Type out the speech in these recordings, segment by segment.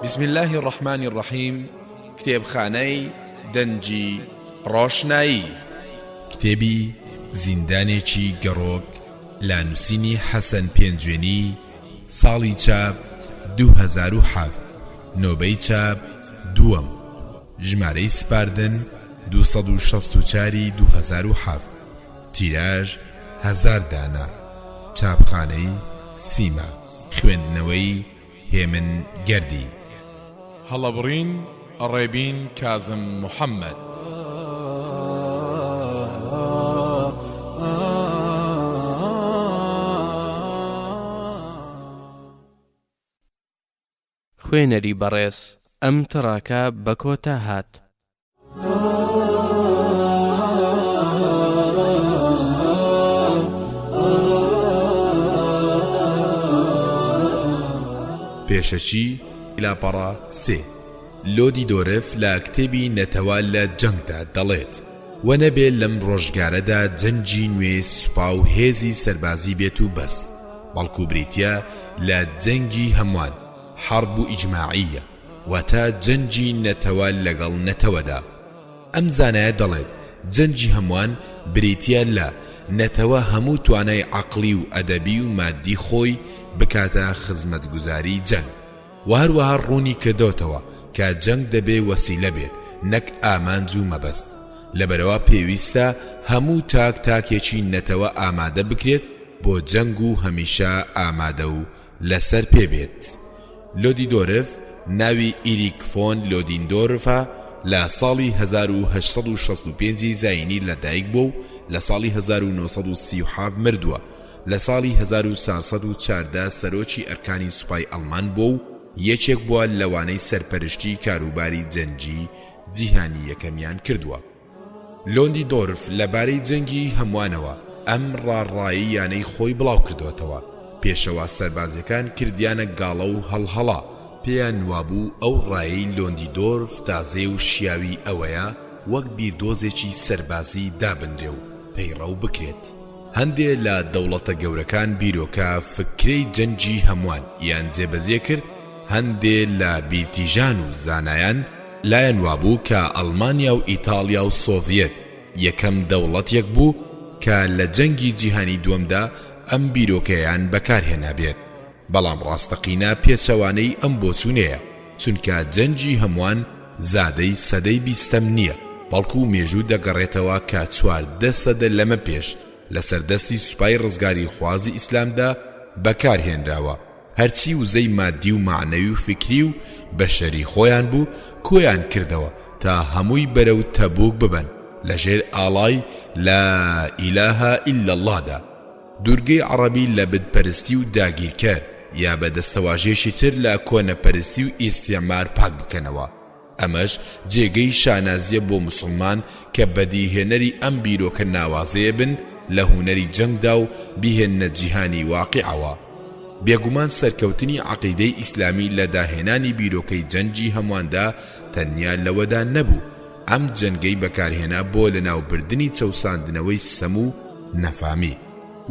بسم اللە الرحمن الرحیم کتێبخانەی دەنگی ڕۆشنایی. کتێبی زیندانێکی گەڕۆک لە نووسینی حەسەن پێنجوێنی ساڵی چاپ 2007 نۆبەی چاپ دووەم ژمارەی سپاردن 264 ی 2007 تیراژ هەزار دانە چاپخانەی سیما خوێندنەوەی هێمن گەردی. هەڵەبڕین ڕێبین کازم محەمەد. خوێنەری بەڕێز ئەم تڕاکە بە کۆتا هات. پێشەکی، لاپەڕە سێ. لۆدیدۆرف لە کتێبی نەتەوە لە جەنگدا دەڵێت، وە نەبێ لەم ڕۆژگارەدا جەنگی نوێ سوپا و هێزی سەربازی بێت و بەس، بەڵکو بریتیە لە جەنگی هەموان، حرب اجماعیە، واتە جەنگی نەتەوە لەگەڵ نەتەوەدا. ئەم زانایە دەڵێت، جەنگی هەموان بریتیە لە، نەتەوە هەموو توانای عەقڵی و ئەدەبی و مادی خۆی بکاتە خزمەتگوزاری جەنگ. وە هەروەها ڕوونی کردۆتەوە کە جەنگ دەبێ وەسیلە بێت نەک ئامانج و مەبەست. لەبەرئەوە پێویستە هەموو تاک تاکێکی نەتەوە ئامادە بکرێت بۆ جەنگ و هەمیشە ئامادە و لەسەر پێ بێت. لۆدیدۆرف ناوی ئیریک فۆن لۆدیندۆرفە لە ساڵی 1865 ی زایینی لە دایک بووە و لە ساڵی 1937 مردووە، لە ساڵی 1414 سەرۆکی ئەرکانی سوپای ئەڵمان بووە و یەکێک بووە لەوانەی سەرپەرشتی کاروباری جەنگی جیهانی یەکەمیان کردووە. لۆندیدۆرف لە بارەی جەنگی هەموانەوە ئەم ڕاڕایی یانەی خۆی بڵاو کردۆتەوە، پێشەوا سەربازیەکان کردیانە گاڵە و هەڵهەڵە، پێیان وابوو ئەو ڕایەی لۆندیدۆرف تازەیە و شیاوی ئەوەیە وەک بیردۆزێکی سەربازی دابنرێ و پەیڕەو بکرێت. هەندێ لە دەوڵەتە گەورەکان بیرۆکە فکرەی جەنگی هەموان یان جێبەجێ کرد، هەندێ لە بیرتیژان و زانایان لایان وابوو کە ئەڵمانیا و ئیتاڵیا و سۆڤیەت یەکەم دەوڵەتێک بوو کە لە جەنگی جیهانی دووەمدا ئەم بیرۆکەیەیان بەکارهێنابێت، بەڵام ڕاستەقینە پێچەوانەی ئەم بۆچوونەیە، چونکە جەنگی هەمووان زادەی سەدەی بیستەم نییە، بەڵکو مێژوو دەگەڕێتەوە کە 14 سەدە لەمە پێش لەسەر دەستی سوپای ڕزگاریخوازی ئیسلامدا بەکارهێنراوە. هەرچی وزەی مادی و مەعنەوی و فیکری و بەشەری خۆیان بوو کۆیان کردەوە تا هەمووی بەرەو تەبوک ببەن لە ژێر ئاڵای لا الە الا اللە دا دوورگەی عەڕەبی لە بت پەرستی و داگیرکەر یا بە دەستەواژەیەکی تر لە کۆنەپەرستی و ئیستیعمار پاک بکەنەوە. ئەمەش جێگەی شانازیە بۆ موسڵمان کە بەدیهێنەری ئەم بیرۆکە ناوازەیە بن لە هونەری جەنگدا و بیهێننە جیهانی واقیعەوە. بێگومان سەرکەوتنی عەقیدەی ئیسلامی لە داهێنانی بیرۆکەی جەنگی هەمواندا تەنیا لەوەدا نەبوو ئەم جەنگەی بەکارهێنا بۆ لەناوبردنی چەوساندنەوەی ستەم و نەفامی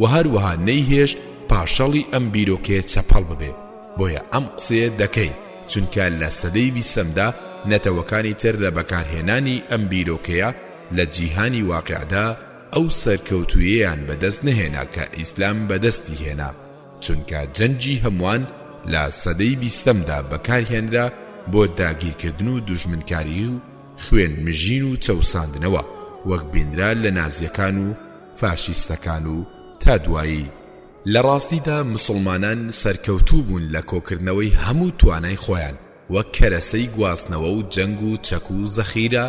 و هەروەها نەیهێشت پاشەڵی ئەم بیرۆکەیە چەپەڵ ببێ بۆیە ئەم قسەیە دەکەین چونکە لە سەدەی بیستەمدا نەتەوەکانی تر لە بەکارهێنانی ئەم بیرۆکەیە لە جیهانی واقیعدا ئەو سەرکەوتوویەیان بەدەست نەهێنا کە ئیسلام بەدەستی هێنا چونکە جەنگی هەمووان لە سەدەی بیستەمدا بەکارهێنرا بۆ داگیرکردن و دوژمنکاری و خوێن مژین و چەوساندنەوە وەک بینرا لە نازیەکان و فاشیستەکان و تا دوایی. لە ڕاستیدا مسوڵمانان سەرکەوتوو بوون لە کۆکردنەوەی هەموو توانای خۆیان وەک کەرەسەی گواستنەوە و جەنگ و چەک و زەخیرە،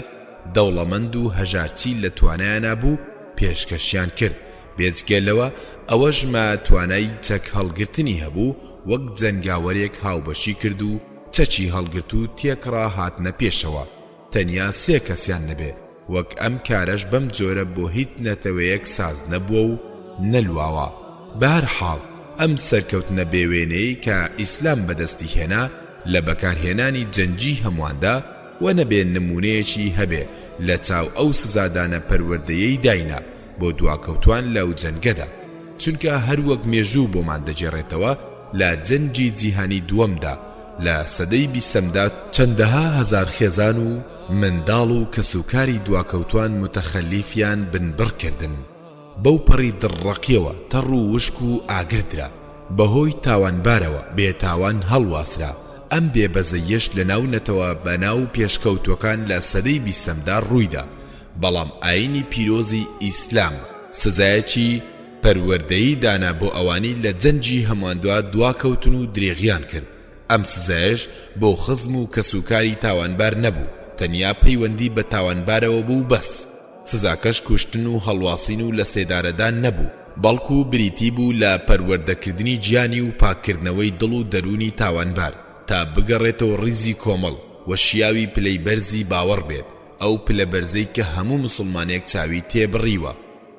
دەوڵەمەند و هەژار چی لە توانایانا بوو پێشکەشیان کرد، بێجگە لەوە ئەوەش ما توانای چەک هەڵگرتنی هەبوو وەک جەنگاوەرێک هاوبەشی کرد و چەکی هەڵگرت و تێکڕا هاتنە پێشەوە. تەنیا سێ کەسیان نەبێ، وەک ئەم کارەش بەم جۆرە بۆ هیچ نەتەوەیەک ساز نەبووە و نەلواوە. بە هەر حاڵ ئەم سەرکەوتنە بێ وێنەیەی کە ئیسلام بەدەستی هێنا لە بەکارهێنانی جەنگی هەموواندا، وە نەبێ نموونەیەکی هەبێ لە چاو ئەو سزادانە پەروەردەیەی داینا بۆ دواکەوتوان لەو جەنگەدا. چونکە هەر وەک مێژوو بۆمان دەگێڕێتەوە لە جەنگی جیهانی دووەمدا. لە سەدەی بیستەمدا چەندەها هەزار خێزان و منداڵ و کەسوکاری دواکەوتوان موتەخەلیفیان بنبڕ کردن. بەو پەڕی دڕڕەقیەوە تەڕ و وشک و ئاگر درا. بەهۆی تاوانبارەوە بێ تاوان هەڵواسرا. ئەم بێ بەزەییەش لەناو نەتەوە بەناو پێشکەوتوەکان لە سەدەی بیستەمدا ڕوویدا. بەڵام ئایینی پیرۆزی ئیسلام سزایەکی پەروەردەیی دانا بۆ ئەوانەی لە جەنگی هەمواندوا دواکەوتن و درێغیان کرد، ئەم سزایەش بۆ خزم و کەسوکاری تاوانبار نەبوو، تەنیا پەیوەندی بە تاوانبارەوە بوو و بەس، سزاکەش کوشتن و هەڵواسین و لەسێدارەدان نەبوو، بەڵکو بریتی بوو لە پەروەردەکردنی گیانی و پاککردنەوەی دڵ و دەروونی تاوانبار تا بگەڕێتەوە ڕیزی کۆمەڵ و شیاوی پلەی بەرزی باوەڕ بێت، ئەو پلە بەرزەی کە هەموو موسڵمانێک چاوی تێبڕیوە.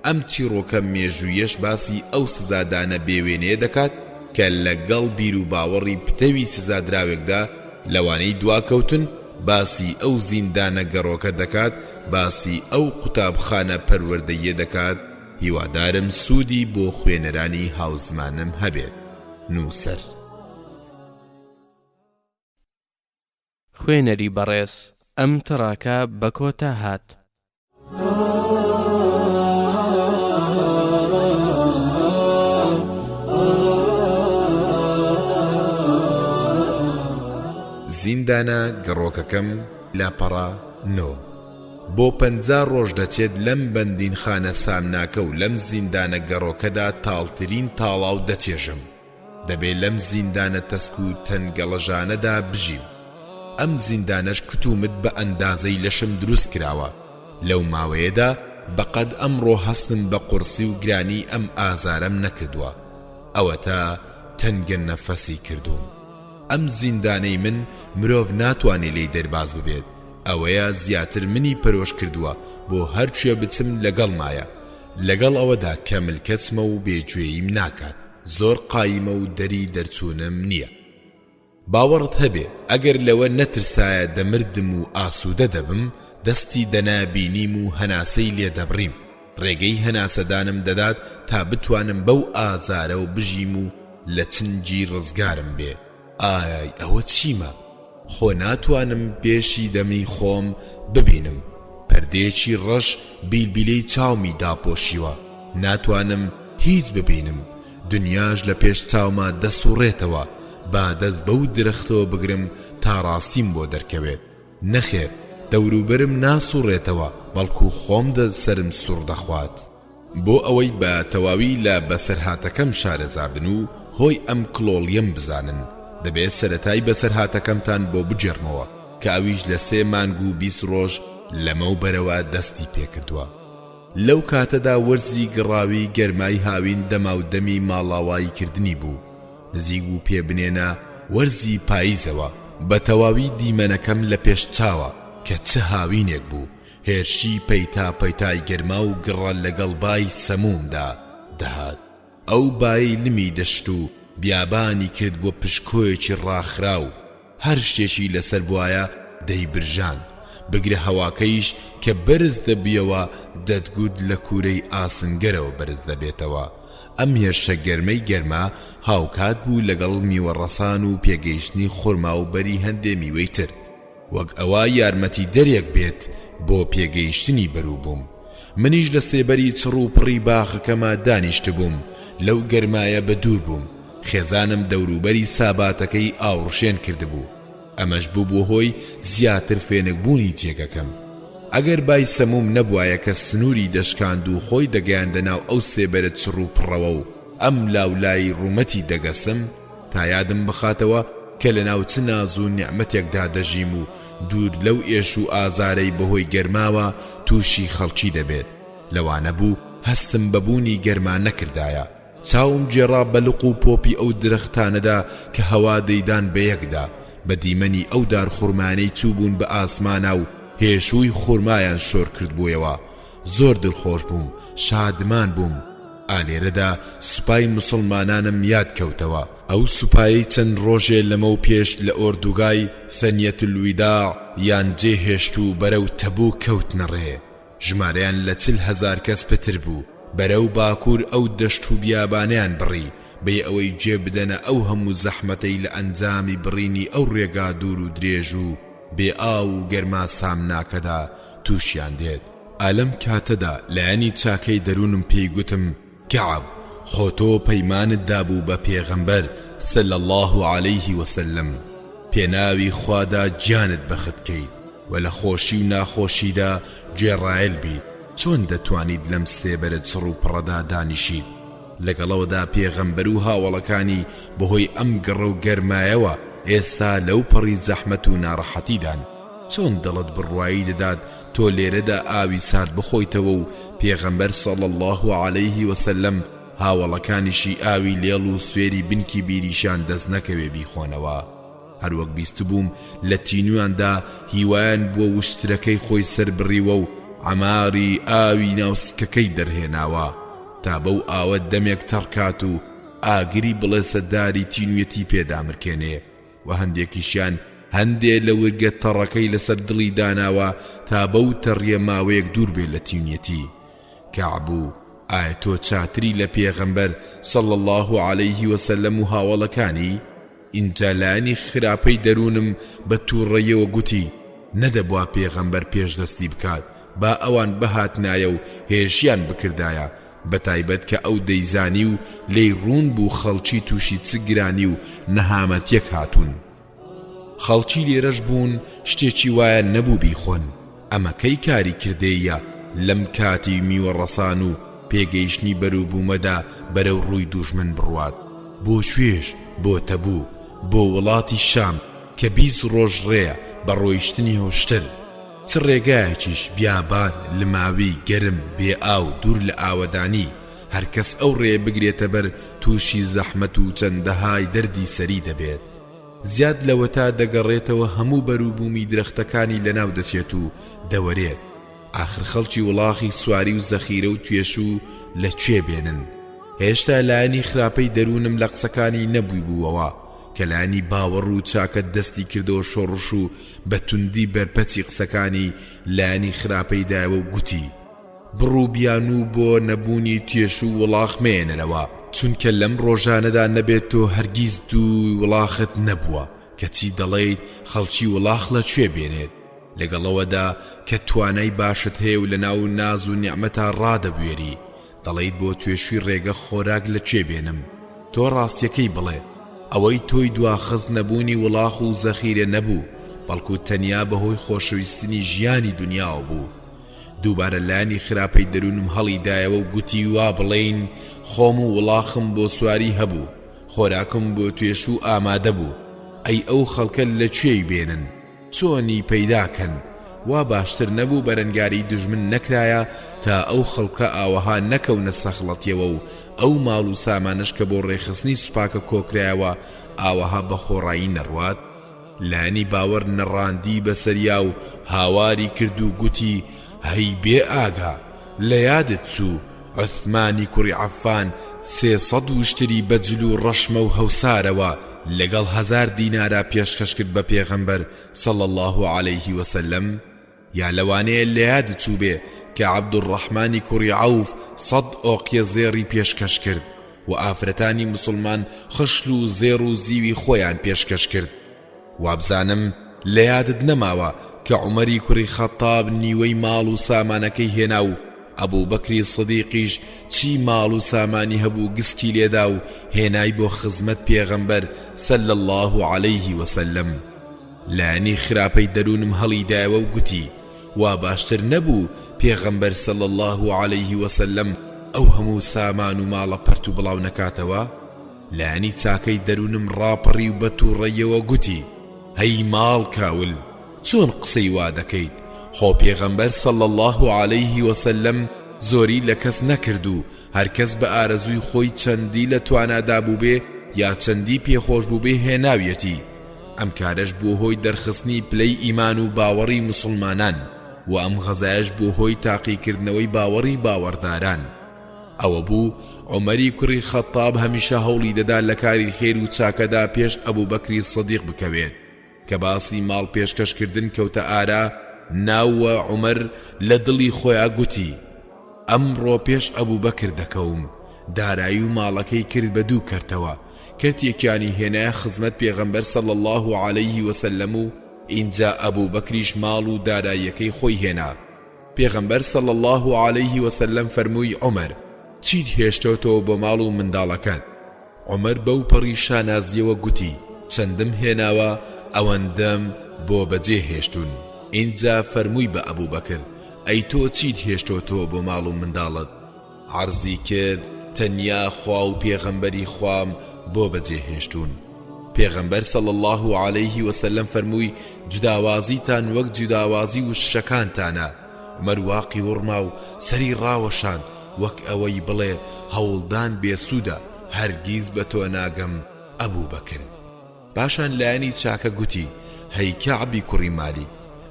ئەم چیڕۆکە مێژوویەش باسی ئەو سزادانە بێ وێنەیە دەکات کە لە گەڵ بیروباوەڕی پتەوی سزادراوێکدا لەوانەی دواکەوتن، باسی ئەو زیندانە گەڕۆکە دەکات، باسی ئەو قوتابخانە پەروەردەییە دەکات، هیوادارم سوودی بۆ خوێنەرانی هاوزمانم هەبێت. نووسەر. خوێنەری بەڕێز ئەم تڕاکە بە کۆتا هات. زیندانە گەڕۆکەکەم لاپەڕە نۆ. بۆ 50 ڕۆژ دەچێت لەم بەندینخانە سامناکە و لەم زیندانە گەڕۆکەدا تاڵترین تاڵاو دەچێژم. دەبێ لەم زیندانە تەسک و تەنگەڵەژانەدا بژیم. ئەم زیندانەش کت و مت بە ئەندازەی لەشم دروست کراوە. لەو ماوەیەدا بە قەد ئەمڕۆ هەستم بە قوڕسی و گرانی ئەم ئازارەم نەکردووە. ئەوەتا تەنگە نەفەسی کردووم. ئەم زیندانەی من مرۆڤ ناتوانێ لێی دەرباز ببێت. ئەوەیە زیاتر منی پەرۆش کردووە بۆ هەر کوێ بچم لەگەڵمایە. لەگەڵ ئەوەدا کە ملکەچمە و بێگوێییم ناکات. زۆر قایمە و دەری دەرچوونم نییە. باوەڕت هەبێ ئەگەر لەوە نەترسایە دەمردم و ئاسوودە دەبم، دەستی دەنا بینیم و هەناسەی لێ دەبڕیم، ڕێگەی هەناسەدانم دەدات تا بتوانم بەو ئازارەوە بژیم و لە چنگی ڕزگارم بێ. ئای ئەوە چیمە؟ خۆ ناتوانم پێشی دەمی خۆم ببینم، پەردەیەکی ڕەش بیلبیلەی چاومی داپۆشیوە، ناتوانم هیچ ببینم، دنیاش لە پێش چاوما دەسوڕێتەوە، با دەست بەو درەختەوە بگرم تا ڕاستیم بۆ دەرکەوێت، نەخێر دەوروبەرم ناسوڕێتەوە، بەڵکو خۆم سەرم سوڕ دەخوات. بۆ ئەوەی بە تەواوی لە بەسەرهاتەکەم شارەزا بن و هۆی ئەم کڵۆڵییەم بزانن، دەبێ سەرەتای بەسەرهاتەکەمتان بۆ بگێڕمەوە کە ئەویش لە سێ مانگ و 20 ڕۆژ لەمەوبەرەوە دەستی پێکردووە. لەو کاتەدا وەرزی گڕاوی گەرمای هاوین دەماودەمی ماڵاوایی کردنی بوو، نزیک بوو پێ بنێنە وەرزی پاییزەوە. بە تەواوی دیمەنەکەم لە پێش چاوە کە چ هاوینێک بوو، هێرشی پەیتا پەیتای گەرما و گڕە لەگەڵ بای سەموومدا دەهات. ئەو بایەی لمی دەشت و بیابانی کرد بۆ پشکۆیەکی ڕاخراو، هەر شتێکی لەسەر بوایە دەیبرژاند، بگرە هەواکەیش کە بەرز دەبویەوە دەتگوت لە کوورەی ئاسنگەرەوە بەرز دەبێتەوە. ئەم هێرشە گەرمەی گەرما هاوکات بوو لەگەڵ میوەڕەسان و پێگەیشتنی خورما و بەری هەندێ میوەی تر. وەک ئەوە یارمەتیدەرێک بێت بۆ پێگەیشتنی بەروبووم. منیش لە سێبەری چڕ و پڕی باخەکەما دانیشتبووم، لەو گەرمایە بە دوور بووم، خێزانم دەوروبەری ساباتەکەی ئاوڕشێن کردبوو، ئەمەش ببووە هۆی زیاتر فێنکبوونی جێگەکەم. ئەگەر بای سەمووم نەبوایە کە سنووری دەشکاند و خۆی دەگەیاندە ناو ئەو سێبەرە چڕ و پڕەوە و ئەم لاو لای ڕوومەتی دەگەسم، تا یادم بخاتەوە کە لەناو چ ناز و نیعمەتێکدا دەژیم و دوور لەو ئێش و ئازارەی بەهۆی گەرماوە تووشی خەڵکی دەبێت، لەوانە بوو هەستم بە بوونی گەرما نەکردایە. چاوم گێڕا بە لق و پۆپی ئەو درەختانەدا کە هەوا دەیدان بەیەکدا، بە دیمەنی ئەو دارخورمایانەی چووبوون بە ئاسمانا و هێشووی خورمایان شۆرکردبوویەوە، زۆر دڵخۆش بووم، شادمان بووم. ئا لێرەدا سوپای موسڵمانانم یاد کەوتەوە، ئەو سوپایەی چەند ڕۆژێ لەمەو پێش لە ئۆردوگای، ثنیە الوداع، یان جێ هێشت و بەرەو تەبوک کەوتنە ڕێ، ژمارەیان لە 40 هەزار کەس پتر بوو، بەرەو باکوور ئەو دەشت و بیابانەیان بڕی، بێ ئەوەی گوێ بدەنە ئەو هەموو زەحمەتەی لە ئەنجامی بڕینی ئەو ڕێگا دوور و درێژ و بێ ئاو و گەرما سامناکەدا تووشیان دێت. ئا لەم کاتەدا لایەنی چاکەی دەروونم پێی گوتم، کەعب، خۆ تۆ پەیمانت دابوو بە پێغەمبەر، صلی اللە علیه وسلم، پێناوی خوادا گیانت بەخت کەیت و لە خۆشی و ناخۆشیدا گوێڕایەل بیت، چۆن دەتوانیت لەم سێبەرە چڕ و پڕەدا دانیشیت؟ لەگەڵەوەدا پێغەمبەر و هاوەڵەکانی بەهۆی ئەم گڕە و گەرمایەوە ئێستا لەو پەڕی زەحمەت و ناڕەحەتیدان. چۆن دڵت بڕوایی دەدات تۆ لێرەدا ئاوی سارد بخۆیتەوە و پێغەمبەر صلی اللە علیه وسلم هاوەڵەکانیشی ئاوی لێڵ و سوێری بنکی بیریشیان دەست نەکەوێ بیخۆنەوە؟ هەروەک بیستبووم لە تینویاندا هیوایان بووە وشترەکەی خۆی سەربڕیوە و عەماری ئاوی ناو سکەکەی دەرهێناوە تا بەو ئاوە دەمێک تەڕ کات و ئاگری بڵێسە داری تینویەتی پێ دامرکێنێ و هەندێکیشیان هەندێ لە ورگە تەڕەکەی لەسەر دڵی داناوە تا بەو تەڕیە ماوەیەک دوور بێ لە تینویەتی. کەعب و ئایا تۆ چاتری لە پێغەمبەر صلی اللە علیه وسلم و هاوەڵەکانی؟ ئینجا لایەنی خراپەی دەروونم بە تووڕەیەوە گوتی، نەدەبوا پێغەمبەر پێش دەستی بکات، با ئەوان بهاتنایە و هێرشیان بکردایە، بەتایبەت کە ئەو دەیزانی و لێی ڕوون بوو خەڵکی تووشی چ گرانی و نەهامەتیەک هاتوون. خەڵکی لێرەش بوون شتێکی وایان نەبوو بیخۆن، ئەمە کەی کاری کردەییە لەم کاتی میوە ڕەسان و پێگەیشتنی بەروبوومەدا بەرەو ڕووی دوژمن بڕوات؟ بۆ کوێش؟ بۆ تەبوک، بۆ وڵاتی شام کە 20 ڕۆژ ڕێیە بە ڕۆیشتنی حوشتر. چ ڕێگایەکیش، بیابان، لماوی، گەرم، بێ ئاو، دوور لە ئاوەدانی، هەرکەس ئەو ڕێیە بگرێتە بەر تووشی زەحمەت و چەندەهای دەردی سەری دەبێت. زیاد لەوەتا دەگەڕێتەوە هەموو بەروبوومی درەختەکانی لەناو دەچێت و دەوەرێت، ئاخر خەڵکی وڵاخی سواری و زەخیرە و توێشوو لە کوێ بێنن؟ هێشتا لایەنی خراپەی دەروونم لە قسەکانی نەبوویبووەوە کە لایەنی باوەڕ و چاکە دەستی کردەوە شۆڕش و بە توندی بەرپەچی قسەکانی لایەنی خراپەی دایەوە و گوتی، بڕ و بیانوو بۆ نەبوونی تێشوو و وڵاخ مەیەنەرەوە، چونکە لەم ڕۆژانەدا نەبێت تۆ هەرگیز دووی وڵاخت نەبووە، کەچی دەڵێیت خەڵکی وڵاخ لە کوێ بێنێت؟ لەگەڵ ئەوەدا کە توانای باشت هەیە و لەناو ناز و نیعمەتا ڕادەبوێری، دەڵێیت بۆ توێشووی ڕێگە خۆراک لە کوێ بێنم؟ تۆ ڕاستیەکەی بڵێ، ئەوەی تۆی دواخست نەبوونی وڵاخ و زەخیرە نەبوو، بەڵکو تەنیا بەهۆی خۆشەویستنی ژیانی دونیاوە بوو. دووبارە لایەنی خراپەی دەروونم هەڵی دایەوە و گوتی وا بڵێین خۆم و وڵاخم بۆ سواری هەبوو، خۆراکم بۆ توێشوو ئامادە بوو، ئەی ئەو خەڵکە لە کوێی بێنن؟ چۆنی پەیدا کەن؟ وا باشتر نەبوو بەرەنگاری دوژمن نەکرایە تا ئەو خەڵکە ئاوەها نەکەونە سەخڵەتیەوە و ئەو ماڵ و سامانەش کە بۆ ڕێکخستنی سوپاکە کۆکرایەوە ئاوەها بە خۆڕایی نەڕوات؟ لایەنی باوەر نەڕاندی بەسەریا و هاواری کرد و گوتی، هەی بێ ئاگا! لە یادت چوو عوثمانی کوڕی عەففان 300 وشتری بە جل و ڕەشمە و هەوسارەوە لەگەڵ هەزار دینارا پێشکەش کرد بە پێغەمبەر صلی اللە علیه وسلم؟ یا لەوانەیە لە یادت چووبێ کە عەبدولڕەحمانی کوڕی عەوف سەد ئۆقیە زێڕی پێشکەش کرد و ئافرەتانی موسڵمان خشل و زێڕ و زیوی خۆیان پێشکەش کرد. وابزانم لە یادت نەماوە کە عومەری کوڕی خەتاب نیوەی ماڵ و سامانەکەی هێنا و ئەبوبەکری سدیقیش چی ماڵ و سامانی هەبوو گسکی لێدا و هێنای بۆ خزمەت پێغەمبەر صلی اللە علیه وسلم. لایەنی خراپەی دەروونم هەڵیدایەوە و گوتی، وا باشتر نەبوو پێغەمبەر صلی اللە علیه وسلم ئەو هەموو سامان و ماڵە پەرت و بڵاو نەکاتەوە؟ لایەنی چاکەی دەروونم ڕاپەڕی و بە تووڕەییەوە گوتی، هەی ماڵ کاول، چۆن قسەی وا دەکەیت، خۆ پێغەمبەر صلی اللە علیه وسلم زۆری لە کەس نەکرد و هەرکەس بە ئارەزووی خۆی چەندی لە توانادا بووبێ یا چەندی پێخۆش بووبێ هێناویەتی، ئەم کارەش بووە هۆی دەرخستنی پلەی ئیمان و باوەڕی موسڵمانان و ئەم غەزایەش بووە هۆی تاقیکردنەوەی باوەڕی باوەڕداران. ئەوە بوو عومەری کوڕی خەتاب هەمیشە هەوڵی دەدا لە کاری خێر و چاکەدا پێش ئەبوبەکری سدیق بکەوێت. کە باسی ماڵ پێشکەش کردن کەوتە ئارا ناوە عومەر لە دڵی خۆیا گوتی، ئەمڕۆ پێش ئەبوبەکر دەکەوم. دارایی و ماڵەکەی کرد بە دوو کەرتەوە، کەرتێکیانی هێنایە خزمەت پێغەمبەر صلی اللە علیه وسلم و ئینجا ئەبوبەکریش ماڵ و داراییەکەی خۆی هێنا. پێغەمبەر صلی اللە علیه وسلم فەرمووی عومەر چیت هێشتۆتەوە بۆ ماڵ و منداڵەکەت؟ عومەر بەو پەڕی شانازیەوە گوتی چەندم هێناوە ئەوەندەم بۆ بەجێ هێشتوون. ئینجا فەرمووی بە ئەبوبەکر ئەی تۆ چیت هێشتۆتەوە بۆ ماڵ و منداڵت؟ عەرزی کرد، تەنیا خوا و پێغەمبەری خوام بۆ بەجێ هێشتوون. پێغەمبەر صلی اللە علیه وسلم فەرمووی، جوداوازیتان وەک جوداوازی وشەکانتانە. عومەر واقی وڕما و سەری ڕاوەشاند وەک ئەوەی بڵێ هەوڵدان بێسوودە، هەرگیز بە تۆ ناگەم ئەبوبەکر. پاشان لایەنی چاکە گوتی، هەی کەعبی کوڕی مالیک،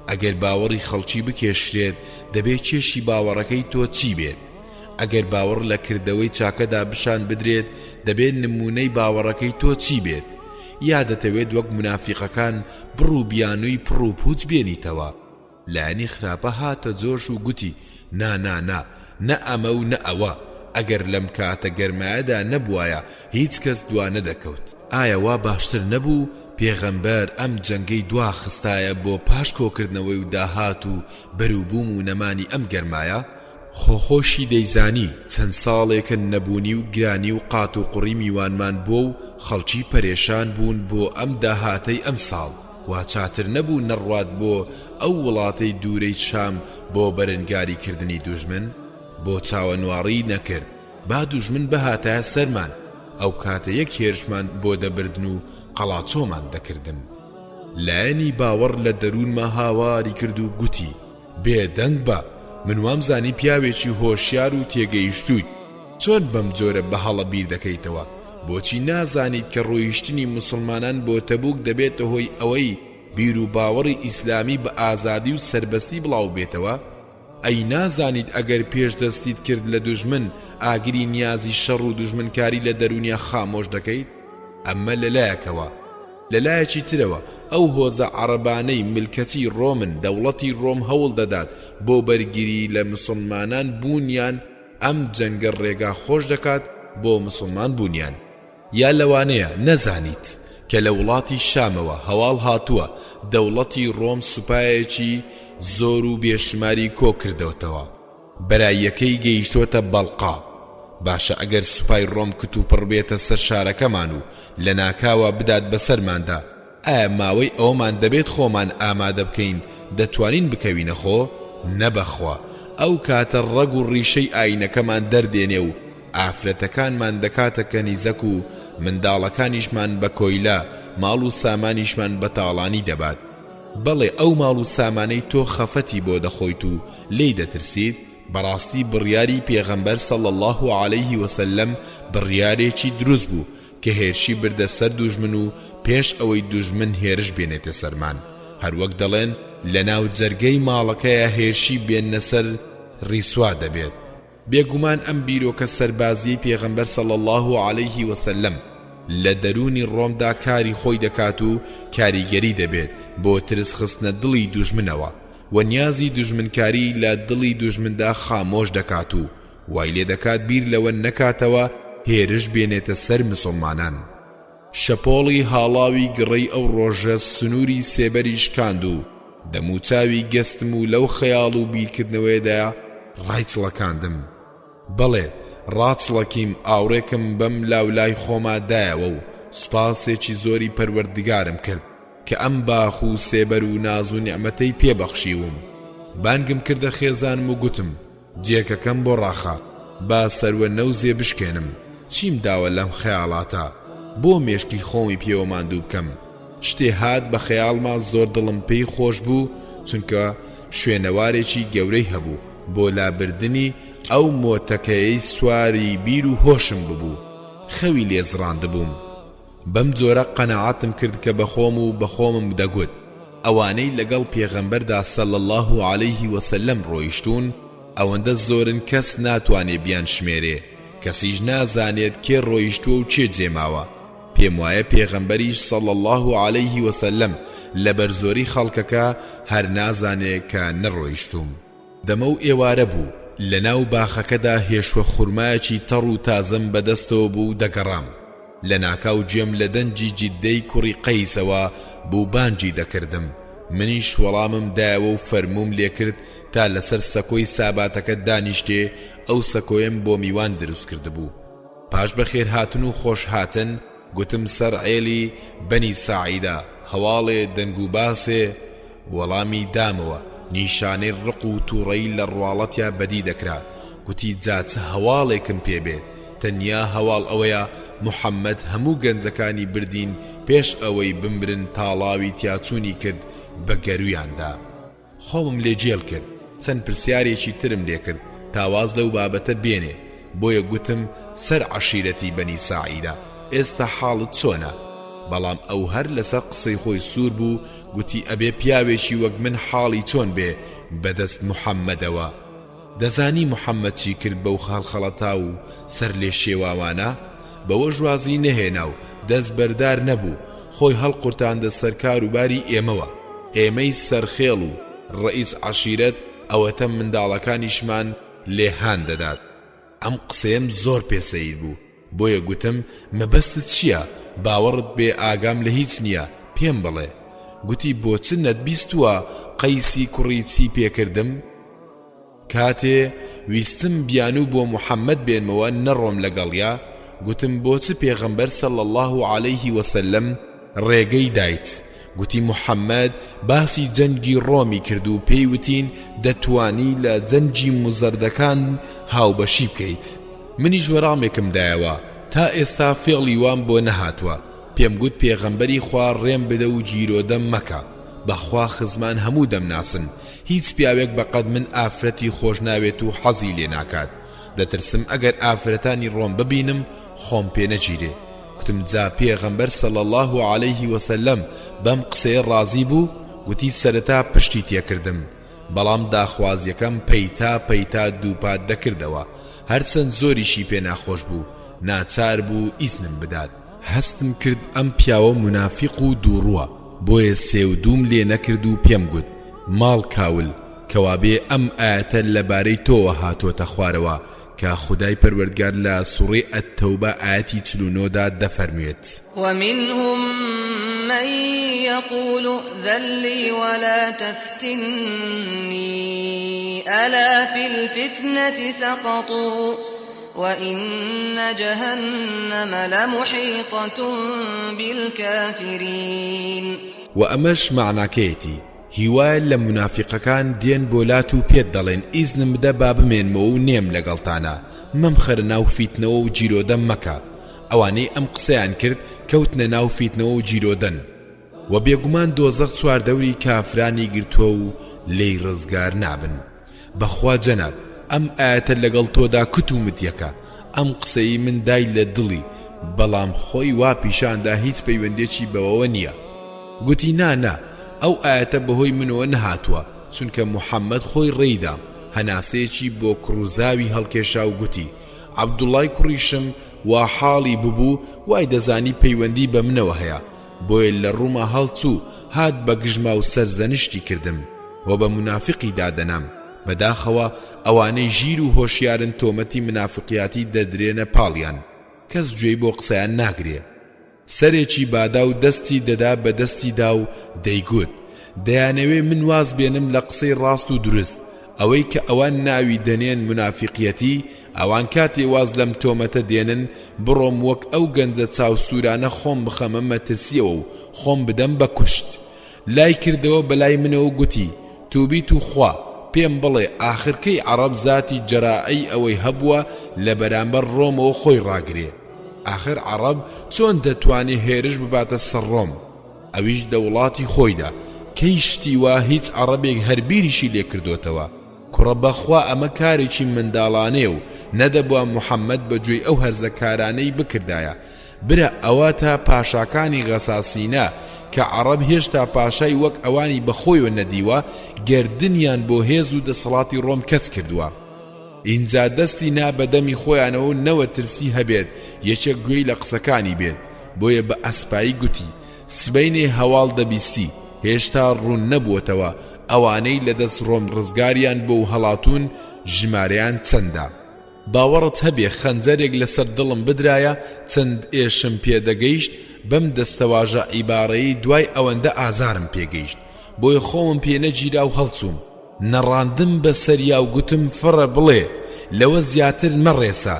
ئەگەر باوەڕی خەڵکی بکێشرێت، دەبێ کێشی باوەڕەکەی تۆ چی بێت؟ ئەگەر باوەڕ لە کردەوەی چاکەدا بشان بدرێت، دەبێ نموونەی باوەڕەکەی تۆ چی بێت؟ یا دەتەوێت وەک مونافیقەکان بڕ و بیانووی پڕ و پووچ بێنیتەوە؟ لایەنی خراپە هاتە جۆش و گوتی، نا نا نا، نە ئەمە و نە ئەوە، ئەگەر لەم کاتە گەرمایەدا نەبوایە هیچ کەس دوا نەدەکەوت. ئایا وا باشتر نەبوو پێغەمبەر ئەم جەنگەی دوا خستایە بۆ پاش کۆکردنەوەی و داهات و بەروبووم و نەمانی ئەم گەرمایە؟ خۆ خۆشی دەیزانی چەند ساڵێکە نەبوونی و گرانی و قاتوقڕی میوانمان بووە و خەڵکی پەرێشان بوون بۆ ئەم داهاتەی ئەمساڵ. وا چاتر نەبوو نەڕوات بۆ ئەو وڵاتەی دوورەی شام بۆ بەرنگاری کردنی دوژمن؟ بۆ چاوەنواڕی نەکرد با دوژمن بهاتایە سەرمان ئەو کاتە یەک هێرشمان بۆ دەبردن و قەڵاچۆمان دەکردن. لایەنی باوەڕ لە دەروونما هاواری کرد و گوتی، بێ دەنگ بە، من وامزانی پیاوێکی هۆشیار و تێگەیشتوویت، چۆن بەم جۆرە بە هەڵە بیر دەکەیتەوە؟ بۆچی نازانیت کە ڕۆیشتنی موسڵمانان بۆ تەبوک دەبێتە هۆی ئەوەی بیروباوەڕی ئیسلامی بە ئازادی و سەربەستی بڵاو بێتەوە؟ ئەی نازانیت ئەگەر پێش دەستیت کرد لە دوژمن، ئاگری نیازی شەڕ و دوژمنکاری لە دەروونیا خامۆش دەکەیت؟ ئەمە لە لایەکەوە. لە لایەکی ترەوە ئەو هۆزە عەڕەبانەی ملکەچی ڕۆمن، دەوڵەتی ڕۆم هەوڵ دەدات بۆ بەرگری لە مسوڵمانان بوونیان، ئەم جەنگە ڕێگا خۆش دەکات بۆ مسوڵمان بوونیان. یا لەوانەیە نەزانیت کە لە وڵاتی شامەوە هەواڵ هاتووە دەوڵەتی ڕۆم سوپایەکی زۆر و بێشوماری کۆکردۆتەوە، بەراییەکەی گەیشتۆتە بەڵقا. باشە ئەگەر سوپای ڕۆم کتوپڕ بێتە سەر شارەکەمان و لەناکاوە بدات بەسەرماندا، ئایا ماوەی ئەوەمان دەبێت خۆمان ئامادە بکەین دەتوانین بکەوینە خۆ؟ نە بەخوا ئەو کاتە ڕەگ و ڕیشەی ئاینەکەمان دەردێنێ و ئافرەتەکانمان دەکاتە کەنیزەک و منداڵەکانیشمان بە کۆیلە، ماڵ و سامانیشمان بە تاڵانی دەبات. بەڵێ ئەو ماڵ و سامانەی تۆ خەفەتی بۆ دەخۆیت و لێی دەترسیت، بەڕاستی بڕیاری پێغەمبەر صلی اللە علیه وسلم بڕیارێکی دروست بوو کە هێرشی بردە سەر دوژمن و پێش ئەوەی دوژمن هێرش بێنێتە سەرمان هەروەک دەڵێن لەناو جەرگەی ماڵەکەیا هێرشی بێننە سەر ڕیسوا دەبێت. بێگومان ئەم بیرۆکە سەربازیەی پێغەمبەر صلی اللە علیه وسلم لە دەروونی ڕۆمدا کاری خۆی دەکات و کاریگەری دەبێت بۆ ترس خستنە دڵی دوژمنەوە و نیازی دوژمنکاری لە دڵی دوژمندا خامۆش دەکات و وای لێدەکات بیر لەوە نەکاتەوە هێرش بێنێتە سەر مسوڵمانان. شەپۆڵی هاڵاوی گڕەی ئەو ڕۆژە سنووری سێبەری شکاند و دەموچاوی گەستم و لەو خەیاڵ و بیرکردنەوەیەدا ڕایچڵەکاندم. بەڵێ، ڕاچڵەکیم، ئاوڕێکم بەم لاولای خۆما دایەوە و سوپاسێکی زۆری پەروەردگارم کرد کە ئەم باخ و سێبەر و ناز و نیعمەتەی پێ بەخشیوم. بانگم کردە خێزانم و گوتم، جێکەکەم بۆ ڕاخە با سروە نەوزێ بشکێنم چیم داوە لەم خەیاڵاتە بۆ مێشکی خۆمی پێوە ماندوو بکەم شتێ هات بە خەیاڵما زۆر دڵم پێی خۆش بوو چونکە شوێنەوارێکی گەورەی هەبوو بۆ لابردنی ئەو مۆتەکەیەی سواری بیر و هۆشم ببوو خەوی لێ زڕاندبووم. بەم جۆرە قەناعەتم کرد کە بە خۆم و بە خۆمم دەگوت، ئەوانەی لەگەڵ پێغەمبەردا صلی اللە علیه وسلم ڕۆیشتوون ئەوەندە زۆرن کەس ناتوانێ بیانشمێرێ، کەسیش نازانێت کێ ڕۆیشتووە و کێ جێماوە، پێم وایە پێغەمبەریش صلی اللە علیه وسلم لەبەر زۆری خەڵکەکە هەر نازانێ کە نەڕۆیشتووم. دەمەو ئێوارە بوو. لەناو باخەکەدا هێشوە خورمایەکی تەڕ و تازەم بەدەستەوە بوو و دەگەڕام، لەناکاو گوێم لە دەنگی جیددەی کوڕی قەیسەوە بوو بانگی دەکردم، منیش وەڵامم دایەوە و فەرمووم لێکرد تا لەسەر سەکۆی ساباتەکە دانیشتێ، ئەو سەکۆیەم بۆ میوان دروست کردبوو. پاش بەخێرهاتن و خۆشهاتن، گوتم سەر عێلی بەنی ساعیدە، هەواڵێ، دەنگ و باسێ؟ وەڵامی دامەوە، نیشانەی ڕق و تووڕەیی لە ڕواڵەتیا بەدی دەکرا، گوتی جا چ هەواڵێکم پێ بێت، تەنیا هەواڵ ئەوەیە محەممەد هەموو گەنجەکانی بردین پێش ئەوەی بمرن تاڵاوی تیاچوونی کرد بە گەروویاندا. خۆمم لێ گێل کرد، چەند پرسیارێکی ترم لێ کرد تا واز لەو بابەتە بێنێ، بۆیە گوتم سەر عەشیرەتی بەنی ساعیدە، ئێستا حاڵت چۆنە؟ بەڵام ئەو هەر لەسەر قسەی خۆی سوور بوو، گوتی ئەبێ پیاوێکی وەک من حاڵی چۆن بێ بەدەست محەممەدەوە؟ دەزانی محەممەد چی کرد بەو هەڵخەڵەتاو و سەرلێشێواوانە؟ بەوەش وازی نەهێنا و دەستبەردار نەبوو، خۆی هەڵقورتاندە سەر کار و باری ئێمەوە. ئێمەی سەرخێڵ و ڕەئیس عەشیرەت ئەوەتە منداڵەکانیشمان لێ هان دەدات. ئەم قسەیەم زۆر پێ سەیر بوو، بۆیە گوتم مەبەستت چییە؟ باوەڕت بێ ئاگام لە هیچ نییە، پێم بڵێ. گوتی بۆ چ نەتبیستووە قەیسی کوڕی چی پێ کردم؟ کاتێ ویستم بیانوو بۆ محمد بێنمەوە نەڕۆم لەگەڵیا، گوتم بۆ چ پێغەمبەر صلی اللە علیه وسلم ڕێگەی دایت؟ گوتی محمد باسی جەنگی ڕۆمی کرد و پێی وتین دەتوانی لە جەنگی مزەردەکان هاوبەشی بکەیت. منیش وەرامێکم دایەوە تا ئێستا فێڵی وام بۆ نەهاتوە، پێم گوت پێغەمبەری خوا ڕێم بدە و گیرۆدەم مەکە، بەخوا خزمان هەموو دەمناسن، هیچ پیاوێک بەقەد من ئافرەتی خۆش ناوێت و حەزی لێ ناکات، دەترسم ئەگەر ئافرەتانی ڕۆم ببینم خۆم پێ نەگیرێ، گوتم جا پێغەمبەر صلی اللە علیه وسلم بەم قسەیە ڕازی بوو؟ گوتی سەرەتا پشتی تێکردم، بەڵام داخوازیەکەم پەیتا پەیتا دووپات دەکردەوە، هەرچەند زۆریشی پێ ناخۆش بوو، ناچار بوو ئیزنم بدات. هەستم کرد ئەم پیاوە مونافیق و دووڕووە، بۆیە سێ و دووم لێ نەکرد و پێم گوت، ماڵ کاول، کەوابێ ئەم ئایەتە لەبارەی تۆوە هاتووەتە خوارەوە کە خودای پەروەردگار لە سوڕەی التوبە ئایەتی 49 دا دەفەرموێت. ومنهم من یقول ائذن لی ولا تفتنی الا فی الفتنة سقطوا وان جهنم لمحیطە بالکافرین. وە ئەمەش مەعناکەیەتی، هیوایە لە مونافیقەکان دێن بۆ لات و پێت دەڵێن ئیزنم بدە با بمێنمەوە و نێم لەگەڵتانا، مەمخەرە ناو فیتنەوە و گیرۆدەم مەکە، ئەوانەی ئەم قسەیان کرد کەوتنە ناو فیتنەوە و گیرۆدەن، وە بێگومان دۆزەخ چواردەوری کافرانی گرتووە و لێی ڕزگار نابن. بەخوا جەناب ئەم ئایەتە لەگەڵ تۆدا کت و مت یەکە، ئەم قسەی من دای لە دڵی بەڵام خۆی وا پیشان دا هیچ پەیوەندیەکی بەوەوە نیە. گوتی نا نا ئەو ئایەتە بەهۆی منەوە نەهاتووە چونکە موحەممەد خۆی ڕێی دام، هەناسەیەکی بۆ کوڕوزاوی هەڵکێشا و گوتی عەبدوڵای کوڕیشم وا حاڵی ببوو وای دەزانی پەیوەندی بە منەوە هەیە بۆیە لە ڕووما هەڵچوو هات بە گژما و سەرزەنشتی کردم و بە مونافقی دادەنام، بەداخەوە ئەوانەی ژیر و هۆشیارن تۆمەتی منافقیاتی دەدرێنە پاڵیان، کەس گوێی بۆ قسەیان ناگرێ. سەرێکی بادا و دەستی دەدا بە دەستیدا و دەیگوت، دەیانەوێ من واز بێنم لە قسەی ڕاست و دروست، ئەوەی کە ئەوان ناوی دەنێن مونافیقیەتی، ئەوان کاتێ واز لەم تۆمەتە دێنن، بڕۆم وەک ئەو گەنجە چاو سوورانە خۆم بخەمە مەترسیەوە و خۆم بدەم بە کوشت. لای کردەوە بە لای منەوە و گوتی، توبی توخوا، پێم بڵێ ئاخر کەی عەڕەب زاتی جەرائەی ئەوەی هەبووە لە بەرامبەر ڕۆمەوە خۆی ڕاگرێ؟ ئاخر عەڕەب چۆن دەتوانێ هێرش بباتە سەر ڕۆم؟ ئەویش لە وڵاتی خۆیدا، کەی شتی وا هیچ عەڕەبێک هەر بیریشی لێ کردۆتەوە؟ کوڕە بەخوا ئەمە کارێکی منداڵانەیە و نەدەبوا محەمەد بە گوێی ئەو هەرزەکارانەی بکردایە، برا ئەوە تا پاشاکانی غەساسینە کە عەڕەب هێشتا پاشای وەک ئەوانی بە خۆیەوە نەدیوە گەردنیان بۆ هێز و دەسەڵاتی ڕۆم کەچ کردوە. ئینجا دەستی نا بە دەمی خۆیانەوە و نەوە ترسی هەبێت یەکێک گوێی لە قسەکانی بێت، بۆیە بە ئەسپایی گوتی، سبەینێ هەواڵ دەبیستی، هێشتا ڕوون نەبووەتەوە، ئەوانەی لە دەست ڕۆم ڕزگاریان بووە و هەڵاتوون، ژمارەیان چەندە؟ باوەڕت هەبێ خەنجەرێک لەسەر دڵم بدرایە چەند ئێشم پێ دەگەیشت، بەم دەستەواژە عیبارەیەی دوای ئەوەندە ئازارم پێ گەیشت بۆیە خۆمم پێ نەگیرا و هەڵچووم نەڕاندم بە سەریا و گوتم فڕە بڵێ لەوە زیاتر مەڕێسە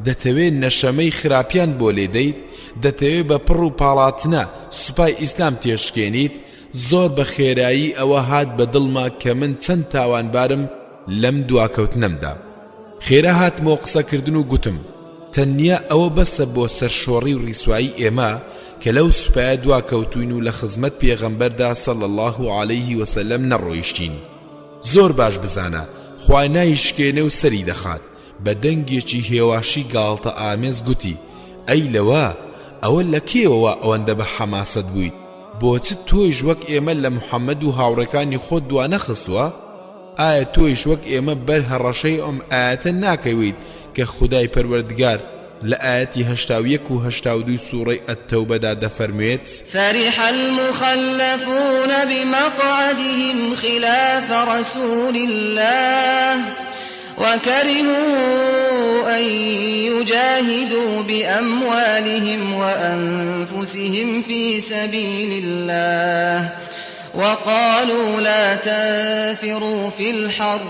دەتەوێ نەشەمەی خراپیان بۆ لێ دەیت؟ دەتەوێ بە پڕ و پاڵاتنە سوپای ئیسلام تێشکێنیت؟ زۆر بە خێرایی ئەوە هات بە دڵما کە من چەند تاوانبارم لەم دواکەوتنەمدا. خێرا هاتمەوە قسەکردن و گوتم، تەنیا ئەوە بەسە بۆ سەرشۆڕی و ڕیسوایی ئێمە کە لەو سوپایە دواکەوتووین و لە خزمەت پێغەمبەردا صلی اللە علیه وسلم نەڕۆیشتین. زۆر باش بزانە خوا نایشکێنێ و سەری دەخات. بە دەنگێکی هێواشی گاڵتە ئامێز گوتی، ئەی لەوە؟ ئەوە لە کێوە وا ئەوەندە بە حەماسەت بوویت؟ بۆچ تۆیش وەک ئێمە لە محەمەد و هاوڕێکانی خۆت دوانەخستووە؟ ئایا تۆیش وەک ئێمە بەر هەڕەشەی ئەم ئایەتە ناکەویت کە خودای پەروەردگار لە ئایەتی 81 و 82 سوڕەی التوبەدا دەفەرموێت. فرح المخلفون بمقعدهم خلاف رسول الله وكرهوا أن يجاهدوا بأموالهم وأنفسهم في سبيل الله وقالوا لا تنفروا في الحر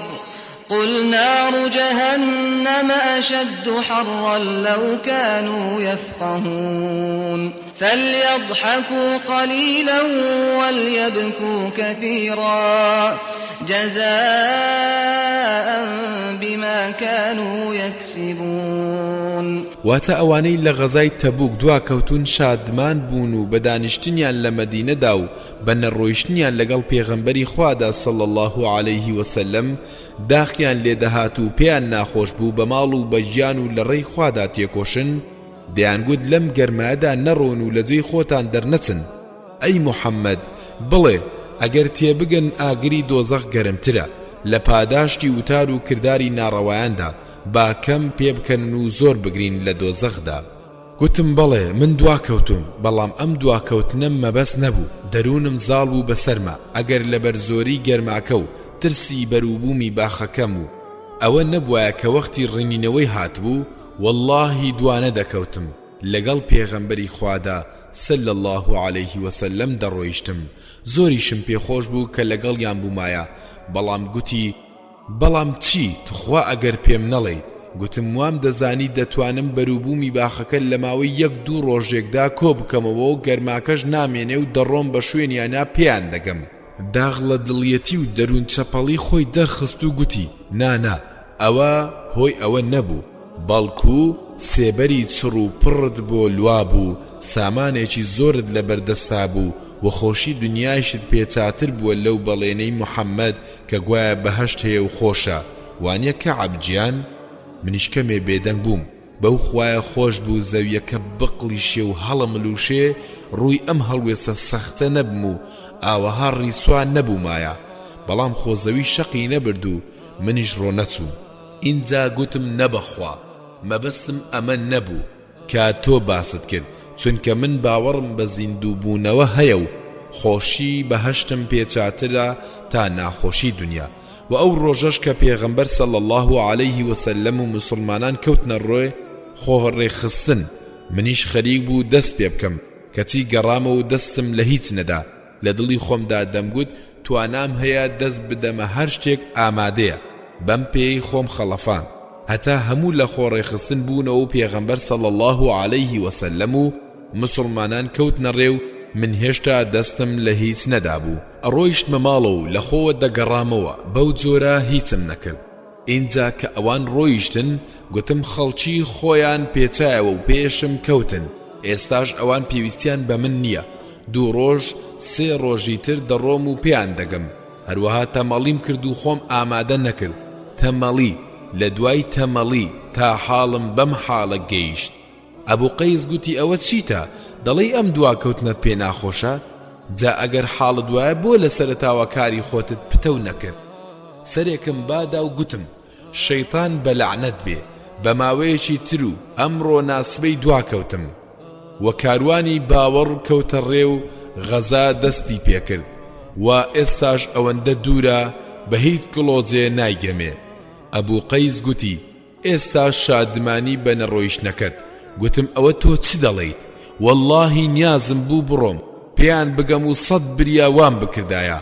قل نار جهنم أشد حرا لو كانوا يفقهون فليضحكوا قليلا وليبكوا كثيرا جزاء بما كانوا يكسبون. واتە ئەوانەی لە غەزای تەبوک دواکەوتوون شادمان بوون و بە دانیشتنیان لە مەدینەدا و بە نەڕۆیشتنیان لەگەڵ پێغەمبەری خوادا صلی اللە علیه وسلم داخیان لێدەهات و پێیان ناخۆش بوو بە ماڵ و بە گیان و لە ڕێی خوادا تێکۆشن دەیانگوت لەم گەرمایەدا نەڕۆن و لە جێی خۆتان دەرنەچن ئەی محمد بڵێ ئەگەر تێبگەن ئاگری دۆزەخ گەرمترە لە پاداشتی وتار و کرداری ناڕەوایاندا با کەم پێبکەنن و زۆر بگرین لە دۆزەخدا. گوتم بەڵێ من دواکەوتووم، بەڵام ئەم دواکەوتنەم مەبەست نەبوو، دەروونم زاڵ بوو بەسەرما، ئەگەر لەبەر زۆری گەرماکە و ترسی بەروبوومی باخەکەم و ئەوە نەبوایە کە وەختی ڕنینەوەی هاتبوو، وەڵڵاهی دوانەدەکەوتم، لەگەڵ پێغەمبەری خوادا، صلی اللە علیه وسلم، دەڕۆیشتم، زۆریشم پێخۆش بوو کە لەگەڵیان بوومایە، بەڵام گوتی، بەڵام چی؟ تخوا ئەگەر پێم نەڵێیت. گوتم وام دەزانی دەتوانم بەروبوومی باخەکە لە ماوەی یەک دوو ڕۆژێکدا کۆ بکەمەوە و گەرماکەش نامێنێ و دەڕۆم بە شوێنیانا پێیان دەگەم. داغ لە دڵیەتی و دەروون چەپەڵی خۆی دەرخست و گوتی، نا نا، ئەوە هۆی ئەوە نەبوو، بەڵکو سێبەری چڕ و پڕت بۆ لوابوو، سامانێکی زۆرت لەبەر دەستا بوو و خۆشی دنیایشت پێ چاتر بووە لەو بەڵێنەی محەممەد کە گوایە بەهەشت هەیە و خۆشە، وانیە کەعب گیان؟ منیش کەمێ بێدەنگ بووم، بەو خوایە خۆش بوو زەویەکە بقڵیشێ و هەڵملوشێ، ڕووی ئەم هەڵوێستە سەختە نەبم و ئاوەها ڕیسوا نەبوومایە، بەڵام خۆ زەوی شەقی نەبرد و منیش ڕۆنەچووم. ئینجا گوتم نەبەخوا مەبەستم ئەمە نەبوو، کە تۆ باست کرد چونکە من باوەڕم بە زیندوو بوونەوە هەیە و خۆشی بەهەشتم پێ چاترە تا ناخۆشی دونیا وە ئەو ڕۆژەش کە پێغەمبەر صلی اللە علیه وسلم و موسڵمانان کەوتنە ڕێ خۆ ڕێکخستن منیش خەریک بوو دەست پێ بکەم کەچی گەڕامەوە و دەستم لە هیچ نەدا لە دڵی خۆمدا دەمگوت توانام هەیە دەست بدەمە هەر شتێک ئامادەیە، بەم پێیەی خۆم خەڵەفاند هەتا هەموو لە خۆ ڕێکخستن بوونەوە و پێغەمبەر صلی اللە علیه وسلم و موسڵمانان کەوتنە ڕێ و من هێشتا دەستم لە هیچ نەدابوو. ڕۆیشتمە ماڵەوە و لە خۆوە دەگەڕامەوە بەو جۆرە هیچم نەکرد. ئینجا کە ئەوان ڕۆیشتن، گوتم خەڵکی خۆیان پێچایەوە و پێشم کەوتن، ئێستاش ئەوان پێویستیان بە من نییە، دوو ڕۆژ سێ ڕۆژی تر دەڕۆم و پێیان دەگەم. هەروەها تەمەڵیم کرد و خۆم ئامادە نەکرد، تەمەڵی لە دوای تەمەڵی تا حاڵم بەم حاڵە گەیشت. ئەبو قەیس گوتی ئەوە چیتە دەڵێی ئەم دواکەوتنەت پێ ناخۆشە؟ جا ئەگەر حاڵت وایە بۆ لە سەرەتاوە کاری خۆتت پتەو نەکرد؟ سەرێکم بادا و گوتم شەیتان بە لەعنەت بێ بە ماوەیەکی تر و ئەمڕۆ نا سبەی دواکەوتم و کاروانی باوەڕ کەوتە ڕێ و غەزا دەستی پێکرد وا ئێستاش ئەوەندە دوورە بە هیچ گڵۆجێ نایگەمێ. ئەبو قەیس گوتی، ئێستاش شادمانی بە نەڕۆیشتنەکەت، گوتم ئەوە تۆ چ دەڵێیت؟ وەڵڵاهی نیازم بوو بڕۆم پێیان بگەم و سەت بریا وام بکردایە،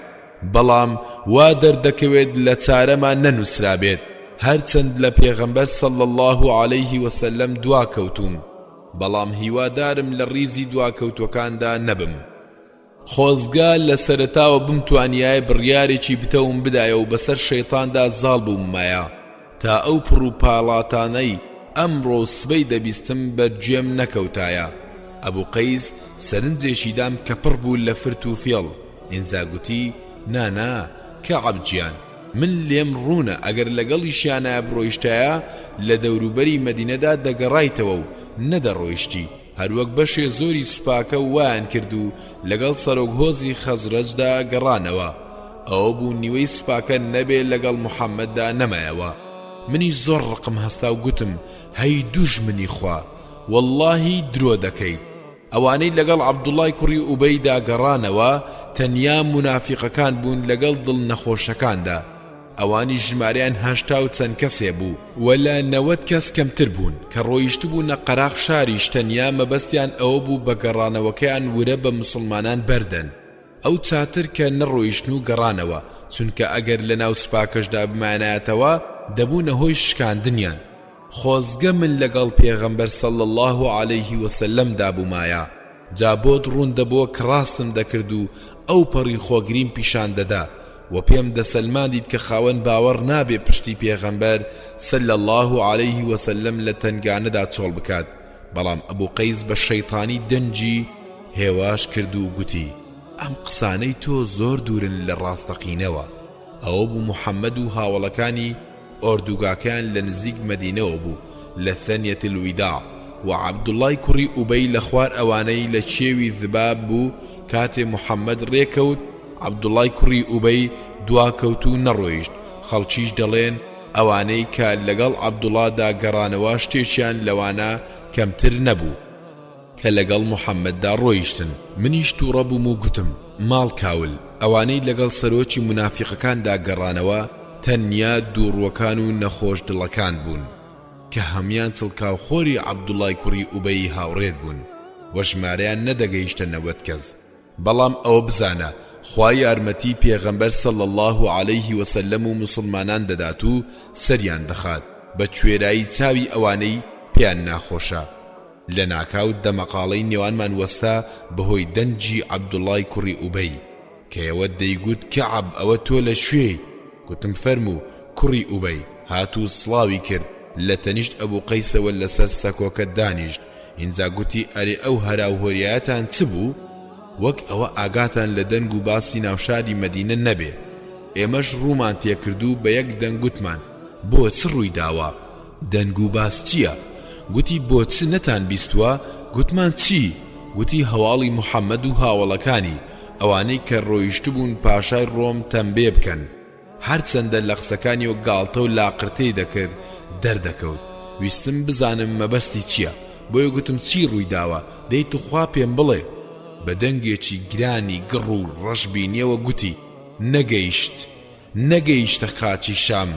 بەڵام وا دەردەکەوێت لە چارەما نەنووسرابێت، هەرچەند لە پێغەمبەر صلی اللە علیه وسلم دواکەوتووم، بەڵام هیوادارم لە ڕیزی دواکەوتووەکاندا نەبم. خۆزگە لە سەرەتاوە بمتوانیایە بڕیارێکی بتەوم بدایە و بەسەر شەیتاندا زاڵ بوومایە تا ئەو پڕوپاڵاتانەی ئەمڕۆ و سبەی دەبیستم بەر گوێم نەکەوتایە. ئەبو قەیس سەرنجێکی دام کە پڕ بوو لە فرت و فێڵ، ئینجا گوتی، نا نا کەعب گیان، من لێم ڕوونە ئەگەر لەگەڵیشیانایە بڕۆیشتایە لە دەوروبەری مەدینەدا دەگەڕایتەوە و نەدەڕۆیشتی، هەروەک بەشێ زۆری سوپاکە وایان کرد و لەگەڵ سەرۆک هۆزی خەزرەجدا گەڕانەوە، ئەوە بوو نیوەی سوپاکە نەبێ لەگەڵ محەمەددا نەمایەوە. منیش زۆر ڕقم هەستا و گوتم، هەی دوژمنی خوا، وەڵڵاهی درۆ دەکەیت، ئەوانەی لەگەڵ عەبدوڵڵای کوڕی ئوبەیدا گەڕانەوە تەنیا مونافیقەکان بوون لەگەڵ دڵ نەخۆشەکاندا، ئەوانیش ژمارەیان 80 و چەند کەسێ بوو، وە لە 90 کەس کەمتر بوون، کە ڕۆیشتبوونە قەراخ شاریش تەنیا مەبەستیان ئەوە بوو بە گەڕانەوەکەیان ورە بە موسڵمانان بەردەن، ئەو چاتر کە نەڕۆیشتن و گەڕانەوە، چونکە ئەگەر لەناو سوپاکەشدا بمانایەتەوە دەبوونە هۆی شکاندنیان. خۆزگە من لەگەڵ پێغەمبەر صلی اللە علیه وسلم دا بوومایە، جا بۆت ڕوون دەبۆوە کە ڕاستم دەکرد و ئەو پەڕی خۆگریم پیشان دەدا، وە پێم دەسەلماندیت کە خاوەن باوەڕ نابێ پشتی پێغەمبەر صلی اللە علیه وسلم لە تەنگانەدا چۆڵ بکات، بەڵام ئەبو قەیس بە شەیتانی دەنگی هێواش کرد و گوتی، ئەم قسانەی تۆ زۆر دوورن لە ڕاستەقینەوە، ئەوە بوو محمد و هاوەڵەکانی ئۆردوگاکەیان لە نزیک مەدینەوە بوو لە ثنیە الوداع و عەبدوڵای کوڕی ئوبەی لە خوار ئەوانەی لە کێوی ذباب بوو کاتێ محمد ڕێ کەوت عەبدوڵای کوڕی ئوبەی دوا کەوت و نەڕۆیشت خەڵکیش دەڵێن ئەوانەی کە لەگەڵ عەبدوڵادا گەڕانەوە شتێکیان لەوانە کەمتر نەبوو کە لەگەڵ محەممەددا ڕۆیشتن. منیش تووڕە بووم و گوتم، ماڵ کاول، ئەوانەی لەگەڵ سەرۆکی مونافیقەکاندا گەڕانەوە تەنیا دووڕووەکان و نەخۆش دڵەکان بوون، کە هەموویان چڵکاوخۆری عەبدوڵای کوڕی ئوبەیی هاوڕێت بوون و ژمارەیان نەدەگەیشتە 90 کەس. بەڵام ئەوە بزانە خوا یارمەتی پێغەمبەر صلی اللە علیه وسلم و موسڵمانان دەدات و سەریان دەخات بە کوێرایی چاوی ئەوانەی پێیان ناخۆشە. لەناکاو دەمەقاڵەی نێوانمان وەستا بەهۆی دەنگی عەبدوڵای کوڕی ئوبەی کە یەوە دەیگوت کەعب ئەوە تۆ لە کوێیت؟ گوتم فەرموو کوڕی ئوبەی، هات و سڵاوی کرد لە تەنیشت ئەبو قەیسەوە لەسەر سەکۆکە دانیشت ئینجا گوتی ئەرێ ئەو هەراوهۆریایەتان چ بوو؟ وەک ئەوە ئاگاتان لە دەنگ و باسی ناوشاری مەدینە نەبێ. ئێمەش ڕوومان تێکردو بە یەک دەنگ گوتمان بۆ چ ڕووی داوە؟ دەنگ و باس چییە؟ گوتی بۆ چ نەتان بیستووە؟ گوتمان چی؟ گوتی هەواڵی محەمەد و هاوەڵەکانی، ئەوانەی کە ڕۆیشتبوون پاشای ڕۆم تەمبێ بکەن. هەرچەندە لە قسەکانیەوە گاڵتە و لاقرتێی دەکرد دەردەکەوت. ویستم بزانم مەبەستی چییە، بۆیە گوتم چی ڕووی داوە، دەی توخوا پێم بڵێ. بە دەنگێکی گرانی گڕ و ڕەشبینییەوە گوتی، نەگەیشت. نەگەیشتە خاکی شام،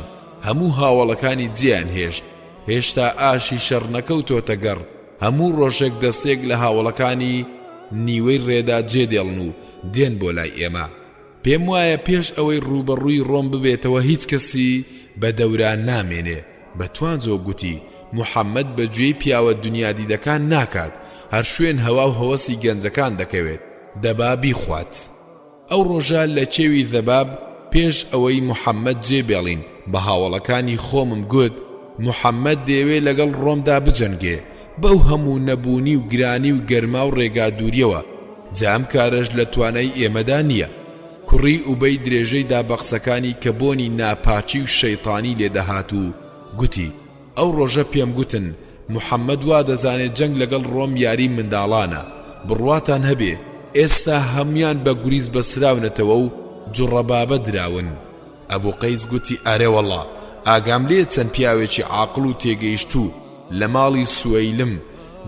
هەموو هاوەڵەکانی جێیان هێشت، هێشتا ئاشی شەڕ نەکەوتۆتە گەڕ، هەموو ڕۆژێک دەستەیەک لە هاوەڵەکانی نیوەی ڕێدا جێ دێڵن و دێن بۆ لای ئێمە. پێم وایە پێش ئەوەی ڕووبەڕووی ڕۆم ببێتەوە هیچ کەسی بە دەورا نامێنێ. بە توانجەوە گوتی، محەمەد بە گوێی پیاوە دونیادیدەکان ناکات، هەر شوێن هەوا و هەوەسی گەنجەکان دەکەوێت، دەبا بیخوات. ئەو ڕۆژە لە کێوی ذەباب پێش ئەوەی محەمەد جێ بێڵین بە هاوەڵەکانی خۆمم گوت، محەمەد دەیەوێ لەگەڵ ڕۆمدا بجەنگێ، بەو هەموو نەبوونی و گرانی و گەرما و ڕێگا دووریەوە، جا ئەم کارەش لە توانای ئێمەدا نییە. کوڕی ئوبەی درێژەی دا بە قسەکانی کە بۆنی ناپاکی و شەیتانی لێ دەهات و گوتی، ئەو ڕۆژە پێم گوتن، محەمەد وا دەزانێ جەنگ لەگەڵ ڕۆم یاری منداڵانە، بڕواتان هەبێ ئێستا هەموویان بە گوریس بەستراونەتەوە و جوڕەبابە دراون. ئەبو قەیس گوتی، ئەرێوەڵا، ئاگام لێیە چەند پیاوێکی عاقڵ و تێگەیشتوو لە ماڵی سوەیلم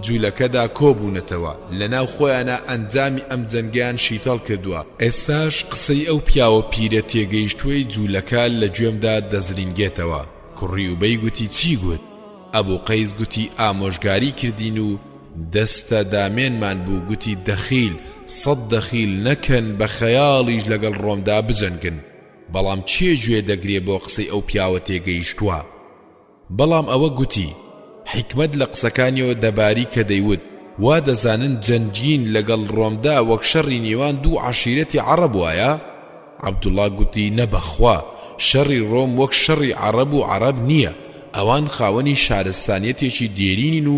جولەکەدا کۆبوونەتەوە، لەناو خۆیانا ئەنجامی ئەم جەنگەیان شیتەڵ کردووە، ئێستاش قسەی ئەو پیاوە پیرە تێگەیشتووەی جولەکە لە گوێمدا دەزرینگێتەوە. کوڕی ئوبەی گوتی چی گوت؟ ئەبو قەیس گوتی ئامۆژگاری کردین و دەستە دامێنمان بوو گوتی دەخیل سەت دەخیل نەکەن بە خەیاڵیش لەگەڵ ڕۆمدا بجەنگن بەڵام کێ گوێ دەگرێ بۆ قسەی ئەو پیاوە تێگەیشتووە؟ بەڵام ئەوە گوتی، حیکمەت لە قسەکانیەوە دەباری کە دەیوت، وا دەزانن جەنگین لەگەڵ ڕۆمدا وەک شەڕی نێوان دوو عەشیرەتی عەڕەب وایە؟ عەبدوڵا گوتی، نە بەخوا، شەڕی ڕۆم وەک شەڕی عەڕەب و عەڕەب نییە، ئەوان خاوەنی شارستانیەتێکی دێرینین و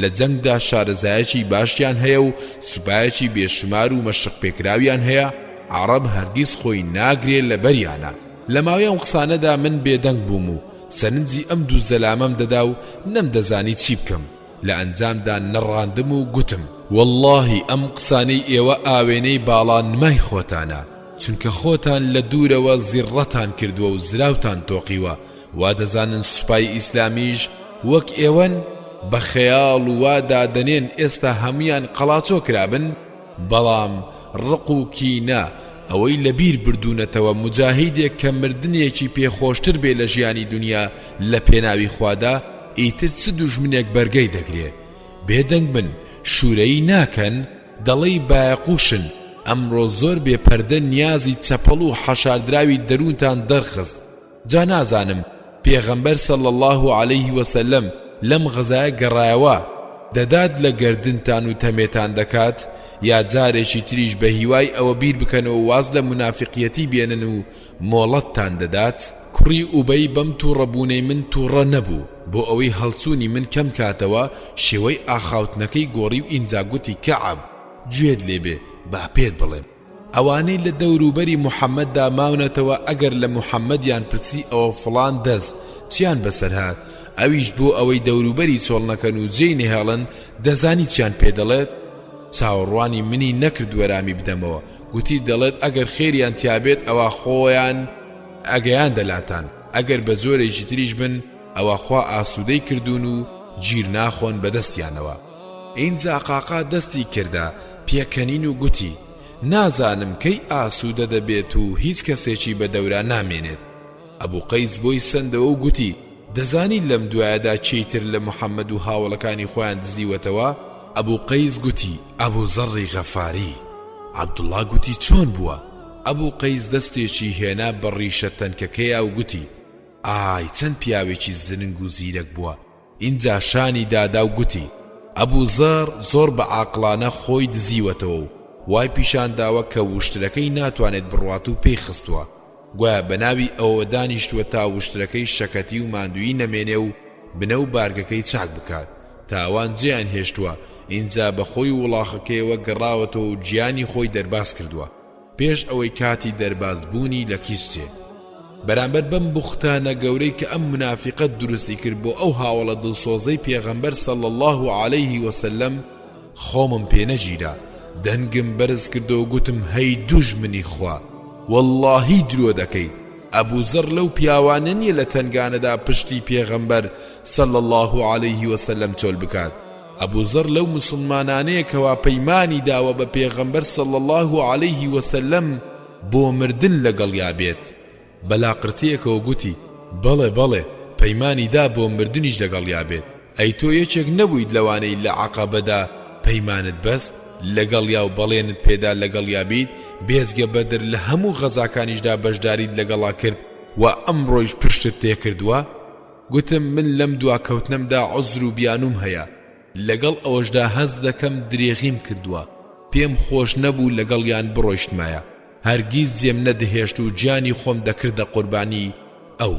لە جەنگدا شارەزایەکی باشیان هەیە و سوپایەکی بێشومار و مەشقپێکراویان هەیە، عەڕەب هەرگیز خۆی ناگرێ لەبەریانا. لە ماوەی ئەم قسانەدا من بێدەنگ بووم و سەرنجی ئەم دوو زەلامەم دەدا و نەمدەزانی چی بکەم، لە ئەنجامدا نەڕاندم و گوتم. وەڵڵاهی ئەم قسانەی ئێوە ئاوێنەی باڵا نمای خۆتانە، چونکە خۆتان لە دوورەوە زیڕڕەتان کردووە و زراوتان تۆقیوە، وا دەزانن سوپای ئیسلامیش وەک ئێوەن؟ بە خەیاڵ وا دادەنێن ئێستا هەموویان قەڵاچۆ کرابن؟ بەڵام ڕق و کینە ئەوەی لە بیر بردوونەتەوە موجاهیدێک کە مردنێکی پێ خۆشتر بێ لە ژیانی دونیا لە پێناوی خوادا ئیتر چ دوژمنێک بەرگەی دەگرێ؟ بێدەنگ بن شورەیی ناکەن دەڵێی بایەقوشن ئەمڕۆ زۆر بێ پەردە نیازی چەپەڵ و حەشاردراوی دەروونتان دەرخست جا نازانم پێغەمبەر صلی اللە علیه وسلم لەم غەزایە گەڕایەوە دەدات لە گەردنتان و تەمێتان دەکات یا جارێکی تریش بە هیوای ئەوە بیر بکەنەوە واز لە مونافیقیەتی بێنن و مۆڵەتتان دەدات؟ کوڕی ئوبەی بەم توڕەبوونەی من توڕە نەبوو، بۆ ئەوەی هەڵچوونی من کەم کاتەوە شێوەی ئاخاوتنەکەی گۆڕی و ئینجا گوتی کەعب گوێت لێ بێ با پێت بڵێم. ئەوانەی لە دەوروبەری موحەممەددا ماونەتەوە ئەگەر لە موحەممەدیان پرسی ئەوە فڵان دەست چیان بەسەر هات ئەویش بۆ ئەوەی دەوروبەری چۆڵ نەکەن و جێی نەهێڵن دەزانی چیان پێ دەڵێت؟ چاوەڕوانی منی نەکرد وەرامی بدەمەوە گوتی دەڵێت ئەگەر خێریان تیابێت ئەوا خۆیان ئەگەیاندە لاتان ئەگەر بە جۆرێکی تریش بن ئەوا خوا ئاسوودەی کردوون و گیر ناخۆن بەدەستیانەوە. ئینجا قاقا دەستی کردە پێکەنین و گوتی، نازانم کەی ئاسوودە دەبێت و هیچ کەسێکی بە دەورا نامێنێت. ئەبو قەیس بۆی سەندەوە و گوتی، دەزانی لەم دوایەدا کێی تر لە محەمەد و هاوەڵەکانی خۆیان دزیوەتەوە؟ ئەبو قەیس گوتی، ئەبو زەڕی غەفاری. عەبدوڵڵا گوتی، چۆن بووە؟ ئەبو قەیس دەستێکی هێنا بە ڕیشە تەنکەکەیا و گوتی، ئای چەند پیاوێکی زرنگ و زیرەک بووە! ئینجا شانی دادا و گوتی، ئەبو زەڕ زۆر بە عاقڵانە خۆی دزیوەتەوە و وای پیشان داوە کە وشترەکەی ناتوانێت بڕوات و پێی خستووە، گوایە بە ناوی ئەوەوە دانیشتووە تا وشترەکەی شەکەتی و ماندوویی نەمێنێ و بنە و بارگەکەی چاک بکات، تا ئەوان جێیان هێشتووە، ئینجا بە خۆی و وڵاخەکەیەوە گەڕاوەتەوە و گیانی خۆی دەرباز کردووە. پێش ئەوەی کاتی دەرباز بوونی لە کیس چێ. بەرامبەر بەم بوختانە گەورەی کە ئەم مونافیقە دروستی کرد بۆ ئەو هاوەڵە دڵسۆزەی پێغەمبەر صلی اللە علیه وسلم خۆمم پێ نەگیرا دەنگم بەرز کردەوە گوتم هەی دوژمنی خوا وەڵڵاهی درۆ دەکەی ئەبو زەڕ لەو پیاوانە نیە لە تەنگانەدا پشتی پێغەمبەر صلی اللە علیه وسلم چۆل بکات ئەبو زەڕ لەو موسڵمانانەیە کەوا پەیمانی داوە بە پێغەمبەر صلی اللە علیه وسلم بۆ مردن لەگەڵیا بێت، بە لاقرتێکەوە گوتی، بەڵێ بەڵێ پەیمانی دا بۆ مردنیش لەگەڵیا بێت، ئەی تۆ یەکێک نەبوویت لەوانەی لە عەقەبەدا پەیمانت بەست لەگەڵیا و بەڵێنت پێدا لەگەڵیا بیت، بێجگە بەدر لە هەموو غەزاکانیشدا بەشداریت لەگەڵا کرد و ئەمڕۆیش پشتت تێکردووە؟ گوتم من لەم دواکەوتنەمدا عوزر و بیانووم هەیە، لەگەڵ ئەوەشدا هەست دەکەم درێغیم کردووە، پێم خۆش نەبوو لەگەڵیان بڕۆیشتمایە، هەرگیز جێم نەدەهێشت و گیانی خۆم دەکردە قوربانی ئەو.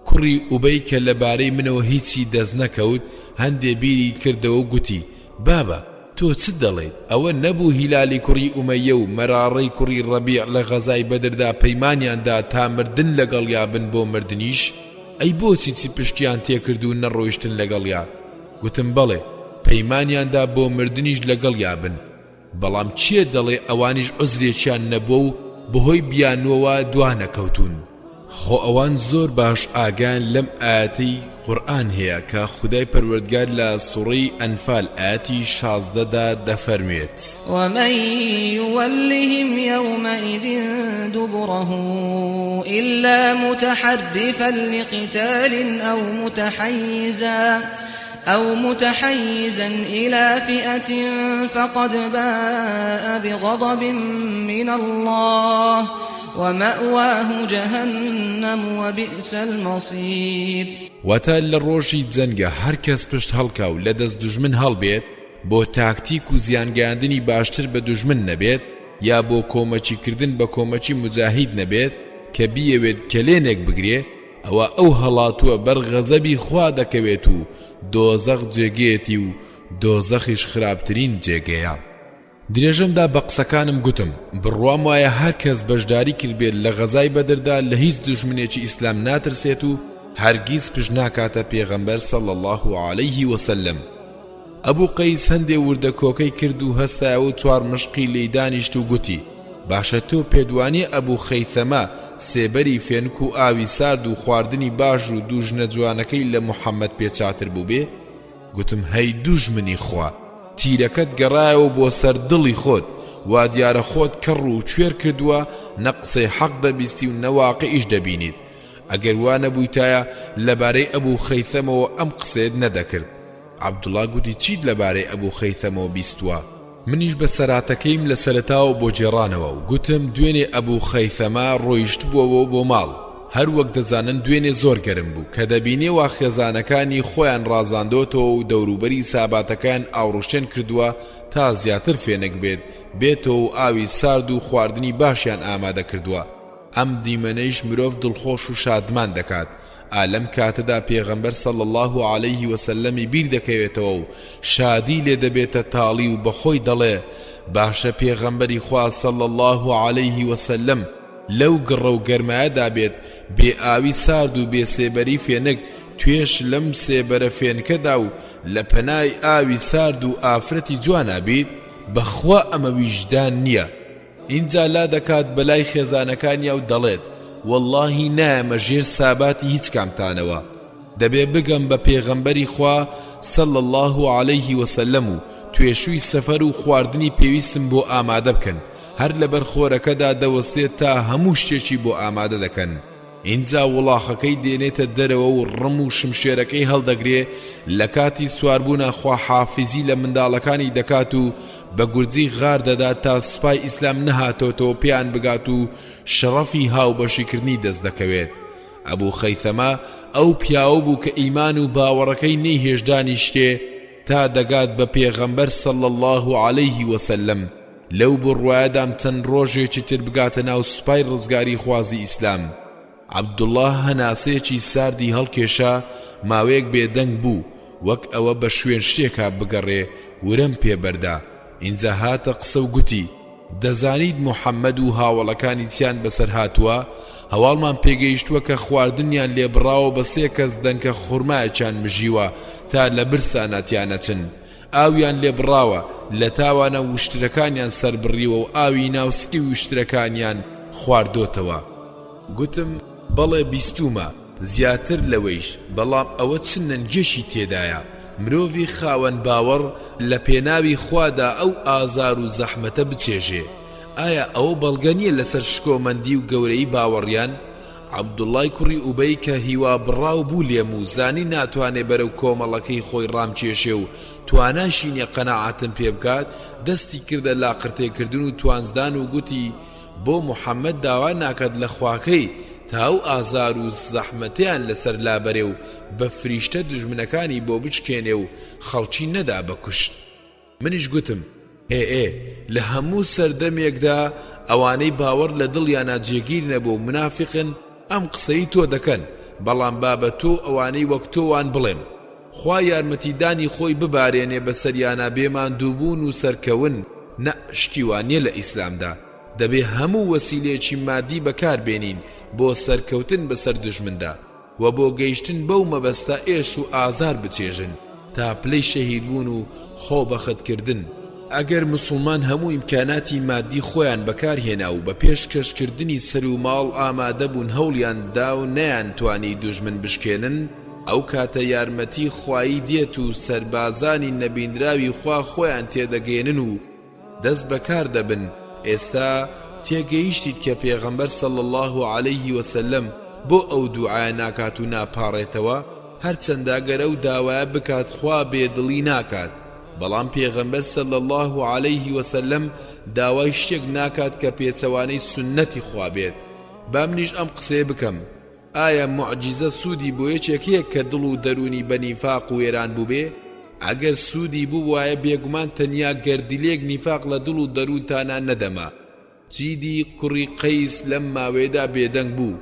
کوڕی ئوبەی کە لەبارەی منەوە هیچی دەست نەکەوت، هەندێ بیری کردەوە و گوتی، بابە، تۆ چ دەڵێیت، ئەوە نەبوو هیلالی کوڕی ئومەییە و مەراڕەی کوڕی ڕەبیع لە غەزای بەدردا پەیمانیان دا تا مردن لەگەڵیا بن بۆ مردنیش؟ ئەی بۆچی چی پشتیان تێکرد و نەڕۆیشتن لەگەڵیا؟ گوتم بەڵێ، پەیمانیان دا بۆ مردنیش لەگەڵیا بن، بەڵام کێ دەڵێ ئەوانیش عوزرێکیان نەبووە و بەهۆی بیانووەوە دوانەکەوتوون؟ خۆ ئەوان زۆر باش ئاگایان لەم ئایەتەی قورئان هەیە کە خودای پەروەردگار لە سوڕەی ئەنفال ئایەتی 16 دا دەفەرموێت. ومن یولهم یومئذ دبره إلا متحرفا لقتال أو متحیزا أو متحیزا إلى فئة فقد باء بغضب من الله ومأواه جهنم وبئس المصیر. واتە، لە ڕۆژی جەنگا هەر کەس پشت هەڵکا و لە دەست دوژمن هەڵبێت بۆ تاکتیک و زیان گەیاندنی باشتر بە دوژمن نەبێت یا بۆ کۆمەکی کردن بە کۆمەکی موجاهید نەبێت کە بیەوێت کەلێنێک بگرێ ئەوا ئەو هەڵاتووە بەر غەزەبی خوا دەکەوێت و دۆزەخ جێگەیەتی و دۆزەخیش خراپترین جێگەیە. درێژەم دا بە قسەکانم گوتم، بڕوام وایە هەر کەس بەشداری کردبێت لە غەزای بەدردا لە هیچ دوژمنێکی ئیسلام ناترسێت و هەرگیز پشت ناکاتە پێغەمبەر صلی اللە علیه وسلم. ئەبو قەیس هەندێ وردە کۆکەی کرد و هەستایەوە و چوارمشقی لێی دانیشت و گوتی، باشە تۆ پێت وانیە ئەبو خەیثەمە سێبەری فێنک و ئاوی سارد و خواردنی باش و دوو ژنە جوانەکەی لە محەمەد پێ چاتر بووبێ؟ گوتم هەی دوژمنی خوا، تیرەکەت گەڕایەوە بۆ سەر دڵی خۆت، وادیارە خۆت کەڕ و کوێر کردووە نە قسەی حەق دەبیستی و نە واقیعیش دەبینیت، ئەگەر وا نەبوویتایە لەبارەی ئەبو خەیثەمەوە ئەم قسەیەت نەدەکرد. عەبدوڵا گوتی چیت لەبارەی ئەبو خەیثەمەوە بیستووە؟ منیش بەسەراتەکەیم لە سەرەتاوە بۆ گێڕانەوە و گوتم دوێنێ ئەبو خەیثەمە ڕۆیشتبووەوە بۆ ماڵ، هەر وەک دەزانن دوێنێ زۆر گەرم بوو، کە دەبینێ وا خێزانەکانی خۆیان ڕازاندۆتەوە و دەوروبەری ساباتەکەیان ئاوڕشێن کردووە تا زیاتر فێنک بێت، بێتەوە و ئاوی سارد و خواردنی باشیان ئامادە کردووە. ئەم دیمەنەیش مرۆڤ دڵخۆش و شادمان دەکات، ئا لەم کاتەدا پێغەمبەر صلی اللە علیه وسلم ی بیر دەکەوێتەوە و شادی لێ دەبێتە تاڵی و بەخۆی دەڵێ، باشە پێغەمبەری خوا صلی اللە علیه وسلم لەو گڕە و گەرمایەدا بێت بێ ئاوی سارد و بێ سێبەری فێنک توێش لەم سێبەرە فێنکەدا و لە پەنای ئاوی سارد و ئافرەتی جوانا بیت؟ بەخوا ئەمە ویژدان نیە. ئینجا لادەکات بەلای خێزانەکانیا و دەڵێت، وەڵڵاهی نایەمە ژێر ساباتی هیچ کامتانەوە، دەبێ بگەم بە پێغەمبەری خوا صلی اللە علیه وسلم و توێشووی سەفەر و خواردنی پێویستم بۆ ئامادە بکەن، هەر لەبەر خۆرەکەدا دەوەستێت تا هەموو شتێکی بۆ ئامادە دەکەن. ئینجا وڵاخەکەی دێنێتە دەرەوە و ڕم و شمشێرەکەی هەڵدەگرێ، لە کاتی سواربوونا خواحافیزی لە منداڵەکانی دەکات و بە گورجی غار دەدات تا سوپای ئیسلام نەهاتۆتەوە پێیان بگات و شەڕەفی هاوبەشیکردنی دەست دەکەوێت. ئەبو خەیثەمە ئەو پیاوە بوو کە ئیمان و باوەڕەکەی نەیهێشت دانیشتێ تا دەگات بە پێغەمبەر صلی اللە علیه وسلم، لەو بڕوایەدام چەند ڕۆژێکی تر بگاتە ناو سوپای ڕزگاریخوازی ئیسلام. عەبدوڵڵا هەناسەیەکی ساردی هەڵکێشا، ماوەیەک بێدەنگ بوو، وەک ئەوە بە شوێن شتێکا بگەڕێ، ورەم پێ بەردا. ئینجا هاتە قسە و گوتی، دەزانیت موحەممەد و هاوەڵەکانی چیان بەسەر هاتووە؟ هەواڵمان پێگەیشتووە کە خواردنیان لێ بڕاوە بە سێ کەس دەنکە خورمایەکیان مژیوە تا لە برسانا تیانەچن. ئاویان لێ بڕاوە، لە تاوانە وشترەکانیان سەربڕیوە و ئاوی ناو سکی وشترەکانیان خواردۆتەوە. گوتم، بەڵێ بیستوومە، زیاتر لەوەیش، بەڵام ئەوە چ نەنگیەکی تێدایە، مرۆڤی خاوەن باوەڕ لە پێناوی خوادا ئەو ئازار و زەحمەتە بچێژێ، ئایا ئەوە بەڵگە نیە لەسەر شکۆمەندی و گەورەیی باوەڕیان؟ عەبدوڵای کوڕی ئوبەی کە هیوا بڕاو بوو لێم و زانی ناتوانێ بەرەو کۆمەڵەکەی خۆی ڕامکێشێ و تواناشی نیە قەناعەتم پێ بکات، دەستی کردە لاقرتێ کردن و توانجدان و گوتی، بۆ محەمەد داوا ناکات لە خواکەی تا ئەو ئازار و زەحمەتەیان لەسەر لابەرێ و بە فریشتە دوژمنەکانی بۆ بشکێنێ و خەڵکی نەدا بە کوشت. منیش گوتم، ئێ ئێ، لە هەموو سەردەمێکدا ئەوانەی باوەڕ لە دڵیانا جێگیر نەبووە و مونافیقن ئەم قسەی تۆ دەکەن، بەڵام با بە تۆ و ئەوانەی وەک تۆ وان بڵێم، خوا یارمەتیدانی خۆی ببارێنێ بەسەریانا بێ ماندووبوون و سەرکەون، نەء شتی وا نیە لە ئیسلامدا، دەبێ هەموو وەسیلەیەکی مادی بەکار بێنین بۆ سەرکەوتن بەسەر دوژمندا. وە بۆ گەیشتن بەو مەبەستە ئێش و ئازار بچێژن تا پلەی شەهیدبوون و خۆ بەخت کردن. ئەگەر موسڵمان هەموو ئیمکاناتی مادی خۆیان بەکار هێنا و بە پێشکەش کردنی سەر و ماڵ ئامادە بوون هەوڵیان دا و نەیان توانی دوژمن بشکێنن ئەو کاتە یارمەتی خوایی دێت و سەربازانی نەبیندراوی خوا خۆیان تێدەگەیەنن و دەست بەکار دەبن، ئێستا تێگەیشتیت کە پێغەمبەر صلی اللە علیه وسلم بۆ ئەو دوعایە ناکات و ناپاڕێتەوە، هەرچەندە گەر ئەو داوایە بکات خوا بێ دڵی ناکات، بەڵام پێغەمبەر صلی اللە علیه وسلم داوای شتێک ناکات کە پێچەوانەی سوننەتی خوا بێت، با منیش ئەم قسەیە بکەم. ئایا موعجیزە سوودی بۆ یەکێک هەیە کە دڵ و دەروونی بە نیفاق وێران بووبێ؟ ئەگەر سوودی بووبوایە بێگومان تەنیا گەردیلەیەک نیفاق لە دڵ و دەروونتانا نەدەما. چیدی کوڕی قەیس لەم ماوەیەدا بێدەنگ بوو.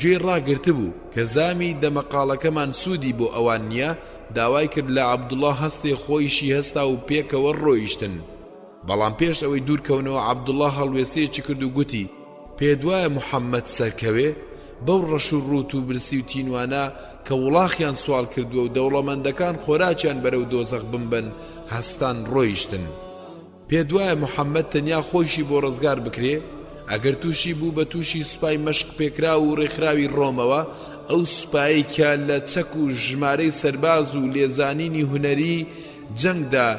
گوێی ڕاگرتبوو. کە زامی دەمەقاڵەکەمان سوودی بۆ ئەوان نییە، داوای کرد لە عەبدوڵڵا هەستێ خۆیشی هەستا و پێکەوە ڕۆیشتن. بەڵام پێش ئەوەی دوور کەونەوە عەبدوڵڵا هەڵوێستەیەکی کرد و گوتی، پێتوایە محەممەد سەرکەوێ؟ بەو ڕەش و ڕووت و برسی و تینوانە کە وڵاخیان سواڵ کردووە و دەوڵەمەندەکان خۆراکیان بەرەو دۆزەخ بمبەن هەستان ڕۆیشتن. پێتوایە محەممەد تەنیا خۆیشی بۆ ڕزگار بکرێ؟ ئەگەر تووشی بوو بە تووشی سوپای مەشقپێکراو و ڕێکخراوی ڕۆمەوە، ئەو سوپایەی کە لە چەک و ژمارەی سەرباز و لێزانینی هونەری جەنگدا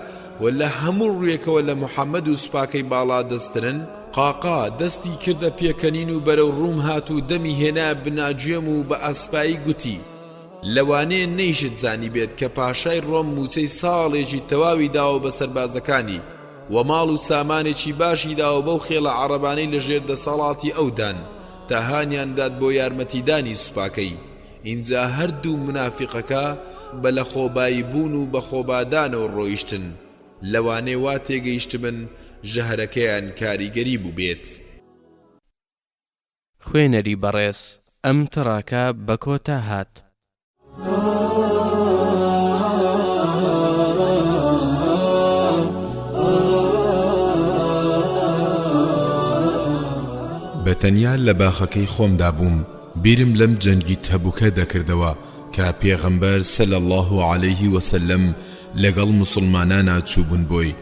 و لە هەموو ڕوویەکەوە لە محەمەد و سوپاکەی باڵادەستترن؟ قاقا، دەستی کردە پێکەنین و بەرەو ڕووم هات و دەمی هێنایە بناگوێم و بە ئەسپایی گوتی، لەوانەیە نەیشت زانیبێت کە پاشای ڕۆم مووچەی ساڵێکی تەواوی داوە بە سەربازەکانی و ماڵ و سامانێکی باشی داوە بەو خێڵە عەڕەبانەی لە ژێر دەسەڵاتی ئەودان تا هانیان بدات بۆ یارمەتیدانی سوپاکەی. ئینجا هەردوو مونافیقەکە بە لەخۆبایی بوون و بەخۆبادانەوە ڕۆیشتن، لەوانەیە وا تێگەیشتبن ژەهرەکەیان کاریگەری بووبێت. خوێنەری بەڕێز ئەم تڕاکە بە کۆتا هات. بە تەنیا لە باخەکەی خۆمدا بووم، بیرم لەم جەنگی تەبوکە دەکردەوە کە پێغەمبەر صلی اللە علیه وسلم لەگەڵ موسڵمانانا چووبوون بۆی،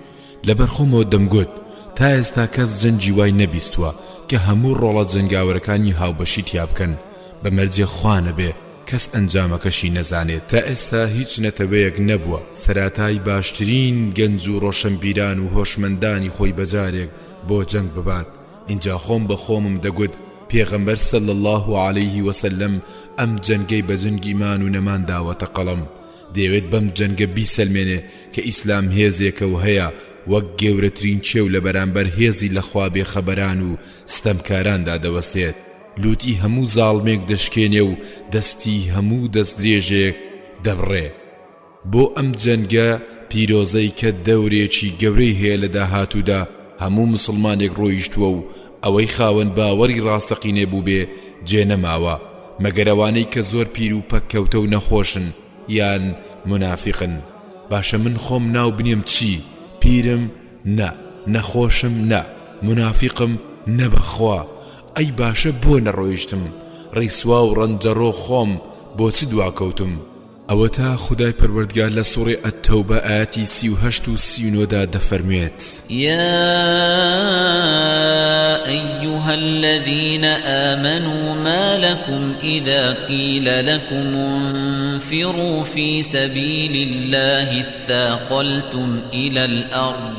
لەبەر خۆمەوە دەمگوت تا ئێستا کەس جەنگی وای نەبیستووە کە هەموو ڕۆڵە جەنگاوەرەکانی هاوبەشی تیا بکەن بە مەرجێ خوا نەبێ کەس ئەنجامەکەشی نەزانێت تا ئێستا هیچ نەتەوەیەک نەبووە سەراتای باشترین گەنج و ڕۆشەنبیران و هۆشمەندانی خۆی بەجارێک بۆ جەنگ ببات ئینجا خۆم بە خۆمم دەگوت پێغەمبەر صلی اللە علیه وسلم ئەم جەنگەی بە جەنگی مان و نەمان داوەتە قەڵەم دەیەوێت بەم جەنگە بیسەلمێنێ کە ئیسلام هێزێکە و هەیە وەک گەورەترین کێو لە بەرامبەر هێزی لە خوا بێخەبەران و ستەمکاراندا دەوەستێت لوتی هەموو زاڵمێک دەشکێنێ و دەستی هەموو دەستدرێژێک دەبڕێ. بۆ ئەم جەنگە پیرۆزەی کە دەورێکی گەورەی هەیە لە داهاتوودا هەموو موسڵمانێک ڕۆیشتووە و ئەوەی خاوەن باوەڕی ڕاستەقینە بووبێ جێ نەماوە مەگەر ئەوانەی کە زۆر پیر و پەککەوتە و نەخۆشن یان مونافیقن باشە من خۆم ناو بنێم چی پیرم نا نەخۆشم نا مونافیقم نە بەخوا ئەی باشە بۆ نەڕۆیشتم ڕیسوا و ڕەنجەڕۆ خۆم بۆ چ دواکەوتم؟ ئەوەتا خودای پەروەردگار لە سوڕی التوبە ئایەتی 38 و 39 دا دەفەرموێت. يا أيها الذين آمنوا ما لكم إذا قيل لكم انفروا في سبيل الله اثاقلتم إلى الأرض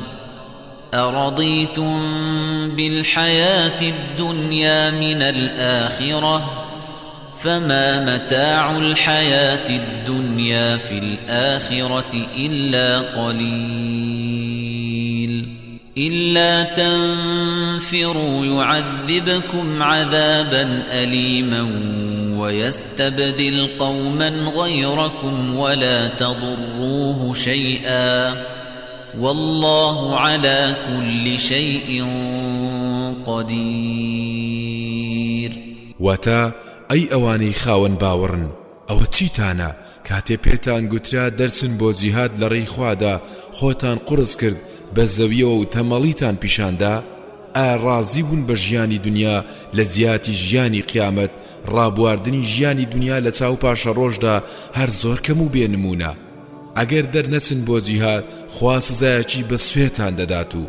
أرضيتم بالحياة الدنيا من الآخرة فما متاع الحياة الدنيا في الآخرة إلا قليل إلا تنفروا يعذبكم عذابا أليما ويستبدل قوما غيركم ولا تضروه شيئا واللە علی کل شیء قدیر. واتە، ئەی ئەوانەی خاوەن باوەڕن، ئەوە چیتانە، کاتێ پێتان گوترا دەرچن بۆ جیهاد لە ڕێی خوادا، خۆتان قوڕس کرد بە زەویەوە و تەمەڵیتان پیشان دا؟ ئایا ڕازی بوون بە ژیانی دونیا لە جیاتی ژیانی قیامەت، ڕابواردنی ژیانی دونیا لە چاو پاشەڕۆژدا هەر زۆر کەم و بێ نموونە. ئەگەر دەرنەچن بۆ جیهاد خوا سزایەکی بە سوێتان دەدات و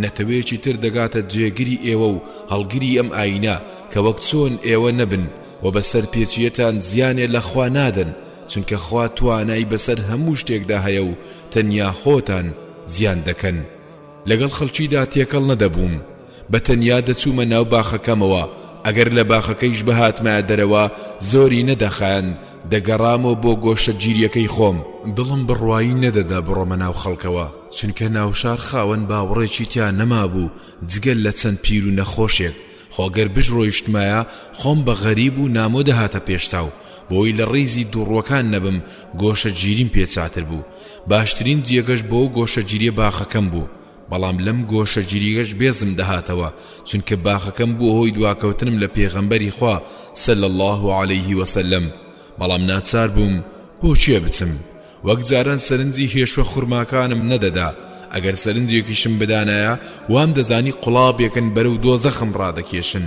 نەتەوەیەکی تر دەگاتە جێگری ئێوە و هەڵگری ئەم ئایینە کە وەک چۆن ئێوە نەبن و بە سەرپێچییەتان زیانێ لە خوا نادەن چونکە خوا توانای بەسەر هەموو شتێکدا هەیە و تەنیا خۆتان زیان دەکەن. لەگەڵ خەڵکیدا تێکەڵ نەدەبووم، بە تەنیا دەچوومە ناو باخەکەمەوە، ئەگەر لە باخەکەیش بهاتمایە دەرەوە زۆری نەدەخایاند، دەگەڕامەوە بۆ گۆشەگیرییەکەی خۆم. دڵم بڕوایی نەدەدا بڕۆمە ناو خەڵکەوە، چونکە ناوشار خاوەن باوەڕێکی تیا نەمابوو جگە لە چەند پیر و نەخۆشێک، خۆ گەر بشڕۆیشتمایە خۆم بە غەریب و نامۆ دەهاتە پێش چاو، بۆی لە ڕیزی دووڕووەکان نەبم گۆشەگیریم پێ چاتر بوو. باشترین جێگەش بۆ گۆشەگیریە باخەکەم بوو، بەڵام لەم گۆشەگیریەش بێزم دەهاتەوە، چونکە باخەکەم بووە هۆی دواکەوتنم لە پێغەمبەری خوا صلی اللە علیه وسلم، بەڵام ناچار بووم بۆ کوێ بچم؟ وەک جاران سەرنجی هێشوە خورماکانم نەدەدا، ئەگەر سەرنجێکیشم بدانایە وام دەزانی قوڵابێکن بەرەو دۆزەخم ڕادەکێشن.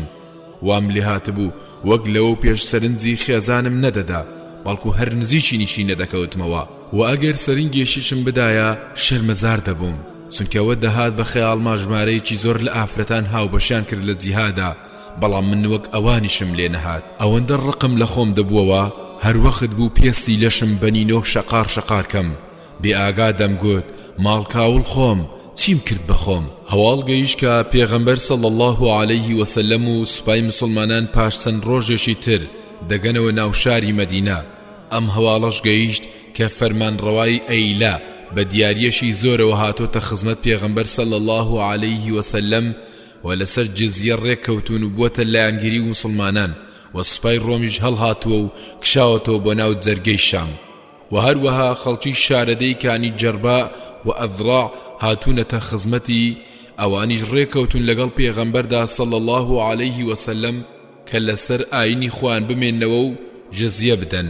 وام لێهاتبوو وەک لەوەو پێش سەرنجی خێزانم نەدەدا، بەڵکو هەر نزیکینیشی نەدەکەوتمەوە. وە ئەگەر سەرنگێکیشم بدایە شەرمەزار دەبووم، چونکە ئەوە دەهات بە خەیاڵما ژمارەیەکی زۆر لە ئافرەتان هاوبەشیان کرد لە جیهادا، بەڵام من وەک ئەوانیشم لێ نەهات. ئەوەندە ڕقم لە خۆم دەبووەوە هەروەخت بوو پێستی لەشم بە نینۆک شەقاڕ شەقاڕ کەم، بێ ئاگا دەمگوت، ماڵ کاوڵ خۆم، چیم کرد بە خۆم؟ هەواڵ گەیشت کە پێغەمبەر صلی اللە علیه و سلم و سوپای موسڵمانان پاش چەند ڕۆژێکی تر دەگەنەوە ناو شاری مەدینە، ئەم هەواڵەش گەیشت کە فەرمانڕەوای ئەیلە بە دیاریەکی زۆرەوە هاتۆتە خزمەت پێغەمبەر صلی اللە علیه و سلم و لەسەر جزیە ڕێککەوتوون و بووەتە لایەنگری موسڵمانان و سوپای ڕۆمیش هەڵهاتووە و کشاوەتەوە بۆ ناو جەرگەی شام. وە هەروەها خەڵکی شارەدێی کانی جەرباء و ئەذراع هاتوونەتە خزمەتی، ئەوانیش ڕێکەوتوون لەگەڵ پێغەمبەردا صلی اللە علیه وسلم کە لەسەر ئاینی خۆیان بمێننەوە و جزیە بدەن.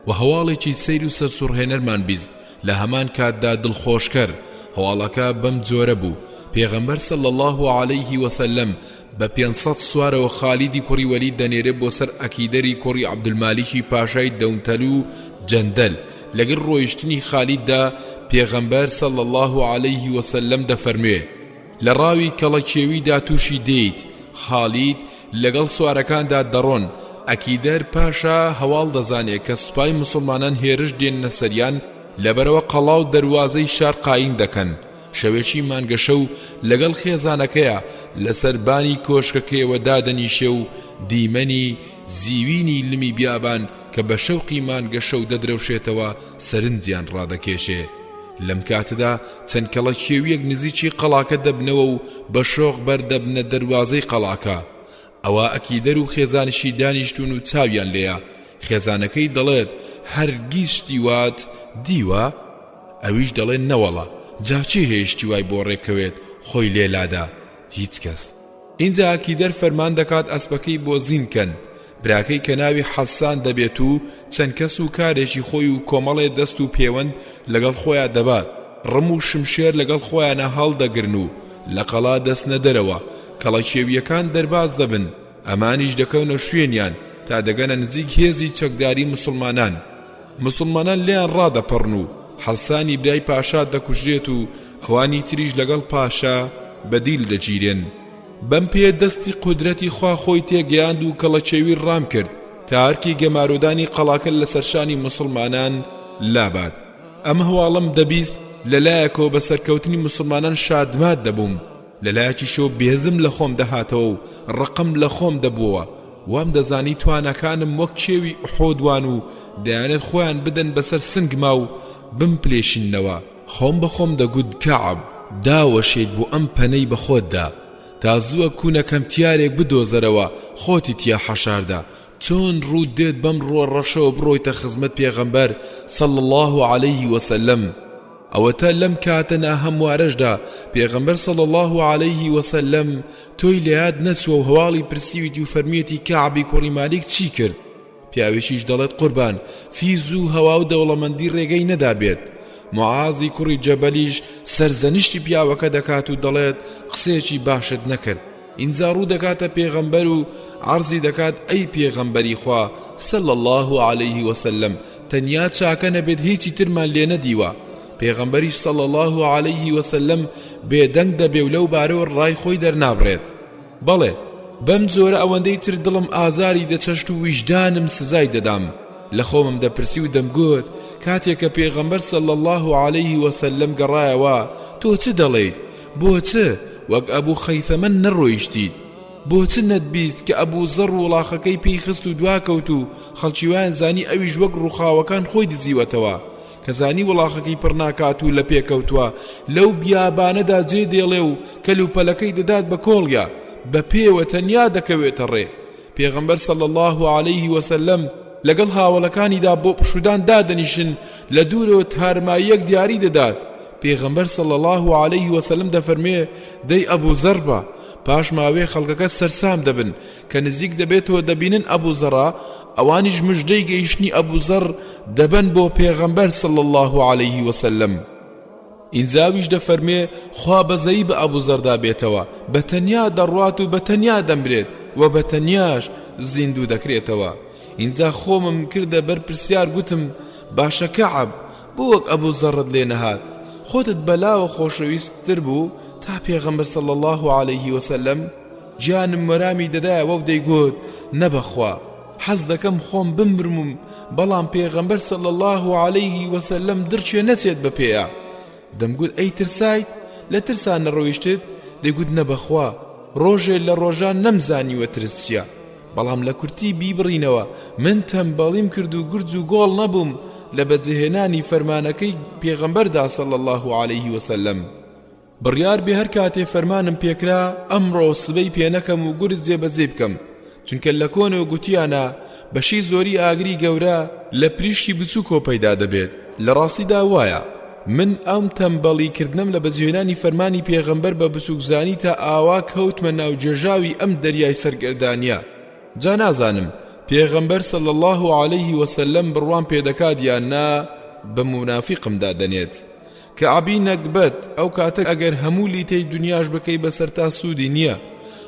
وە هەواڵێکی سەیر و سەرسوڕهێنەرمان بیست لە هەمان کاتدا دڵخۆشکەر، هەواڵەکە بەم جۆرە بوو، پێغەمبەر صلی اللە علیه وسلم بە 500 سوارەوە خالیدی کوڕی وەلید دەنێرێ بۆ سەر ئەکیدەری کوڕی عەبدولمالیکی پاشای دەونتەل و جەندەل، لەگەل ڕۆیشتنی خالیددا پێغەمبەر صلی اللە علیه وسلم دەفەرموێ، لە ڕاوی کەڵەکێویدا تووشی دێیت، خالید لەگەڵ سوارەکاندا دەڕۆن، ئەکیدەر پاشا هەواڵ دەزانێ کە سوپای موسڵمانان هێرش دێننە سەریان، لەبەرئەوە قەڵا و دەروازەی شار قایم دەکەن، شەوێکی مانگەشەو لەگەڵ خێزانەکەیا لەسەر بانی کۆشکەکەیەوە دادەنیشێ و دیمەنی زیوینی لمی بیابان کە بە شەوقی مانگەشەو دەدرەوشێتەوە سەرنجیان ڕادەکێشێ. لەم کاتەدا چەند کەڵەکێوییەک نزیکی قەڵاکە دەبنەوە و بە شۆق بەردەبنە دەروازەی قەڵاکە. ئەوا ئەکیدەر و خێزانیشی دانیشتوون و چاویان لێیە. خێزانەکەی دەڵێت هەرگیز شتی وات دیوە؟ ئەویش دەڵێ نەوەڵا، جا کێ هەیە شتی وای بۆ ڕێککەوێت خۆی لێ لادا؟ هیچ کەس. ئینجا ئەکیدەر فەرمان دەکات ئەسپەکەی بۆ زین کەن، براکەی کە ناوی حەسان دەبێت و چەند کەس و کارێکی خۆی و کۆمەڵێ دەست و پێوەند لەگەڵ خۆیا دەبات، ڕم و شمشێر لەگەڵ خۆیانا هەڵدەگرن و لە قەڵا دەچنە دەرەوە، کەڵەکێوییەکان دەرباز دەبن، ئەمانیش دەکەونە شوێنیان تا دەگەنە نزیک هێزی چەکداری موسڵمانان. موسڵمانان لێیان ڕادەپەڕن و حەسانی برای پاشا دەکوژرێت و ئەوانی تریش لەگەڵ پاشا بە دیل دەگیرێن. بەم پێیە دەستی قودرەتی خوا خۆی تێگەیاند و کەڵەکێوی ڕام کرد تا ئەرکی گەمارۆدانی قەڵاکە لەسەر شانی موسڵمانان لابات. ئەم هەواڵەم دەبیست لە لایەکەوە بە سەرکەوتنی موسڵمانان شادمات دەبووم، لە لایەکیشەوە بێزم لە خۆم دەهاتەوە و ڕقم لە خۆم دەبووەوە، وام دەزانی تواناکانم وەک کێوی ئوحود وان و دەیانێت خۆیان بدەن بەسەر سنگما و بمپلێشننەوە. خۆم بە خۆم دەگوت کەعب داوەشێیت بۆ ئەم پەنەی بە خۆت دا، تا زووە کونە کەمتیارێک بدۆزەرەوە خۆتی تیا حەشاردە، چۆن ڕووت دێت بەم ڕووە ڕەشەوە بڕۆیتە خزمەت پێغەمبەر صلی اللە علیه وسلم؟ ئەوەتا لەم کاتە ناهەموارەشدا پێغەمبەر صلی اللە علیه وسلم تۆی لەیاد نەچووە و هەواڵی پرسیویتی و فەرموویەتی کەعبی کوڕی مالیک چی کرد؟ پیاوێکیش دەڵێت قوربان فیز و هەوا و دەوڵەمەندی ڕێگەی نەدا بێت. معاذی کوڕی جەبەلیش سەرزەنشتی پیاوەکە دەکات و دەڵێت قسەیەکی باشت نەکرد. ئینجا ڕوو دەکاتە پێغەمبەر و عەرزی دەکات ئەی پێغەمبەری خوا صلی اللە علیه وسلم تەنیا چاکە نەبێت هیچی ترمان لێ نەدیوە. پێغەمبەریش صلی اللە علیه وسلم بێدەنگ دەبێ و لەو بارەوە ڕای خۆی دەرنابڕێت. بەڵێ، بەم جۆرە ئەوەندەی تر دڵم ئازاری دەچەشت و ویژدانم سزای دەدام، لە خۆمم دەپرسی و دەمگوت، کاتێ کە پێغەمبەر صلی اللە علیه وسلم گەڕایەوە تۆ چ دەڵێیت؟ بۆ چ وەک ئەبو خەیثەمە نەڕۆیشتیت؟ بۆ چ نەتبیست کە ئەبو زەڕ وڵاخەکەی پێی خست و دواکەوت و خەڵکی وایان زانی ئەویش وەک ڕووخاوەکان خۆی دزیوەتەوە؟ کە زانی وڵاخەکەی پڕ ناکات و لە پێ کەوتووە، لەو بیابانەدا جێ دێڵێ و کەلوپەلەکەی دەدات بە کۆڵیا، بە پێوە تەنیا دەکەوێتە ڕێ. پێغەمبەر صلی اللە علیه وسلم لەگەڵ هاوەڵەکانیدا بۆ پشوودان دادەنیشن، لە دوورەوە تارماییەک دیاری دەدات، پێغەمبەر صلی اللە علیه وسلم دەفەرموێ، دەی ئەبو زەڕ بە. پاش ماوەیەک خەڵکەکە سەرسام دەبن، کە نزیک دەبێتەوە دەبینن ئەبو زەڕە، ئەوانیش مژدەی گەیشتنی ئەبو زەڕ دەبەن بۆ پێغەمبەر صلی اللە علیه وسلم. ئینجا ئەویش دەفەرموێ، خوا بەزەیی بە ئەبو زەڕدا بێتەوە، بە تەنیا دەڕوات و بە تەنیا دەمرێت و بە تەنیاش زیندوو دەکرێتەوە. ئینجا خۆمم کردە بەر پرسیار گوتم، باشە کەعب بۆ وەک ئەبو زەڕت لێ نەهات؟ خۆتت بەلاوە خۆشەویست تر بوو تا پێغەمبەر صلی اللە علیه وسلم؟ گیانم وەرامی دەدایەوە و دەیگوت، نە بەخوا حەز دەکەم خۆم بمرم و بەڵام پێغەمبەر صلی اللە علیه وسلم دڕکێ نەچێت بە پێیا. دەمگوت ئەی ترسایت؟ لە ترسا نەڕۆیشتت؟ دەیگوت نە بەخوا ڕۆژێ لە ڕۆژان نەمزانیوە ترس چیە. بەڵام لە کورتی بیبڕینەوە من تەمبەڵیم کرد و گورج و گۆڵ نەبووم لە بەجێهێنانی فەرمانەکەی پێغەمبەردا صلی اللە علیه وسلم. بڕیار بێ هەر کاتێ فەرمانم پێکرا ئەمڕۆ سبەی پێنەکەم و گورج جێبەجێی بکەم چونکە لە کۆنەوە گوتیانە بەشی زۆری ئاگری گەورە لە پریشکی بچووکەوە پەیدا دەبێت لە ڕاستیدا وایە من ئەم تەمبەڵی کردنەم لە بەجێهێنانی فەرمانی پێغەمبەر بە بچووک زانی تا ئاوا کەوتمە ناو گێژاوی ئەم دەریای سەرگەردانیە جا نازانم پێغەمبەر صلی اللە علیه وسلم بڕوام پێدەکات یان نا بە مونافیقم دادەنێت کەعبی نەگبەت، ئەو کاتە ئەگەر هەموو لیتەی دونیاش بکەی بەسەرتا سوودی نییە.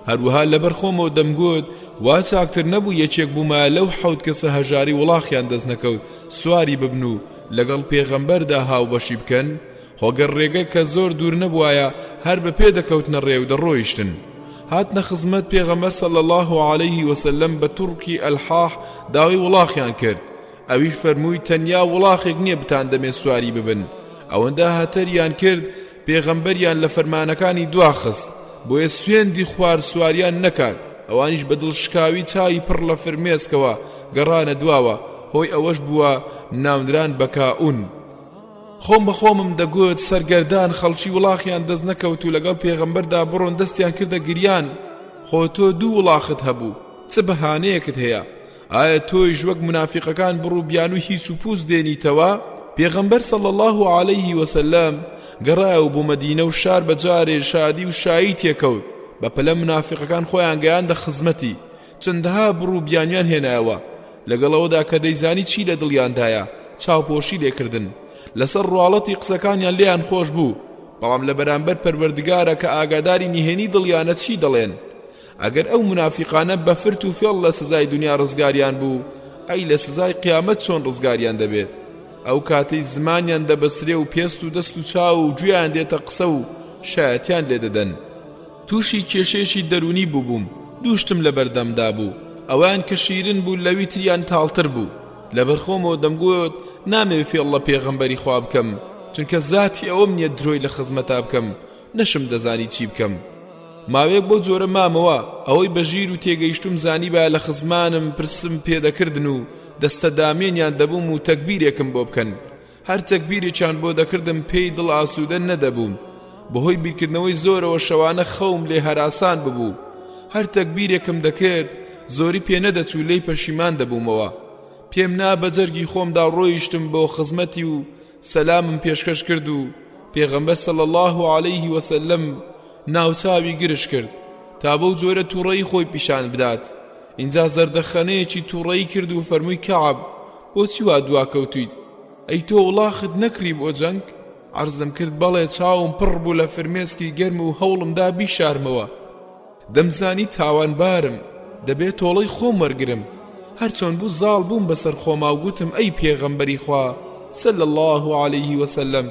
هەروەها لەبەر خۆمەوە دەمگوت، وا چاکتر نەبوو یەکێک بوومایە لەو حەوت کەسە هەژارەی وڵاخیان دەست نەکەوت سواری ببن و لەگەڵ پێغەمبەردا هاوبەشی بکەن؟ خۆ گەر ڕێگە کە زۆر دوور نەبوایە هەر بە پێ دەکەوتنە ڕێ و دەڕۆیشتن. هاتنە خزمەت پێغەمبەر صلی اللە علیه وسلم بە تورکی الحاح داوای وڵاخیان کرد. ئەویش فەرمووی تەنیا وڵاخێک نییە بتاندەمێ سواری ببن، ئەوەندە هەتەریان کرد پێغەمبەریان لە فەرمانەکانی دواخست، بۆیە سوێندی خوارد سواریان نەکات، ئەوانیش بە دڵشکاوی چاوی پڕ لە فرمێسکەوە گەڕانە دواوە، هۆی ئەوەش بووە ناونران بە کائون. خۆم بە خۆمم دەگوت سەرگەردان خەڵکی وڵاخیان دەست نەکەوت و لەگەڵ پێغەمبەردا بڕۆن دەستیان کردە گریان، خۆ تۆ دوو وڵاخت هەبوو چ بەهانەیەکت هەیە؟ ئایا تۆیش وەک مونافیقەکان بڕ و بیانووی هیچ و پووچ دێنیتەوە؟ پێغەمبەر صلی اللە علیه وسلم گەڕایەوە بۆ مەدینە و شار بە جارێ شادی و شایی تێکەوت، بە پەلە مونافیقەکان خۆیان گەیاندە خزمەتی، چەندەها بڕ و بیانویان هێنایەوە، لەگەڵ ئەوەدا کە دەیزانی چی لە دڵیاندایە چاوپۆشی لێکردن، لەسەر ڕواڵەتی قسەکانیان لێیان خۆش بوو، بەڵام لە بەرامبەر پەروەردگارە کە ئاگاداری نهێنی دڵیانە چی دەڵێن؟ ئەگەر ئەو مونافیقانە بە فرت و فێڵ لە سزای دونیا ڕزگاریان بوو، ئەی لە سزای قیامەت چۆن ڕزگاریان دەبێت؟ ئەو کاتەی زمانیان دەبەسترێ و پێست و دەست و چاو و گوێیان دێتە قسە و شایەتیان لێ دەدەن. تووشی کێشەیەکی دەروونی بووبووم، دوو شتم لەبەردەمدا بوو، ئەوەیان کە شیرن بوو لەوی تریان تاڵتر بوو. لەبەر خۆمەوە دەمگوت نامەوێ فێڵ لە پێغەمبەری خوا بکەم، چونکە زاتی ئەوەم نییە درۆی لە خزمەتا بکەم، نەشم دەزانی چی بکەم. ماوەیەک بەو جۆرە مامەوە، ئەوەی بە ژیر و تێگەیشتووم زانیبایە لە خزمانم پرسم پێ دەکردن و دەستە دامێنیان دەبووم و تەگبیرێکم بۆ بکەن. هەر تەگبیرێکیان بۆ دەکردم پێی دڵ ئاسوودە نەدەبووم. بەهۆی بیرکردنەوەی زۆرەوە شەوانە خەوم لێ هەراسان ببوو. هەر تەگبیرێکم دەکرد زۆری پێ نەدەچوو لێی پەشیمان دەبوومەوە. پێم نا بە جەرگی خۆمدا ڕۆیشتم بۆ خزمەتی و سەلامم پێشکەش کرد و پێغەمبەر صلی اللە علیه وسلم ناوچاوی گرژ کرد تا بەو جۆرە توڕەیی خۆی پیشان بدات ئینجا زەردەخەنەیەکی توڕەیی کرد و فەرمووی کەعب بۆچی وا دواکەوتویت ئەی تۆ وڵاخت نەکڕی بۆ جەنگ عەرزم کرد بەڵێ چاوم پڕ بوو لە فرمێسکی گەرم و هەوڵمدا بیشارمەوە دەمزانی تاوانبارم، دەبێ تۆڵەی خۆم وەرگرم، هەرچۆن بوو زاڵ بووم بەسەر خۆما و گوتم ئەی پێغەمبەری خوا، صلی اللە علیه وسلم!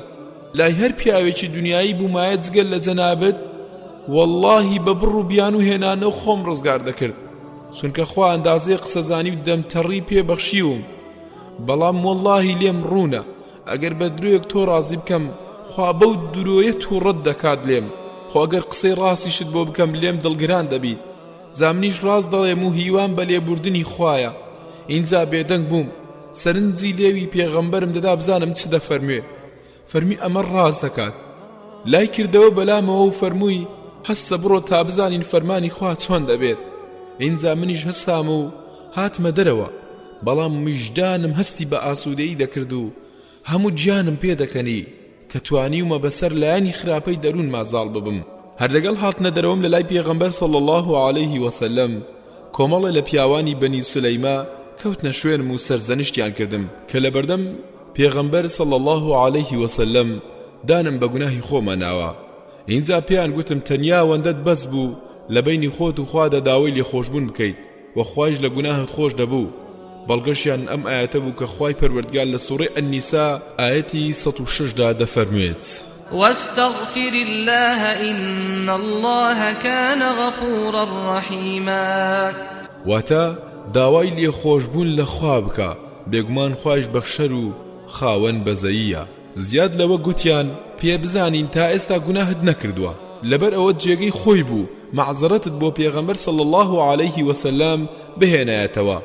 لای هەر پیاوێکی دونیایی بوومایە جگە لە جەنابت وەڵڵاهی بە بڕ و بیانوو هێنانەو خۆم ڕزگار دەکرد چونکە خوا ئەندازەی قسەزانی و دەم تەڕی پێ بەخشیوم بەڵام وەڵڵاهی لێم ڕوونە ئەگەر بە درۆیەک تۆ ڕازی بکەم خوا بەو درۆیە تووڕەت دەکات لێم خۆ ئەگەر قسەی ڕاستیشت بۆ بکەم لێم دڵگران دەبی جا منیش ڕاست دەڵێم و هیوام بە لێبوردنی خوایە ئینجا بێدەنگ بووم سەرنجی لێوی پێغەمبەرم دەدا بزانم چ دەفەرموێ فەرمی ئەمە ڕاست دەکات لای کردەوە بەلامەوە و فەرمووی هەستە بڕۆ تا بزانین فەرمانی خوا چۆن دەبێت ئینجا منیش هەستام و هاتمە دەرەوە بەڵام ویژدانم هەستی بە ئاسوودەیی دەکرد و هەموو گیانم پێدەکەنی کە توانیومە بەسەر لایەنی خراپەی دەروونما زاڵ ببم. هەر لەگەڵ هاتنە دەرەوەم لەلای پێغەمبەر صلی اللە علیه وسلم کۆمەڵێ لە پیاوانی بەنی سولەیمە کەوتنە شوێنم و سەرزەنشتیان کردم کە لەبەردەم پێغەمبەر صلی اللە علیه وسلم دانم بە گوناهی خۆما ناوە ئینجا پێیان گوتم تەنیا ئەوەندەت بەس بوو لە بەینی خۆت و خوادا داوای لێخۆشبوون بکەیت وە خوایش لە گوناهت خۆش دەبوو بەڵگەشیان ئەم ئایەتە بوو کە خوای پەروەردگار لە سوڕەی النساء ئایەتی 106 دا دەفەرموێت. واستغفر اللە ان اللە کان غفورا رحیما. واتە، داوای لێخۆشبوون لە خوا بکە، بێگومان خوایش بەخشەر و خاوەن بەزەییە. زیاد لەوە گوتیان، پێ بزانین تا ئێستا گوناهت نەکردووە، لەبەر ئەوە جێگەی خۆی بوو مەعزەرەتت بۆ پێغەمبەر صلی اللە علیه وسلم بهێنایەتەوە،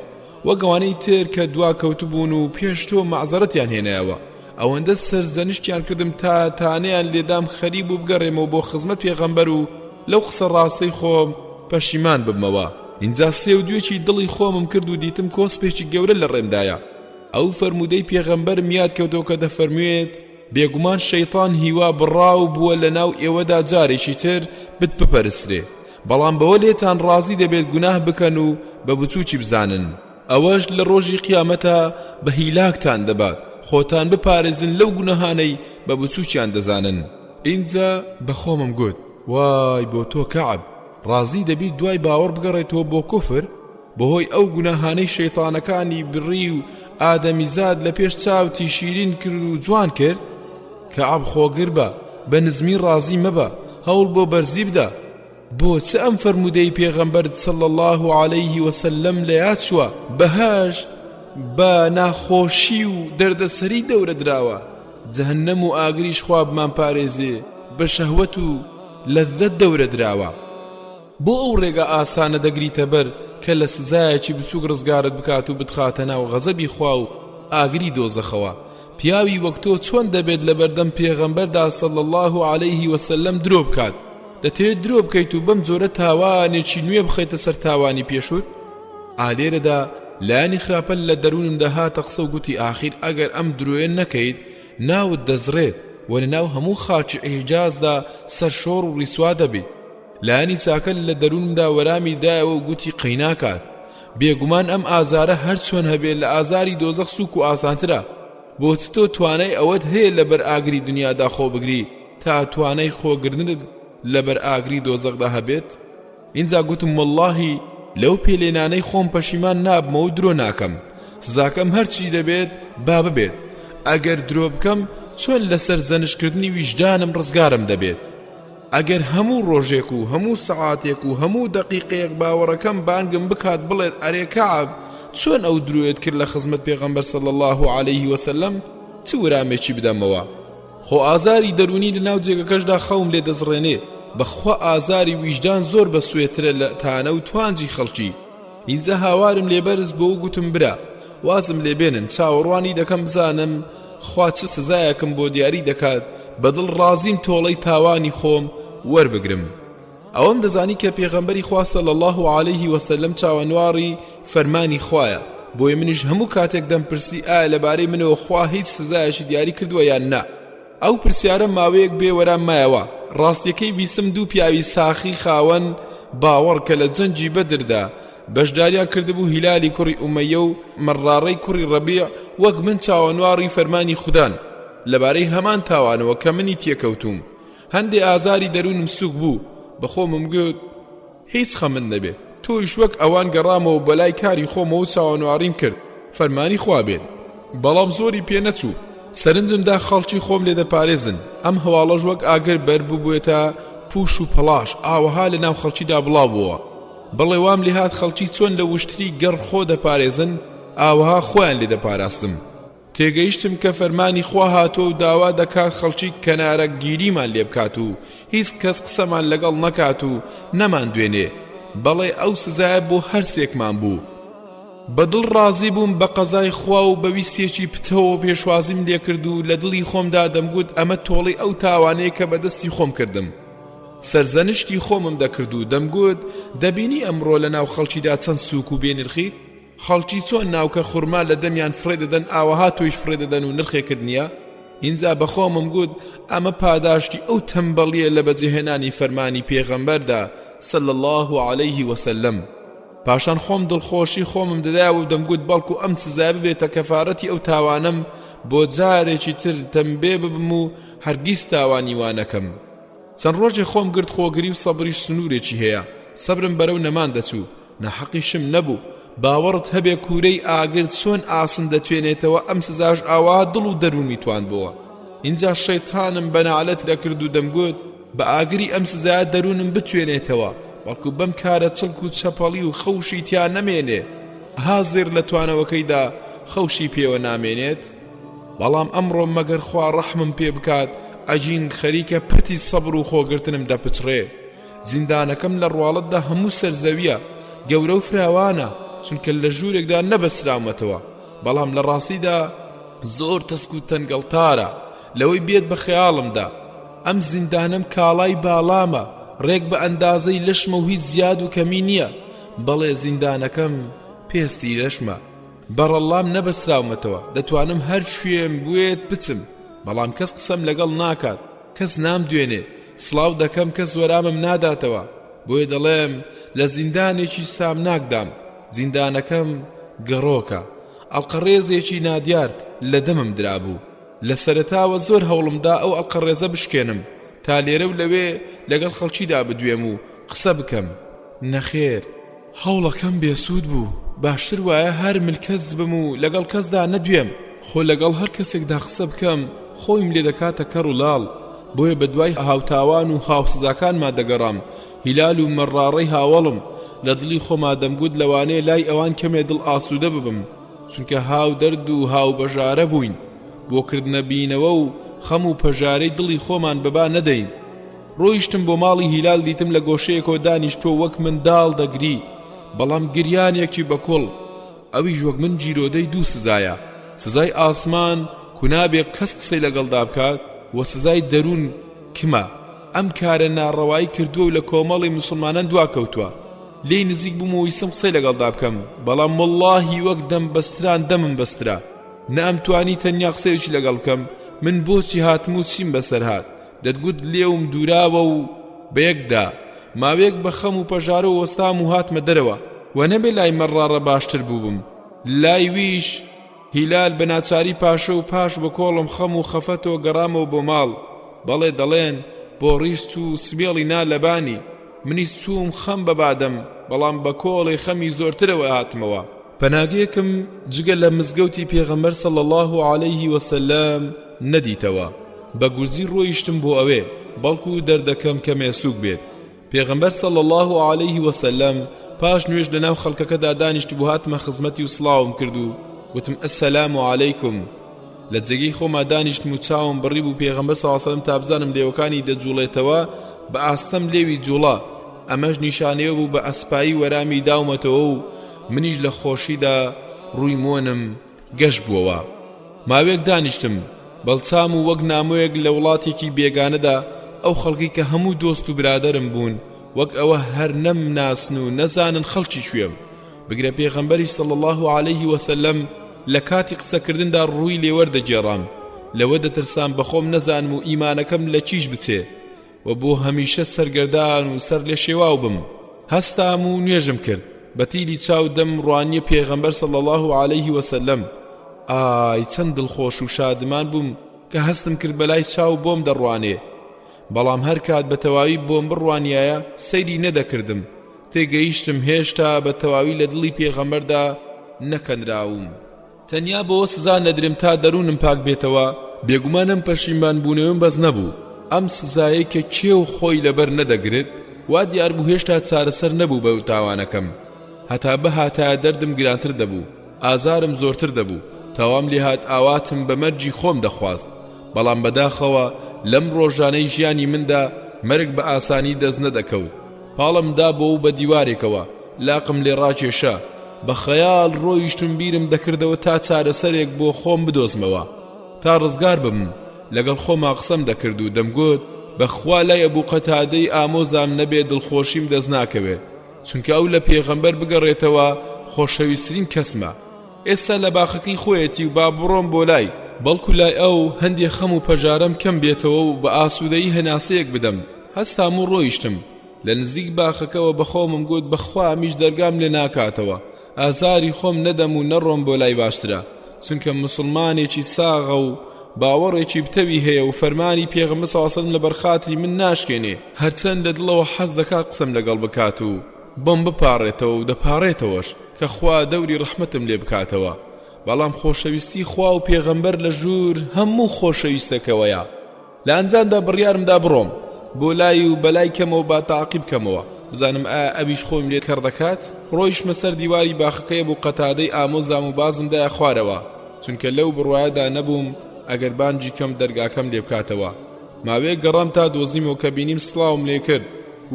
وەک ئەوانەی تر کە دوا کەوتبوون و پێش تۆ مەعزەرەتیان هێنایەوە، ئەوەندە سەرزەنشتیان کردم تا تانەیان لێدام خەریک بوو بگەڕێمەوە بۆ خزمەت پێغەمبەر و لەو قسە ڕاستەی خۆم پەشیمان ببمەوە، ئینجا سێودوێکی دڵی خۆمم کرد و دیتم کۆسپێکی گەورە لە ڕێمدایە. ئەو فەرموودەی پێغەمبەرم یاد کەوتەوە کە دەفەرموێت، بێگومان شەیتان هیوا بڕاو بووە لەناو ئێوەدا جارێکی تر بت بپەرسترێ، بەڵام بەوە لێتان ڕازی دەبێت گوناه بکەن و بە بچووکی بزانن، ئەوەش لە ڕۆژی قیامەتا بە هیلاکتان دەبات، خۆتان بپارێزن لەو گوناهانەی بە بچووکیان دەزانن. ئینجا بە خۆمم گوت، وای بۆ تۆ کەعب، ڕازی دەبیت دوای باوەڕ بگەڕێیتەوە بۆ کوفر؟ بەهۆی ئەو گوناهانەی شەیتانەکانی بڕی و ئادەمیزاد لە پێش چاوتی شیرین کرد و جوان کرد؟ کەعب خۆگر بە، بە نزمی ڕازی مەبە، هەوڵ بۆ بەرزی بدە. بۆ چ ئەم فەرموودەی پێغەمبەرت صلی اللە علیه وسلم لە یاد چووە، بەهەشت بە ناخۆشی و دەردەسەری دەورە دراوە، جەهەنەم و ئاگریش خوا بمانپارێزێ بە شەهوەت و لەززەت دەورە دراوە. بۆ ئەو ڕێگا ئاسانە دەگریتە بەر کە لە سزایەکی بچوک ڕزگارت بکات و بتخاتە ناو غەزەبی خوا و ئاگری دۆزەخەوە، پیاوی وەک تۆ چۆن دەبێت لەبەردەم پێغەمبەردا صلی اللە علیه وسلم درۆ بکات، دەتەوێت درۆ بکەیت و بەم جۆرە تاوانێکی نوێ بخەیتە سەر تاوانی پێشووت؟ ئا لێرەدا لایەنی خراپە لە دەروونمدا هاتە قسە و گوتی ئاخیر ئەگەر ئەم درۆیە نەکەیت ناوت دەزڕێت و لەناو هەموو خاکی حیجازدا سەرشۆڕ و ڕیسوا دەبیت. لایەنی چاکە لە دەروونمدا وەرامی دایەوە و گوتی قەیناکات، بێگومان ئەم ئازارە هەر چۆن هەبێ لە ئازاری دۆزەخ سووک و ئاسانترە، بۆ چ تۆ توانای ئەوەت هەیە لەبەر ئاگری دنیادا خۆ بگری تا توانای خۆگرتنت لەبەر ئاگری دۆزەخدا هەبێت؟ ئینجا گوتم وەڵڵاهی لەو پێلێنانەی خۆم پەشیمان نابمەوە و درۆ ناکەم، سزاکەم هەرچی دەبێت با ببێت، ئەگەر درۆ بکەم چۆن لە سەرزەنشتکردنی ویژدانم ڕزگارم دەبێت؟ ئەگەر هەموو ڕۆژێک و هەموو سەعاتێک و هەموو دەقیقەیەک باوەڕەکەم بانگم بکات بڵێت ئەرێ کەعب چۆن ئەو درۆیەت کرد لە خزمەت پێغەمبەر صلی اللە علیه وسلم چ ورامێکی بدەمەوە؟ خۆ ئازاری دەروونی لەناو جێگەکەشدا خەوم لێ دەزڕێنێ بەخوا ئازاری ویژدان زۆر بەسوێترە لە تانە و توانجی خەڵکی ئینجا هاوارم لێ بەرز بۆ و گوتم برا وازم لێ بێنن چاوەڕوانی دەکەم بزانم خوا چ سزایەکم بۆ دیاری دەکات بە دڵ ڕازیم تۆڵەی تاوانی خۆم وەربگرم ئەوەم دەزانی کە پێغەمبەری خوا صلی اللە علیه وسلم چاوەنواڕی فەرمانی خوایە بۆیە منیش هەموو کاتێک دەمپرسی ئایا لەبارەی منەوە خوا هیچ سزایەکی دیاری کردووە یان نا ئەو پرسیارە ماوەیەک بێ وەرام مایەوە، ڕاستیەکەی بیستم دوو پیاوی ساخی خاوەن باوەڕ کە لە جەنگی بەدردا بەشداریان کردبوو هیلالی کوڕی ئومەیە و مەڕاڕەی کوڕی ڕەبیع وەک من چاوەنواڕی فەرمانی خودان لەبارەی هەمان تاوانەوە کە منی تێکەوتووم هەندێ ئازاری دەروونم سووک بوو بە خۆمم گوت هیچ خەمت نەبێ تۆیش وەک ئەوان گەڕامەوە بەلای کاری خۆمەوە و چاوەنواڕیم کرد فەرمانی خوا بێت بەڵام زۆری پێ نەچوو. سەرنجم دا خەڵکی خۆم لێ دەپارێزن، ئەم هەواڵەش وەک ئاگر بەر ببووێتە پووش و پەڵاش، ئاوەها لە ناو خەڵکیدا بڵاو بۆوە. بەڵێ وام لێهات خەڵکی چۆن لە وشتری گەڕ خۆ دەپارێزن، ئاوەها خۆیان لێ دەپاراستم. تێگەیشتم کە فەرمانی خوا هاتووە و داوا دەکات خەڵکی کەنارە گیریمان لێ بکات و هیچ کەس قسەمان لەگەڵ نەکات و نەماندوێنێ. بەڵێ ئەو سزایە بۆ هەرسێکمان بوو. بە دڵ ڕازی بووم بە قەزای خوا و بە ویستێکی پتەوەوە پێشوازیم لێکرد و لە دڵی خۆمدا دەمگوت ئەمە تۆڵەی ئەو تاوانەیە کە بە دەستی خۆم کردم. سەرزەنشتی خۆمم دەکرد و دەمگوت دەبینی ئەمڕۆ لە ناو خەڵکیدا چەند سووک و بێ نرخیت؟ خەڵکی چۆن ناوکە خورما لە دەمیان فڕێ دەدەن ئاوەها تۆیش فڕێ دەدەن و نرخێکت نییە؟ ئینجا بە خۆمم گوت ئەمە پاداشتی ئەو تەمبەڵییە لە بەجێهێنانی فەرمانی پێغەمبەردا صلی اللە علیه وسلم. پاشان خۆم دڵخۆشی خۆمم دەدایەوە و دەمگوت بەڵکو ئەم سزایە ببێتە کەفارەتی ئەو تاوانەم بۆ جارێکی تر تەمبێ ببم و هەرگیز تاوانی وا نەکەم. چەند ڕۆژێ خۆم گرت خۆگری و سەبریش سنوورێکی هەیە سەبرم بەرەو نەمان دەچوو ناحەقیشم نەبوو باوەڕت هەبێ کوورەی ئاگر چۆن ئاسن دەتوێنێتەوە ئەم سزاش ئاوا دڵ و دەروونمی تواندبۆوە ئینجا شەیتانم بە نەعلەت دەکرد و دەمگوت بە ئاگری ئەم سزایە دەروونم بتوێنێتەوە بەڵکو بەم کارە چڵک و چەپەڵی و خەوشی تیا نەمێنێ ئەها زێڕ لە توانەوەکەیدا خەوشی پێوە نامێنێت؟ بەڵام ئەمڕۆ مەگەر خوا ڕەحمم پێ بکات ئەگین خەریکە پەتی سەبر و خۆگرتنم دەپچڕێ زیندانەکەم لە ڕواڵەتدا هەموو سەرزەویە گەورە و فراوانە چونکە لە ژوورێکدا نەبەستراومەتەوە بەڵام لە ڕاستیدا زۆر تەسک و تەنگەڵتارە لەوەی بێت بە خەیاڵمدا ئەم زیندانەم کاڵای باڵامە ڕێک بە ئەندازەی لەشمە و هیچ زیاد و کەمی نییە بەڵێ زیندانەکەم پێستی لەشمە بەڕەڵڵام نەبەستراومەتەوە دەتوانم هەر کوێم بوێت بچم بەڵام کەس قسەم لەگەڵ ناکات کەس نامدوێنێ سڵاو دەکەم کەس وەرامم ناداتەوە بۆیە دەڵێم لە زیندانێکی سامناکدام زیندانەکەم گەڕۆکە ئەڵقەڕێزێکی نادیار لە دەمم درابوو لە سەرەتاوە زۆر هەوڵمدا ئەو ئەڵقەڕێزە بشکێنم تا لێرە و لەوێ لەگەڵ خەڵکیدا بدوێم و قسە بکەم نەخێر هەوڵەکەم بێسوود بوو، باشتر وایە هەر ملکەچ بم و لەگەڵ کەسدا نەدوێم، خۆ لەگەڵ هەر کەسێکدا قسە بکەم خۆیم لێ دەکاتە کەڕ و لاڵ، بۆیە بە دوای هاوتاوان و هاوسزاکانما دەگەڕام، هیلال و مەڕڕاڕەی هاوەڵم، لە دڵی خۆما دەمگوت لەوانەیە لای ئەوان کەمێ دڵ ئاسوودە ببم، چونکە هاودەرد و هاوبەژارە بووین، بۆ کردنەبینەوە و خەم و پەژارەی دڵی خۆمان بەبا نەدەین. ڕۆیشتم بۆ ماڵی هیلال دیتم لە گۆشەیەکەوە دانیشتووە وەک منداڵ دەگری بەڵام گریانێکی بەکوڵ ئەویش وەک من گیرۆدەی دوو سزایە سزای ئاسمان کونابێ کەس قسەی لەگەڵدا بکات و سزای دەروون کمە ئەم کارە ناڕەوایی کردووە و لە کۆمەڵی مسوڵمانان دواکەوتووە لێی نزیک بووم و ویستم قسەی لەگەڵدا بکەم بەڵام وەڵڵاهی وەک دەم بەستران دەمم بەسترا نەئەمتوانی تەنیا قسەیەکی لەگەڵ بکەم من بۆچی هاتم و چیم بەسەر هات دەتگوت لێوم دووراوە و بەیەکدا، ماوەیەک بە خەم و پەژارەوە وەستام و هاتمە دەرەوە، وە نەبێ لای مەڕڕاڕە باشتر بووبم، لای ویش هیلال بە ناچاری پاشە و پاش بە کۆڵم خەم و خەفەتەوە گەڕامەوە بۆ ماڵ، بەڵێ دەڵێن بۆ ڕیش چوو سمێڵی نا لەبانی، منیش چووم خەم بە بادەم، بەڵام بە کۆڵێ خەمی زۆرترەوە هاتمەوە. پەناگەیەکم جگە لە مزگەوتی پێغەمبەر صلی اللە علیه وسلم نەدیتەوە، بە گورجی ڕۆیشتم بۆ ئەوێ، بەڵکو دەردەکەم کەمێ سووک بێت. پێغەمبەر صلی اللە علیه وسلم پاش نوێژ لەناو خەڵکەکەدا دانیشتبوو هاتمە خزمەتی و سڵاوم کرد و گوتم السلام علیکم لە جێگەی خۆما دانیشتم و چاوم بڕیبوو پێغەمبەر صلی اللە علیه وسلم تا بزانم لێوەکانی دەجوڵێتەوە بە ئاستەم لێوی جوڵا ئەمەش نیشانەیە بوو بە ئەسپایی وەرامی داومەتەوە و منیش لە خۆشیدا ڕووی مۆنم گەش بووەوە. ماوەیەک دانیشتم، بەڵچام و وەک نامۆیەک لە وڵاتێکی بێگانەدا ئەو خەڵکەی کە هەموو دۆست و برادەرم بوون وەک ئەوە هەر نەمناسن و نەزانن خەڵکی کوێم. بگرە پێغەمبەریش صلی اللە علیه وسلم لە کاتی قسەکردندا ڕووی لێوەردەگێڕام، لەوە دەترسام بەخۆم نەزانم و ئیمانەکەم لە کیش بچێ. و بۆ هەمیشە سەرگەردان و سەرلێشێواو بم. هەستام و نوێژم کرد، بە تیلی چاو دەم ڕوانیە پێغەمبەر صلی اللە علیه وسلم، ئای چەند دڵخۆش و شادمان بووم کە هەستم کرد بەلای چاو بۆم دەڕوانێ، بەڵام هەر کات بە تەواوی بۆم بڕوانیایە سەیری نەدەکردم، تێگەیشتم هێشتا بە تەواوی لە دڵی پێغەمبەردا نەکەنراوم. تەنیا بەوە سزا نەدرێم تا دەروونم پاک بێتەوە. بێگومان ئەم پەشیمان بوونەوەم بەس نەبوو، ئەم سزایەی کە کێو خۆی لەبەر نەدەگرت، وا دیار بوو هێشتا چارەسەر نەبوو بە تاوانەکەم. هەتا بهاتایە دەردم گرانتر دەبوو، ئازارم زۆرتر دەبوو، تاوام لێهات ئاواتم بە مەرگی خۆم دەخواست، بەڵام بەداخەوە لەم ڕۆژانەی ژیانی مندا مەرگ بە ئاسانی دەست نەدەکەوت. پاڵم دابۆ و بە دیوارێکەوە لاقم لێ ڕاکێشا، بە خەیاڵ ڕۆیشتم بیرم دەکردەوە تا چارەسەرێک بۆ خۆم بدۆزمەوە تا ڕزگار ببم، لەگەڵ خۆما قسەم دەکرد و دەمگوت بە خوا لای ئەبو قەتادەی ئامۆزام نەبێ دڵخۆشیم دەست ناکەوێت، چونکە ئەو لە پێغەمبەر بگەڕێتەوە خۆشەویسترین کەسمە. ئێستا لە باخەکەی خۆیەتی و با بڕۆم بۆ لای، بەڵکو لای ئەو هەندێ خەم و پەژارەم کەم بێتەوە و بە ئاسوودەیی هەناسەیەک بدەم، هەستام و ڕۆیشتم، لە نزیک باخەکەوە بە خۆمم گوت بە خوا ئەمیش دەرگام لێ ناکاتەوە، ئازاری خۆم نەدەم و نەڕۆم بۆ لای باشترە، چونکە موسڵمانێکی ساغە و باوەڕێکی پتەوی هەیە و فەرمانی پێغەمبەر صلی اللە علیە وسلم لەبەر خاتری من ناشکێنێ، هەرچەند لە دڵەوە حەز دەکات قسەم لەگەڵ بکات و بۆم بپاڕێتەوە و دەپاڕێتەوەش کە خوا دەوری ڕەحمەتم لێ بکاتەوە بەڵام خۆشەویستی خوا و پێغەمبەر لە ژوور هەموو خۆشەویستەکەوەیە لە ئەنجامدا بڕیارم دا بڕۆم بۆ لای و بەلای کەمەوە با تاقی بکەمەوە بزانم ئایا ئەویش خۆیم لێ کەڕ دەکات ڕۆیشتمە سەر دیواری باخەکەی ئەبو قەتادەی ئامۆزام و بازم دایە خوارەوە چونکە لەو بڕوایەدا نەبووم ئەگەر بانگی کەم دەرگاکەم لێ بکاتەوە ماوەیەک گەڕام تا دۆزیمەوە کە بینیم سڵاوم لێ کرد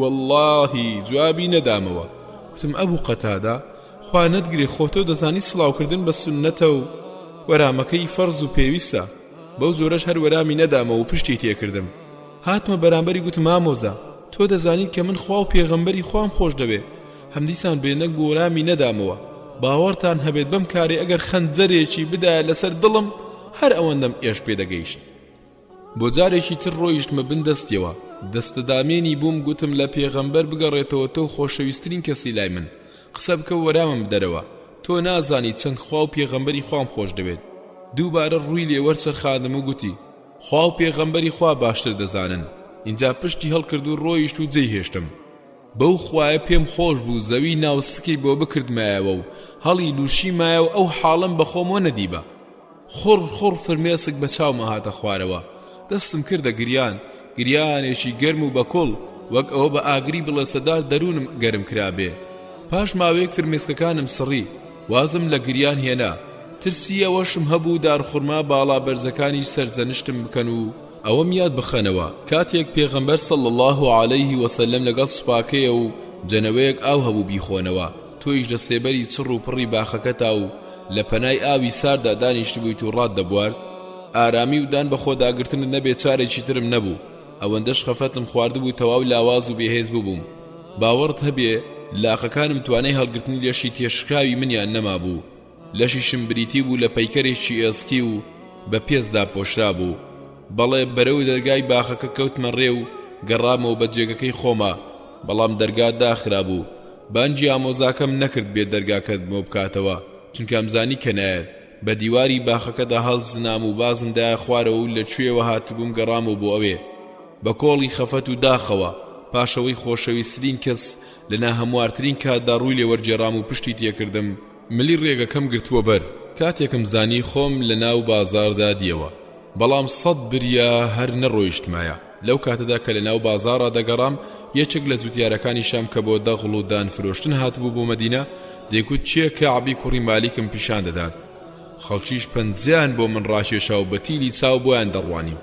وەڵڵاهی جوابی نەدامەوە وتم ئەبو قەتادە خوا نەتگرێ خۆ تۆ دەزانی سڵاوکردن بە سوننەتە و وەرامەکەی فەرز و پێویستە بەو جۆرەش هەر وەرامی نەدامەوە و پشتی تێکردم هاتمە بەرامبەری گوتم مامۆزا تۆ دەزانیت کە من خوا و پێغەمبەری خوام خۆش دەوێ هەمدیسان بێدەنگ بوو وەرامی نەدامەوە باوەڕتان هەبێت بەم کارەی ئەگەر خەنجەرێکی بدایە لەسەر دڵم هەر ئەوەندەم ئێش پێ دەگەیشت. بۆ جارێکی تر ڕۆیشتمە بن دەستیەوە، دەستەدامێنی بووم گوتم لە پێغەمبەر بگەڕێتەوە تۆ خۆشەویسترین کەسی لای من، قسە بکە و وەرامم بدەرەوە، تۆ نازانی چەند خوا و پێغەمبەری خوام خۆش دەوێت. دووبارە ڕووی لێ وەرچەرخاندم و گوتی، خوا و پێغەمبەری خوا باشتر دەزانن. ئینجا پشتی هەڵکرد و ڕۆیشت و جێی هێشتم. بەو خوایە پێم خۆش بوو زەوی ناو سکی بۆ بکردمایەوە و هەڵی لووشیمایە و ئەو حاڵەم بە خۆمەوە نەدیبا. خوڕ خوڕ فرمێسک بە چاوما هاتە خوارەوە. دەستم کردە گریان. گریانێکی گەرم و بەکوڵ، وەک ئەوە بە ئاگری بڵێسەدار دەروونم گەرم کرابێ. پاش ماوەیەک فرمێسکەکانم سڕی. وازم لە گریان هێنا. ترسی ئەوەشم هەبوو دارخورما باڵا بەرزەکانیش سەرزەنشتم بکەن و، ئەوەم یاد بخەنەوە کاتێک پێغەمبەر صلی اللە علیه وسلم لەگەڵ سوپاکەیە و جەنەوەیەک ئاو هەبوو بیخۆنەوە، تۆیش لە سێبەری چڕ و پڕی باخەکەتا و لە پەنای ئاوی ساردا دانیشتبوویت و ڕات دەبوارد؟ ئارامی و دان بەخۆداگرتنت نەبێ چارێکی ترم نەبوو، ئەوەندەش خەفەتم خواردبوو تەواو لاواز و بێهێز ببووم. باوەڕت هەبێ لاقەکانم توانای هەڵگرتنی لەشی تێشکاوی منیان نەمابوو. لەشیشم بریتی بوو لە پەیکەرێکی ئێسکی و بە پێست داپۆشرابوو. بەڵێ بەرەو دەرگای باخەکە کەوتمە ڕێ و گەڕامەوە بە جێگەکەی خۆما، بەڵام دەرگا داخرابوو. بانگی ئامۆزاکەم نەکرد بێت دەرگاکەت بۆ بکاتەوە، چونکە ئەمزانی کە نایەت. بە دیواری باخەکەدا هەڵزنام و بازم دایە خوارەوە و لە کوێوە هاتبووم گەڕامەوە بۆ ئەوێ. بە کۆڵی خەفەت و داخەوە، پاش ئەوەی خۆشەویسترین کەس لە ناهەموارترین کاتدا ڕووی لێ وەرگێڕام و پشتی تێکردم، ملی ڕێگەکەم گرتووە بەر، کاتێکم زانی خۆم لە ناو بازاڕدا دییەوە، بەڵام سەت بریا هەر نەڕۆیشتمایە، لەو کاتەدا کە لە ناو بازاڕا دەگەڕام، یەکێک لە جوتیارەکانی شام کە بۆ دەغڵ و دان فرۆشتن هاتبوو بۆ مەدینە، دەیگوت کێ کەعبی کوڕی مالیکم پیشان دەدات؟ خەڵکیش پەنجەیان بۆ من ڕاکێشا و بە تیلی چاو بۆیان دەڕوانیم.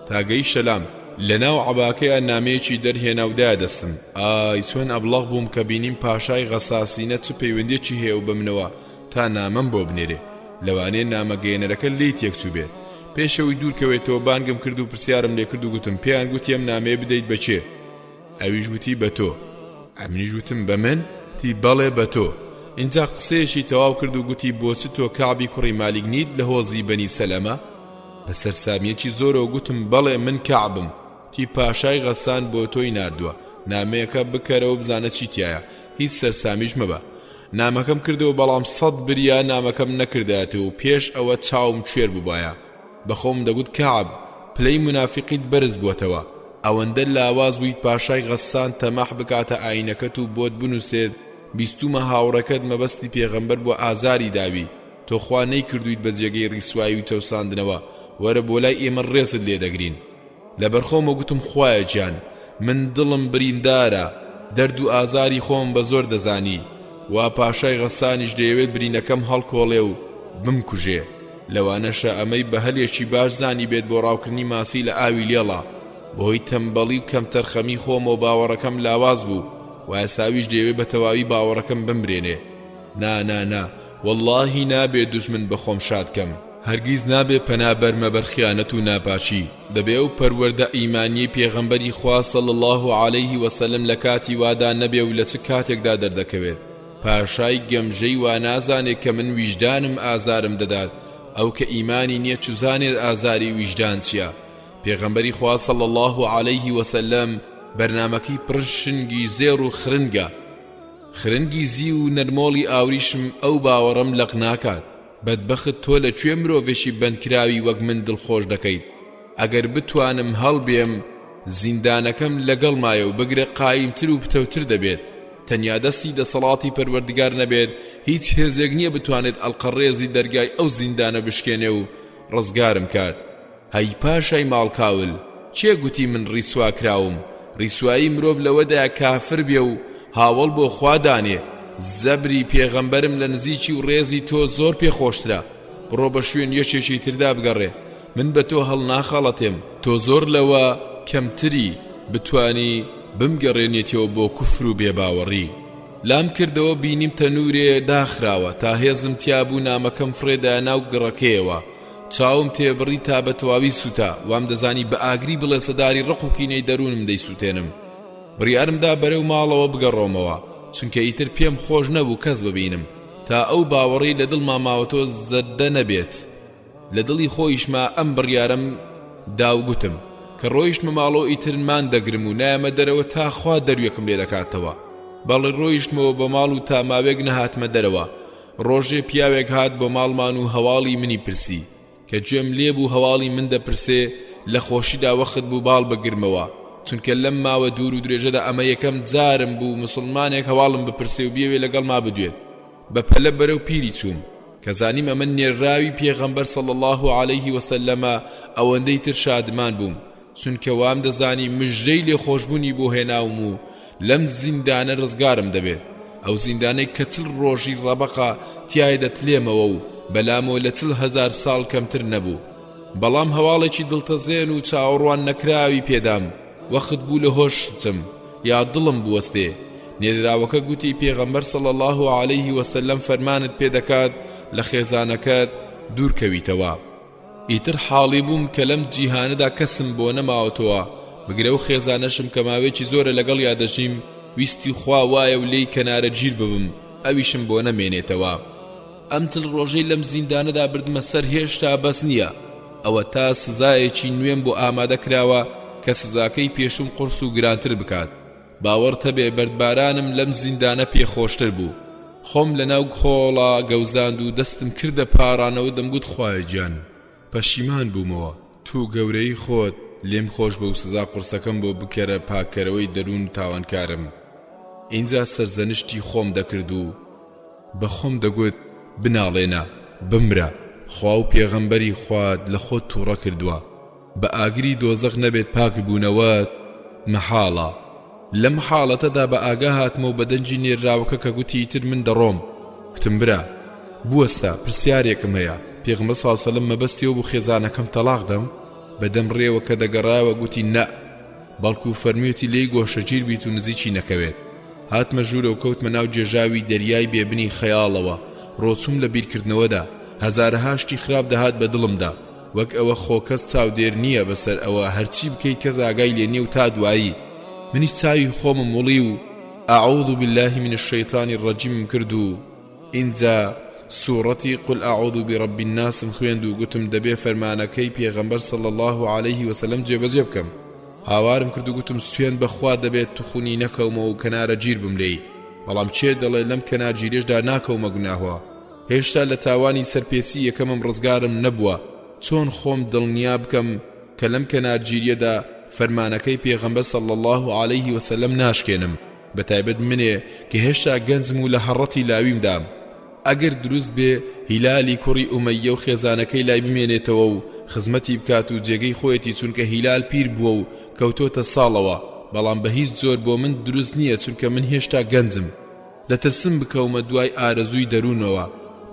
تا گەیشتە لام، لە ناو عەباکەیا نامەیەکی دەرهێنا و دایە دەستم. ئای چۆن ئەبڵەق بووم کە بینیم پاشای غەساسینە چ پەیوەندیەکی هەیە و بە منەوە تا نامەم بۆ بنێرێ. لەوانەیە نامەگەیەنەرەکە لێی تێکچووبێت. پێش ئەوەی دوور کەوێتەوە بانگم کرد و پرسیارم لێکرد و گوتم پێیان گوتی ئەم نامەیە بدەیت بە کێ؟ ئەویش وتی بە تۆ. ئەمنیش وتم بە من؟ وتی بەڵێ بە تۆ. ئینجا قسەیەکی تەواو کرد و گوتی بۆچ تۆ کەعبی کوڕی مالیک نیت لە هۆزی بەنی سەلەمە؟ بە سەرسامییەکی زۆرەوە گوتم بەڵێ من کەعبم. وتی پاشای غەسان بۆ تۆی ناردووە، نامەیەکە بکەرەوە بزانە چی تیایە، هیچ سەرسامیش مەبە. نامەکەم کردەوە بەڵام سەت بریا نامەکەم نەکردایەتەوە و پێش ئەوە چاوم کوێر بووبایە. بە خۆم دەگوت کەعب پلەی مونافیقیت بەرز بووەتەوە، ئەوەندە لاواز بوویت پاشای غەسان تەماح بکاتە ئاینەکەت و بۆت بنووسێت بیستوومە هاوڕێکەت مەبەستی پێغەمبەر بووە ئازاری داوی. تۆ خوا نەیکردوویت بە جێگەی ڕیسوایی و چەوساندنەوە، وەرە بۆ لای ئێمە ڕێزت لێ دەگرین. لەبەرخۆمەوە گوتم خوایە گیان من دڵم بریندارە، دەرد و ئازاری خۆمم بە زۆر دەزانی، وا پاشای غەسانیش دەیەوێت برینەکەم هەڵکۆڵێ و بمکوژێ، لەوانەشە ئەمەی بە هەلێکی باش زانیبێت بۆ ڕاوکردنی ماسی لە ئاوی لێڵا، بەهۆی تەمبەڵی و کەمتەرخەمی خۆمەوە باوەڕەکەم لاواز بوو، وا ئێستا ئەویش دەیەوێ بە تەواوی باوەڕەکەم بمرێنێ. نا نا نا وەڵڵاهی نابێ دوژمن بە خۆم شاد کەم. هەرگیز نابێ پەنا بەرمە بەر خیانەت و ناپاکی، دەبێ ئەو پەروەردە ئیمانیەی پێغەمبەری خوا صلی اللە علیه وسلم لە کاتی وادا نەبێ و لە چ کاتێکدا دەردەکەوێت؟ پاشای گەمژەی وا نازانێ کە من ویژدانم ئازارم دەدات، ئەو کە ئیمانی نیە چوزانێت ئازاری ویژدان چیە؟ پێغەمبەری خوا صلی اللە علیه وسلم بەرنامەکەی پڕشنگی زێڕ و خرنگە، خرنگی زیو و نەرمۆڵی ئاوریشم ئەو باوەڕەم لەق ناکات. بەدبەخت تۆ لە کوێ مرۆڤێکی بەندکراوی وەک من دڵخۆش دەکەیت؟ ئەگەر بتوانم هەڵبێم، زیندانەکەم لەگەڵمایە و بگرە قایمتر و پتەوتر دەبێت. تەنیا دەستی دەسەڵاتی پەروەردگار نەبێت، هیچ هێزێک نییە بتوانێت ئەڵقەڕێزی دەرگای ئەو زیندانە بشکێنێ و ڕزگارم کات. هەی پاشای ماڵ کاول، کێ گوتی من ڕیسوا کراوم؟ ڕیسوایی مرۆڤ لەوەدایە کافر بێ و هاوەڵ بۆ خوا دانێ. زەبری پێغەمبەرم لە نزیکی و ڕێزی تۆ زۆر پێ خۆشترە. بڕۆ بە شوێن یەکێکی تردا بگەڕێ. من بە تۆ هەڵناخەڵەتێم. تۆ زۆر لەوە کەمتری، بتوانی بمگەڕێنیتەوە بۆ کوفر و بێباوەڕی. لام کردەوە بینیم تەنوورێ داخراوە، تا هێزم تیا بوو نامەکەم فڕێدایە ناو گڕەکەیەوە. چاوم تێبڕی تا بە تەواوی سووتا، وامدەزانی بە ئاگری بڵێسەداری ڕق و کینەی دەروونم دەیسووتێنم. بڕیارم دا بەرەو ماڵەوە بگەڕۆمەوە، چونکە ئیتر پێم خۆش نەبوو کەس ببینم، تا ئەو باوەڕەی لە دڵما ماوەتەوە زەدە نەبێت. لە دڵی خۆیشما ئەم بڕیارەم دا و گوتم، کە ڕۆیشتمە ماڵەوە ئیتر مان دەگرم و نایەمە دەرەوە تا خوا دەروێکم لێ دەکاتەوە. بەڵێ ڕۆیشتمەوە بۆ ماڵ و تا ماوێک نەهاتمە دەرەوە. ڕۆژێ پیاوێک هات بۆ ماڵمان و هەواڵی منی پرسی. کە گوێم لێ بوو هەواڵی من دەپرسێ، لە خۆشیدا وەخت بوو باڵ بگرمەوە، چونکە لەم ماوە دوور و درێژەدا ئەمە یەکەم جارم بوو موسڵمانێک هەواڵم بپرسێ و بیەوێ لەگەڵما بدوێت. بە پەلە بەرەو پیری چووم. کە زانیم ئەمە نێرراوی پێغەمبەر صلی اللە علیه وسلم ە ئەوەندەی تر شادمان بووم. چونکە وام دەزانی مژدەی لێخۆشبوونی بۆ هێناوم و لەم زیندانە ڕزگارم دەبێت، ئەو زیندانەی کە چل ڕۆژی ڕەبەقە تیای دەتلێمەوە و بەلامەوە لە 40 هەزار ساڵ کەمتر نەبوو. بەڵام هەواڵێکی دڵتەزێن و چاوەڕوان نەکراوی پێدام، وەخت بوو لە هۆش بچم یا دڵم بوەستێ، نێردراوەکە گوتی پێغەمبەر صلی اللە علیه وسلم فەرمانت پێدەکات لە خێزانەکەت دوورکەویتەوە. ئیتر حاڵی بووم کە لەم جیهانەدا کەسم بۆ نەماوەتەوە، بگرە ئەو خێزانەشم کە ماوەیەکی زۆرە لەگەڵیا دەژیم، ویستی خوا وایە و لێی کەنارەگیر ببم، ئەویشم بۆ نەمێنێتەوە. ئەم چل ڕۆژەی لەم زیندانەدا بردمە سەر هێشتا بەس نییە، ئەوەتا سزایەکی نوێم بۆ ئامادە کراوە کە سزاکەی پێشووم قورس و گرانتر بکات. باوەڕت هەبێ بەردبارانم لەم زیندانە پێ خۆشتر بوو. خۆم لەناو خۆڵا گەوزاند و دەستم کردە پاڕانەوە دەمگوت خوایە گیان پەشیمان بوومەوە تو گەورەی خۆت لێم خۆش بە و سزا قورسەکەم بۆ بکەرە پاککەرەوەی دەروون تاوانکارم ئینجا سەرزەنشتی خۆم دەکرد و بە خۆم دەگوت بناڵێنە بمرە خوا و پێغەمبەری خوات لە خۆت توڕە کردوە. بە ئاگری دۆزەخ نەبێت پاک بوونەوەت مەحاڵە. لەم حاڵەتەدا بە ئاگا هاتمەوە بە دەنگی نێرراوەکە کە گوتی ئیتر من دەڕۆم. گوتم برا بوەستە پرسیارێکم هەیە، پێغەمبەر صلی اللە علیە وسلم مەبەستی ئەوە بوو خێزانەکەم تەڵاق دەم؟ بە دەم ڕێوە کە دەگەڕایەوە گوتی نەء بەڵکو فەرموویەتی لێی گۆشەگیر بیت و نزیکی نەکەوێت. هاتمە ژوورەوە کەوتمە ناو گێژاوی دەریای بێ بنی خەیاڵەوە، ڕۆچووم لە بیرکردنەوەدا، هەزارەها شتی خراپ دەهات بە دڵمدا، وەک ئەوە خۆ کەس چاودێر نییە بەسەر ئەوە هەرچی بکەیت کەس ئاگای لێ نییە و تا دوایی منیش چاوی خۆمم وڵی و اعوذ باللە من الشیطان الرجیمم کرد و ئینجا سوڕەتی قل اعوذ برب الناسم خوێند و گوتم دەبێ فەرمانەکەی پێغەمبەر صلی اللە علیه وسلم جێبەجێ بکەم هاوارم کرد و گوتم سوێند بە خوا دەبێت توخونی نەکەومەوە و کەنارەگیر بم لێی بەڵام کێ دەڵێ لەم کەنارگیریەشدا ناکەومە گوناهوە هێشتا لە تاوانی سەرپێچی یەکەمم ڕزگارم نەبووە، چۆن خۆم دڵنیا بکەم کە لەم کەنارگیریەدا فەرمانەکەی پێغەمبەر صلی اللە علیه وسلم ناشکێنم، بەتایبەت منێ کە هێشتا گەنجم و لە هەڕەتی لاویمدام. ئەگەر دروست بێ هیلالی کوڕی ئومەییە و خێزانەکەی لای بمێنێتەوە و خزمەتی بکات و جێگەی خۆیەتی چونکە هیلال پیر بووە و کەوتۆتە ساڵەوە بەڵام بە هیچ جۆر بۆ من دروست نییە چونکە من هێشتا گەنجم دەترسم بکەومە دوای ئارەزووی دەروونەوە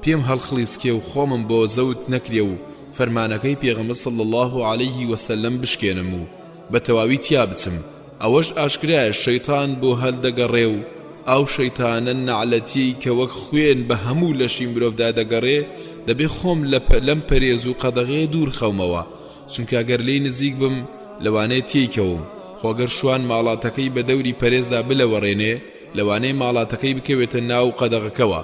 پێم هەڵخڵیسکێ و خۆمم بۆ زەوت نەکرێ و فەرمانەکەی پێغەمبەر صلی اللە علیه وسلم بشکێنم و بە تەواوی تیا بچم ئەوەش ئاشکرایە شەیتان بۆ هەل دەگەڕێ و ئەو شەیتانە نەعلەتیەی کە وەک خوێن بە هەموو لەشی مرۆڤدا دەگەڕێ دەبێ خۆم لە لەم پەرێز و قەدەغەیە دوور خەمەوە چونکە گەر لێی نزیک بم لەوانەیە تێی کەوم خۆ گەر شوان ماڵاتەکەی بە دەوری پەرێزدا بلەوەڕێنێ لەوانەیە ماڵاتەکەی بکەوێتە ناو قەدەغەکەوە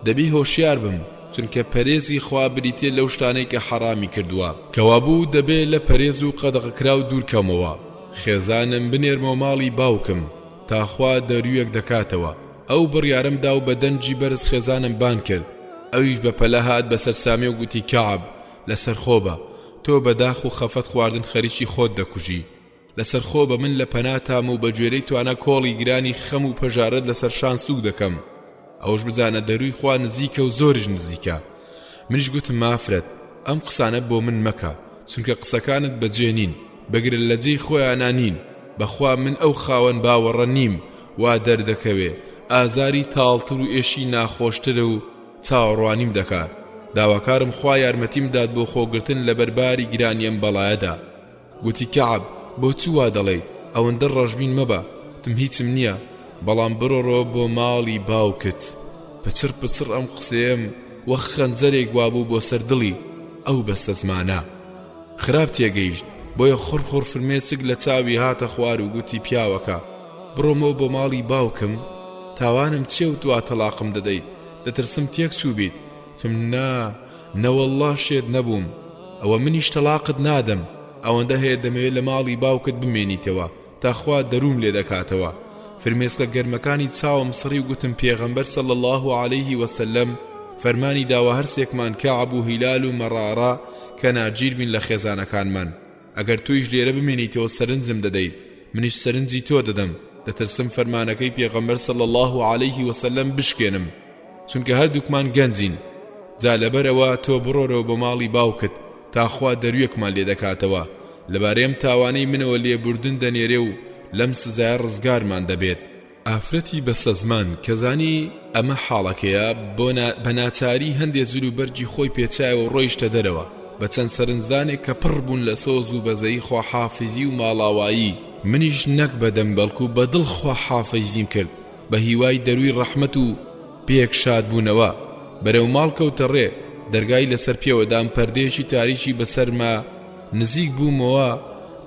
دەبێ هۆشیار بم چونکە پەرێزی خوا بریتیە لەو شتانەی کە حەڕامی کردووە. کەوابوو دەبێ لە پەرێز و قەدەغەکراو دوور کەومەوە خێزانم بنێرمەوە ماڵی باوکم تا خوا دەرویەک دەکاتەوە ئەو بڕیارەم دا و بە دەنگی بەرز خێزانم بان کرد ئەویش بە پەلە هات بە سەرسامیەوە گوتی کەعب لەسەرخۆ بە تۆ بە داخ و خەفەت خواردن خەریکی خۆت دەکوژی لەسەرخۆ بە من لە پەناتام و بە گوێرەی توانا کۆڵی گرانی خەم و پەژارەت لەسەر شان سوک دەکەم ئەوەش بزانە دەروی خوا نزیکە و زۆریش نزیکە منیش گوتم مافرەت ئەم قسانە بۆ من مەکە چونکە قسەکانت بەجێ نین بگرە لە جێی خۆیانا نین بەخوا من ئەو خاوەن باوەڕە نیم وا دەردەکەوێ ئازاری تاڵتر و ئێشی ناخۆشتر و چاوەڕوانیم دەکات داواکارم خوا یارمەتیم بدات بۆ خۆگرتن لەبەر باری گرانی ئەم بەڵایەدا. گوتی کەعب بۆ چ وا دەڵێیت ئەوەندە ڕەشبین مەبە وتم هیچم نییە بەڵام بڕۆڕۆ بۆ ماڵی باوکت پچڕ پچڕ ئەم قسەیەم وەک خەنجەرێک وابوو بۆ سەر دڵی ئەو بەستەزمانە خراپ تێگەیشت بۆیە خوڕ خوڕ فرمێسک لە چاوی هاتە خوار و گوتی پیاوەکە بڕۆمەوە بۆ ماڵی باوکم تاوانم چیە و توا تەڵاقم دەدەیت دەترسم تێک چووبیت وتم نا نەوەڵڵا شێت نەبووم ئەوە منیش تەڵاقت نادەم ئەوەندە هەیە دەمەوێ لە ماڵی باوکت بمێنیتەوە تا خوا دەرووم لێ دەکاتەوە فرمێسکە گەرمەکانی چاوم سڕی و گوتم پێغەمبەر صلی اللە علیه وسلم فەرمانی داوە هەرسێکمان کەعب و هیلال و مەڕارە کە ناگیر بین لە خێزانەکانمان ئەگەر تۆیش لێرە بمێنیتەوە سەرنجم دەدەیت منیش سەرنجی تۆ دەدەم دەترسم فەرمانەکەی پێغەمبەر صلی اللە علیه وسلم بشکێنم چونکە هەردووکمان گەنجین جا لەبەرئەوە تۆ بڕۆرەوە بۆ ماڵی باوکت تا خوا دەرویەکمان لێ دەکاتەوە لەبارەی ئەم تاوانەی منەوە لێبوردن دەنێرێ و لەم سزایە ڕزگارمان دەبێت. ئافرەتی بەستەزمان کە زانی ئەمە حاڵەکەیە بۆ بە ناچاری هەندێ جل و بەرگی خۆی پێچایەوە و ڕۆیشتە دەرەوە بە چەند سەرنجدانێک کە پڕ بوون لە سۆز و بەزەیی خواحافیزی و ماڵاوایی، منیش نەک بە دەم بەڵکو بە دڵ خواحافیزیم کرد بە هیوای دەرووی ڕەحمەت و پێک شاد بوونەوە بەرەو ماڵ کەوتە ڕێ، دەرگای لەسەر پێوە دام پەردەیەکی تاریکی بەسەرما نزیک بوومەوە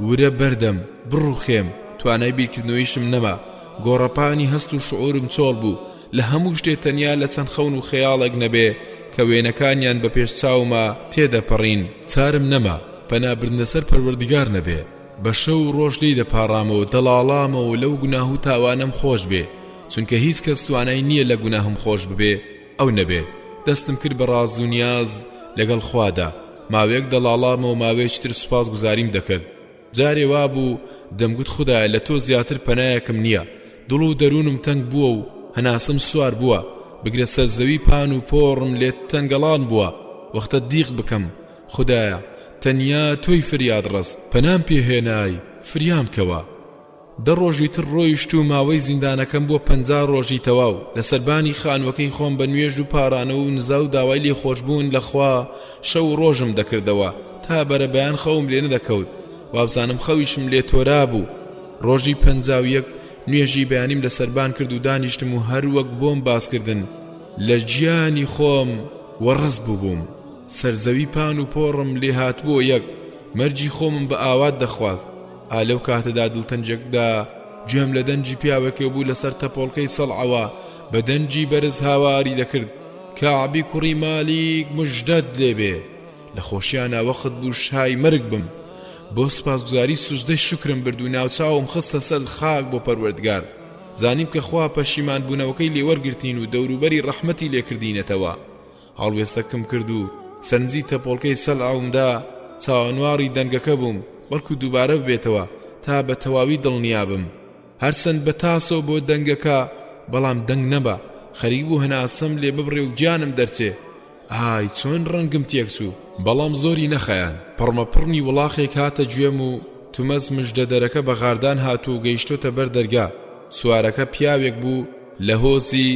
ورە بەردەم بڕوخێم توانای بیرکردنەوەیشم نەما گۆڕەپانی هەست و شعورم چۆڵ بوو لە هەموو شتێ تەنیا لە چەند خەون و خەیاڵێک نەبێ کە وێنەکانیان بە پێش چاوما تێدەپەڕین چارم نەما پەنا بردنە سەر پەروەردگار نەبێ. بە شەو و ڕۆژ لێی دەپاڕامەوە دەڵاڵامەوە لەو گوناه و تاوانەم خۆش بێ چونکە هیچ کەس توانای نییە لە گوناهم خۆش ببێ ئەو نەبێ دەستم کرد بە ڕاز و نیاز لەگەڵ خوادا ماوەیەک دەڵاڵامەوە ماوەیەکی تر سوپاس گوزاریم دەکرد جارێ وابوو دەمگوت خودایە لە تۆ زیاتر پەنایەکم نییە دڵ و دەروونم تەنگ بووە و هەناسەم سوار بووە بگرە سەرزەوی پان و پۆڕم لێ تەنگەڵان بووە وەختە دیق بکەم خودایە تەنیا تۆی فریادڕەس پەنام پێ هێنای فریام کەوە. دە ڕۆژی تر ڕۆیشت و ماوەی زیندانەکەم بووە 50 ڕۆژی تەواو لە سەربانی خانووەکەی خۆم بە نوێژ و پاڕانەوە و نزا و داوای لێخۆشبوون لە خوا شەو و ڕۆژم دەکردەوە تا بەرەبەیان خەوم لێ نەدەکەوت وابزانم خەویشم لێ تۆرابوو ڕۆژی 51 نوێژی بەیانیم لە سەربان کرد و دانیشتم و هەر وەک بۆم باس کردن لە گیانی خۆم وەڕس بووبووم. سەرزەوی پان و پۆڕم لێ هاتبۆ یەک، مەرگی خۆمم بە ئاوات دەخواست. ئا لەو کاتەدا دڵتەنگێکدا گوێم لە دەنگی پیاوێکێ بوو لەسەر تەپۆڵکەی سەڵعەوە بە دەنگی بەرز هاواری دەکرد، کەعبی کوڕی مالیک مژدەت لێ بێ! لە خۆشیانا وەخت بوو شای مەرگ بم. بۆ سوپاسگوزاری سوجدەی شوکرم برد و ناوچاوم خستە سەر خاک بۆ پەروەردگار. زانیم کە خوا پەشیمان بوونەوەکەی لێ وەرگرتین و دەوروبەری ڕەحمەتی لێ کردینەتەوە. هەڵوێستەکم کرد و سەرنجی تەپۆڵکەی سەلعەوم دا، چاوەنواڕی دەنگەکە بووم، بەڵکو دووبارە ببێتەوە تا بە تەواوی دڵنیا بم. هەرچەند بە تاسەوە بۆ دەنگەکە، بەڵام دەنگ نەما. خەریک بوو هەناسەم لێ ببڕێ و گیانم دەرچێ. ئای چۆن ڕەنگم تێکچوو. بەڵام زۆری نەخایاند پڕمەپڕمی وڵاخێک هاتە گوێم و تومەز مژدەدەرەکە بە غاردان هات و گەیشتۆتە بەر دەرگا. سوارەکە پیاوێک بوو لە هۆزی،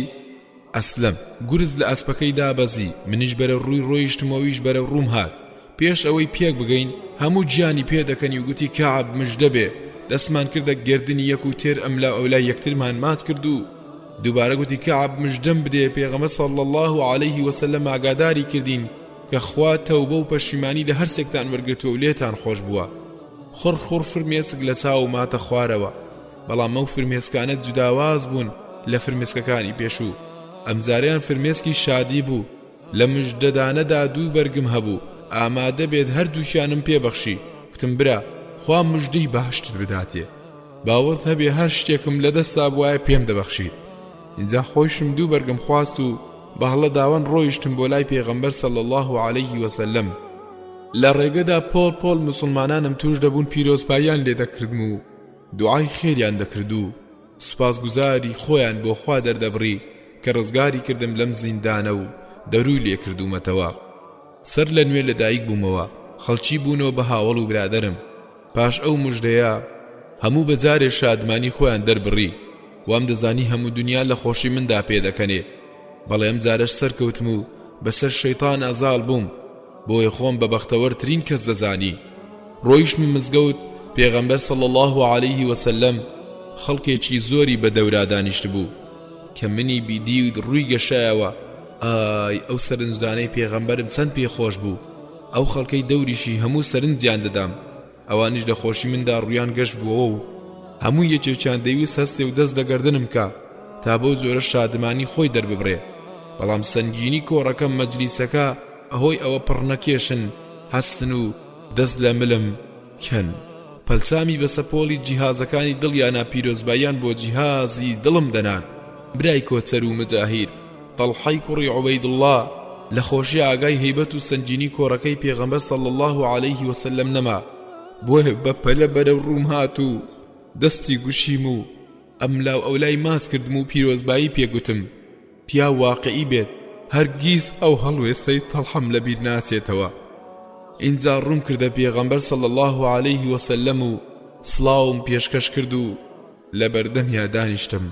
ئەسلەم، گورز لە ئەسپەکەی دابەزی، منیش بەرەو ڕووی ڕۆیشتم و ئەویش بەرەو ڕووم هات. پێش ئەوەی پێک بگەین، هەموو گیانی پێ دەکەنی و گوتی کەعب مژدە بێ. دەستمان کردە گەردنی یەک و تێر ئەملاو ئەولای یەکترمان ماچ کرد و دووبارە گوتی کەعب مژدەم بدێ پێغەمبەر صلی اللە علیه وسلم ئاگاداری کردین کە خوا تەوبە و پەشیمانی لە هەرسێکتان وەرگرتووە و لێتان خۆش بووە. خوڕ خوڕ فرمێسک لە چاوم هاتە خوارەوە. بەڵام ئەو فرمێسکانە جوداواز بوون لە فرمێسکەکانی پێشوو، ئەمجارەیان فرمێسکی شادی بوو، لە مژدەدانەدا دوو بەرگم هەبوو، ئامادە بێت هەردووکیانم پێ بەخشی، کوتم برا خوا مژدەی باشتر بداتێ، باوەڕت هەبێ هەر شتێکم لە دەستا بوایە پێم دەبەخشیت. ئینجا خۆیشم دوو بەرگم خواست و بە هەڵە داوەن ڕۆیشتم بۆ لای پێغەمبەر صلی اللە علیه وسلم، لە ڕێگەدا پۆل پۆل موسڵمانانم تووش دەبوون پیرۆزباییان لێ دەکردم و دوعای خێریان دەکرد و سوپاسگوزاری خۆیان بۆ خوا دەردەبڕی کە ڕزگاری کردم لەم زیندانە و دەرووی لێ کردوومەتەوە. سەر لە نوێ لە دایک بوومەوە، خەڵکی بوونەوە بە هاوەڵ و برادەرم. پاش ئەو مژدەیە هەموو بە جارێ شادمانی خۆیان دەربڕی، وام دەزانی هەموو دونیا لە خۆشی مندا پێدەکەنێ. بەڵێ ئەم جارەش سەرکەوتم و بەسەر شەیتانا زاڵ بووم. بۆیە خۆم بە بەختەوەر ترین کەس دەزانی ڕۆیشتمە مزگەوت پێغەمبەر صلی اللە علیه وسلم خەڵکێکی زۆری بە دەورا دانیشتبوو کە منی بیدی و ڕووی گەشایەوە ئای ئەو سەرنجدانەی پێغەمبەرم چەند پێ خۆش بوو ئەو خەڵکەی دەوریشی هەموو سەرنجیان دەدام ئەوانیش لە خۆشی مندا ڕوویان گەش بووەوە و هەموو یەکێکیان دەیویست هەستێ و دەست لە گەردنم کا تا بەو جۆرە شادمانی خۆی دەرببڕێ بەڵام سەنگینی کۆڕەکە مەجلیسەکە هۆی ئەوە پڕ نەکێشن هەستن و دەست لە ملم کەن پەلچامی بە سەپۆڵی جیهازەکانی دڵیانا پیرۆزباییان بۆ جیهازی دڵم دەنارد برای کۆچەر و مجاهیر تەڵحەی کوڕی عوبەیدوڵڵا لە خۆشی ئاگای هەیبەت و سەنگینی کۆڕەکەی پێغەمبەر صلی اللە علیه وسلم نەما، بۆیە بە پەلە بەرەو ڕووم هات و دەستی گوشیم و ئەملاو ئەولای ماچ کردم و پیرۆزبایی پێ گوتم، پیاو واقیعی بێت هەرگیز ئەو هەڵوێستەی تەڵحەم لەبیر ناچێتەوە. ئینجا ڕووم کردە پێغەمبەر صلی اللە علیه وسلم و سڵاوم پێشکەش کرد و لەبەردەمیا دانیشتم.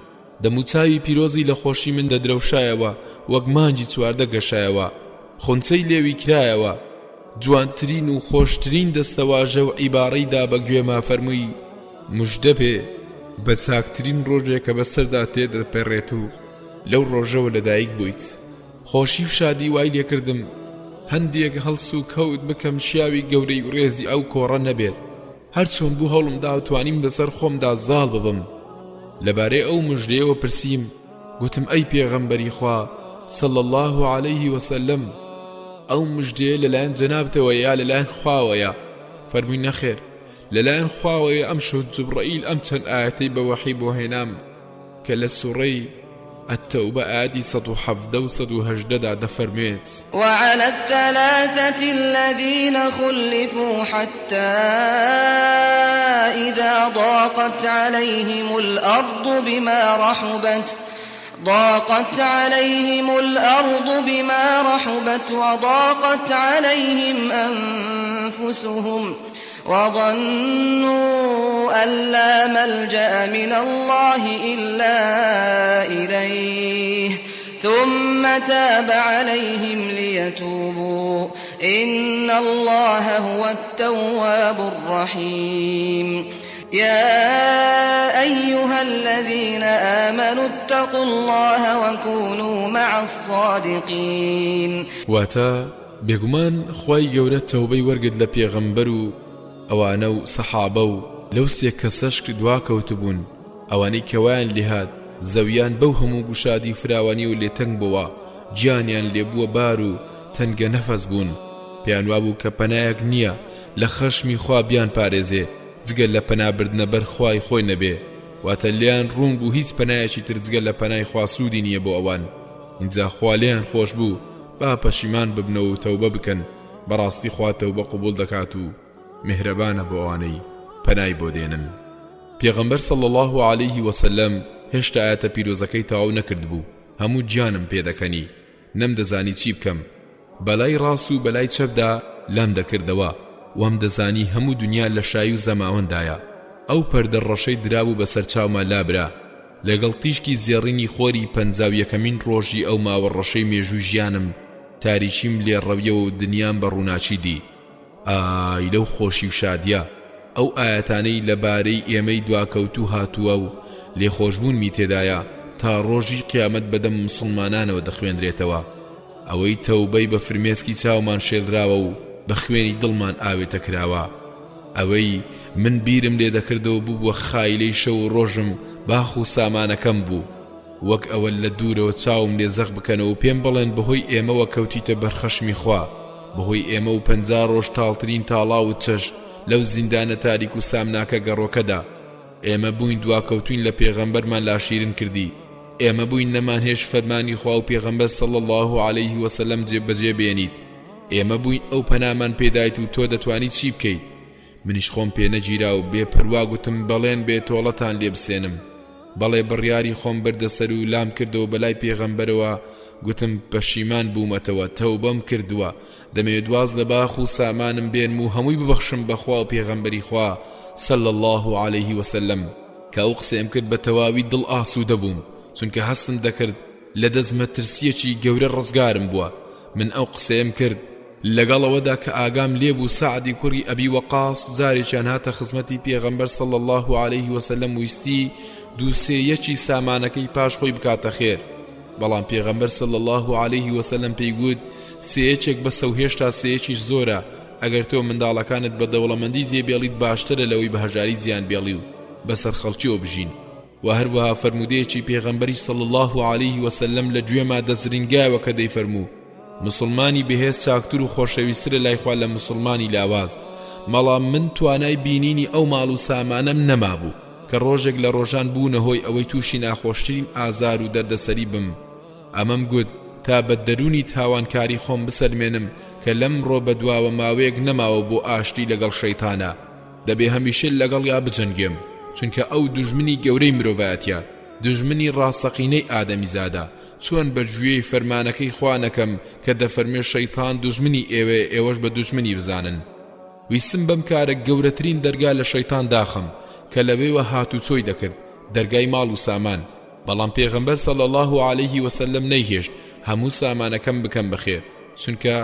دەموچاوی پیرۆزی لە خۆشی من دەدرەوشایەوە وەک مانگی 14 گەشایەوە خونچەی لێوی کرایەوە جوانترین و خۆشترین دەستەواژە و عیباڕەی دا بە گوێما فەرمووی مژدە بێ بە چاکترین ڕۆژێ کە بەسەردا تێدەپەڕێت و لەو ڕۆژەوە لەدایک بوویت خۆشی و شادی وای لێکردم هەندێک هەڵس و کەوت بکەم شیاوی گەورەی و ڕێزی ئەو کۆڕە نەبێت هەرچۆن بوو هەوڵم دا و توانیم بەسەر خۆمدا زاڵ ببم. لەبارەی ئەو مژدەیەوە پرسیم، گوتم ئەی پێغەمبەری خوا، صلی اللە علیه وسلم، ئەو مژدەیە لەلایەن جەنابتەوەیە یا لەلایەن خواوەیە؟ فەرمووی نەخێر، لەلایەن خواوەیە ئەمشەو جوبڕەئیل ئەم چەند ئایەتەی بە وەحی بۆ هێنام کە لە سوڕەی، التوبە، ئایەتی 117 و 118 دا دەفەرموێت. وعلى الثلاثة الذين خلفوا حتى إذا ضاقت عليهم الأرض بما رحبت ضاقت عليهم الأرض بما رحبت وضاقت عليهم أنفسهم وظنوا أن لا ملجأ من الله إلا إليه ثم تاب عليهم ليتوبوا إن الله هو التواب الرحيم يا أيها الذين آمنوا اتقوا الله وكونوا مع الصادقين. واتە، بێگومان خوای گەورە تەوبەی وەرگرت لە پێغەمبەر و ئەوانە و سەحابە و لەو سێ کەسەش دواکەوتبوون ئەوانەی کە وایان لێهات زەویان بەو هەموو گوشادی و فراوانیەوە لێ تەنگ بۆوە گیانیان لێ بووە بار و تەنگە نەفەس بوون پێیان وابوو کە پەنایەک نیە لە خەشمی خوا بیانپارێزێ جگە لە پەنا بردنە بەر خوای خۆی نەبێ واتە لێیان ڕوون بوو هیچ پەنایەکی تر جگە لە پەنای خوا سوودی نیە بۆ ئەوان ئینجا خوا لێیان خۆش بوو با پەشیمان ببنەوە و تەوبە بکەن بەڕاستی خوا تەوبە قبوڵ دەکات و میهرەبانە بۆ ئەوانەی پەنای بۆ دێنن. پێغەمبەر صلی اللە علیه وسلم هێشتا ئایەتە پیرۆزەکەی تەواو نەکردبوو. هەموو گیانم پێدەکەنی. نەمدەزانی چی بکەم. بەلای ڕاست و بەلای چەپدا لام دەکردەوە، وامدەزانی هەموو دنیا لە شایی و زەماوەندایە. ئەو پەردە ڕەشەی درابوو بەسەر چاوما لابرا. لەگەڵ تیشکی زێڕینی خۆری پەنجاویەکەمین ڕۆژی ئەو ماوە ڕەشەی مێژووی ژیانم، تاریکیم لێ ڕەویەوە و دنیام بە ڕووناکی دی. ئای لەو خۆشی و شادیە! ئەو ئایەتانەی لە بارەی ئێمەی دواکەوتوو هاتووە و لێخۆشبوونمی تێدایە تا ڕۆژی قیامەت بەدەم موسڵمانانەوە دەخوێنرێتەوە. ئەوەی تەوبەی بە فرمێسکی چاومان شێلراوە و بە خوێنی دڵمان ئاوێتە کراوە. ئەوەی من بیرم لێ دەکردەوە بووبووە خایلەی شەو و ڕۆژم باخ و سامانەکەم بوو. وەک ئەوە لە دوورەوە چاوم لێ زەق بکەنەوە و پێم بڵێن بەهۆی ئێمەوە کەوتیتە بەر خەشمی خوا، بەهۆی ئێمە و 50 ڕۆژ تاڵترین تاڵاوت چەشت لەو زیندانە تاریک و سامناکە گەڕۆکەدا. ئێمە بووین دواکەوتوین لە پێغەمبەرمان لاشیرن کردی، ئێمە بووین نەمانهێشت فەرمانی خوا و پێغەمبەر صلی اللە علیه وسلم جێ بەجێ بێنیت، ئێمە بووین ئەو پەنامان پێدایت و تۆ دەتوانی چی بکەیت؟ منیش خۆم پێ نەگیرا و بێ پەروا گوتم بەڵێن بێ تۆڵەتان لێ بسێنم. بەڵێ بڕیاری خۆم بردە سەر و لام کردەوە بەلای پێغەمبەرەوە گوتم پەشیمان بوومەتەوە تەوبەم کردووە دەمەوێت واز لە باخ و سامانم بێنم و هەمووی ببەخشم بە خوا و پێغەمبەری خوا صلی اللە علیه وسلم. کە ئەو قسەیەم کرد بە تەواوی دڵ ئاسوودە بووم چونکە هەستم دەکرد لە دەست مەترسییەکی گەورە ڕزگارم بووە من ئەو قسەیەم کرد لەگەڵ ئەوەدا کە ئاگام لێ بوو سەعدی کوڕی ئەبی وەقاس جارێکیان هاتە خزمەتی پێغەمبەر صلی اللە علیه وسلم ویستی دوو سێ یەکی سامانەکەی پاش خۆی بکاتە خێر بەڵام پێغەمبەر صلی اللە علیه وسلم پێی گوت سێیەکێک بەسە و هێشتا سێیەکیش زۆرە ئەگەر تۆ منداڵەکانت بە دەوڵەمەندی جێ بێڵیت باشترە لەوەی بە هەژاری جیان بێڵی و بەسەر خەڵکیەوە بژین وە هەروەها فەرموودەیەکی پێغەمبەری صلی اللە علیه وسلم لە گوێما دەزرینگایەوە کە دەیفەرموو موسڵمانی بەهێز چاکتر و خۆشەویسترە لای خوا لە موسڵمانی لاواز بەڵام من توانای بینینی ئەو ماڵ و سامانەم نەمابوو کە ڕۆژێک لە ڕۆژان بوونە هۆی ئەوەی تووشی ناخۆشترین ئازار و دەردەسەری بم ئەمەم گوت تا بە دەروونی تاوانکاری خۆم بسەلمێنم کە لەمڕۆ بەدواوە ماوەیەک نەماوە بۆ ئاشتی لەگەڵ شەیتانە دەبێ هەمیشە لەگەڵیا بجەنگێم، چونکە ئەو دوژمنی گەورەی مرۆڤایەتیە، دوژمنی ڕاستەقینەی ئادەمیزادە، چۆن بە گوێی فەرمانەکەی خوا نەکەم کە دەفەرموێ شەیتان دوژمنی ئێوەیە ئێوەش بە دوژمنی بزانن. ویستم بەم کارە گەورەترین دەرگا لە شەیتان داخەم کە لەوێوە هاتوچۆی دەکرد، دەرگای ماڵ و سامان، بەڵام پێغەمبەر صلی اللە علیه وسلم نەیهێشت هەموو سامانەکەم بکەم بە خێر، چونکە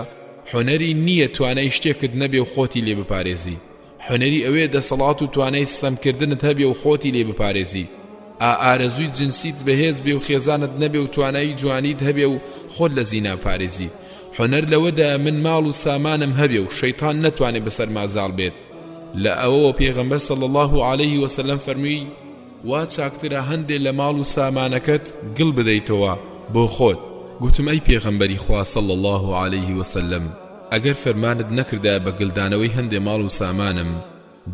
حونەری نییە توانای شتێکت نەبێ و خۆتی لێ بپارێزی، حونەری ئەوەیە دەسەڵات و توانای ستەمکردنت هەبێ و خۆتی لێ بپارێزی، ئا ئارەزووی جنسیت بەهێز بێ و خێزانت نەبێ و توانای جوانیت هەبێ و خۆت لە زینا بپارێزی، حونەر لەوەدایە من ماڵ و سامانم هەبێ و شەیتان نەتوانێ بەسەرما زاڵ بێت. لە ئەوەوە پێغەمبەر صلی اللە علیه وسلم فەرمووی، وا چاکترە هەندێ لە ماڵ و سامانەکەت گل بدەیتەوە بۆ خۆت. گوتم ئەی پێغەمبەری خوا صلی اللە علیه وسلم ئەگەر فەرمانت نەکردایە بە گلدانەوەی هەندێ ماڵ و سامانم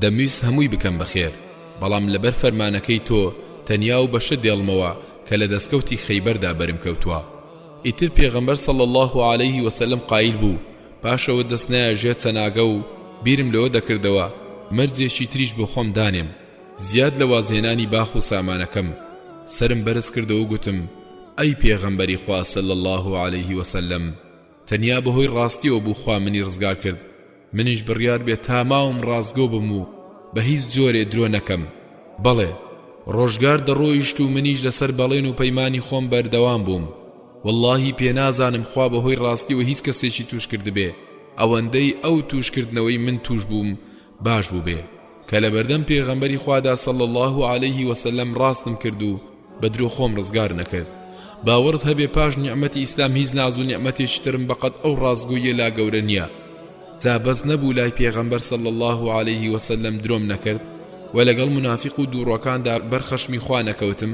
دەمویست هەمووی بکەم بە خێر بەڵام لەبەر فەرمانەکەی تۆ تەنیا ئەو بەشە دێڵمەوە کە لە دەسکەوتی خەیبەردا بەرم کەوتووە. ئیتر پێغەمبەر صلی اللە علیه وسلم قایل بوو پاشەوە دەست نایە ژێر چەناگە و بیرم لەوە دەکردەوە مەرجێکی تریش بۆ خۆم دانێم زیاد لە وازهێنانی باخ و سامانەکەم، سەرم بەرز کردەوە و گوتم، ئەی پێغەمبەری خوا صلی اللە علیه وسلم، تەنیا بەهۆی ڕاستیەوە بوو خوا منی ڕزگار کرد، منیش بڕیار بێ تا ماوم ڕاستگۆ بم و بە هیچ جۆرێ درۆ نەکەم. بەڵێ، ڕۆژگار دەڕۆیشت و منیش لەسەر بەڵێن و پەیمانی خۆم بەردەوام بووم. وەڵڵاهی پێنازانم خوا بەهۆی ڕاستیەوە هیچ کەسێکی تووش کردبێ، ئەوەندەی ئەو تووشکردنەوەی من تووش بووم باش بووبێ. کە لەبەردەم پێغەمبەری خوادا صلی اللە علیه وسلم ڕاستم کرد و بە درۆ خۆم ڕزگار نەکرد باوەڕت هەبێ پاش نیعمەتی ئیسلام هیچ ناز و نیعمەتێکی ترم بەقەد ئەو ڕاستگۆییە لا گەورە نییە جا بەس نەبوو لای پێغەمبەر صلی اللە علیه وسلم درۆم نەکرد و لەگەڵ مونافیق و دووڕۆکاندا بەر خەشمی خوا نەکەوتم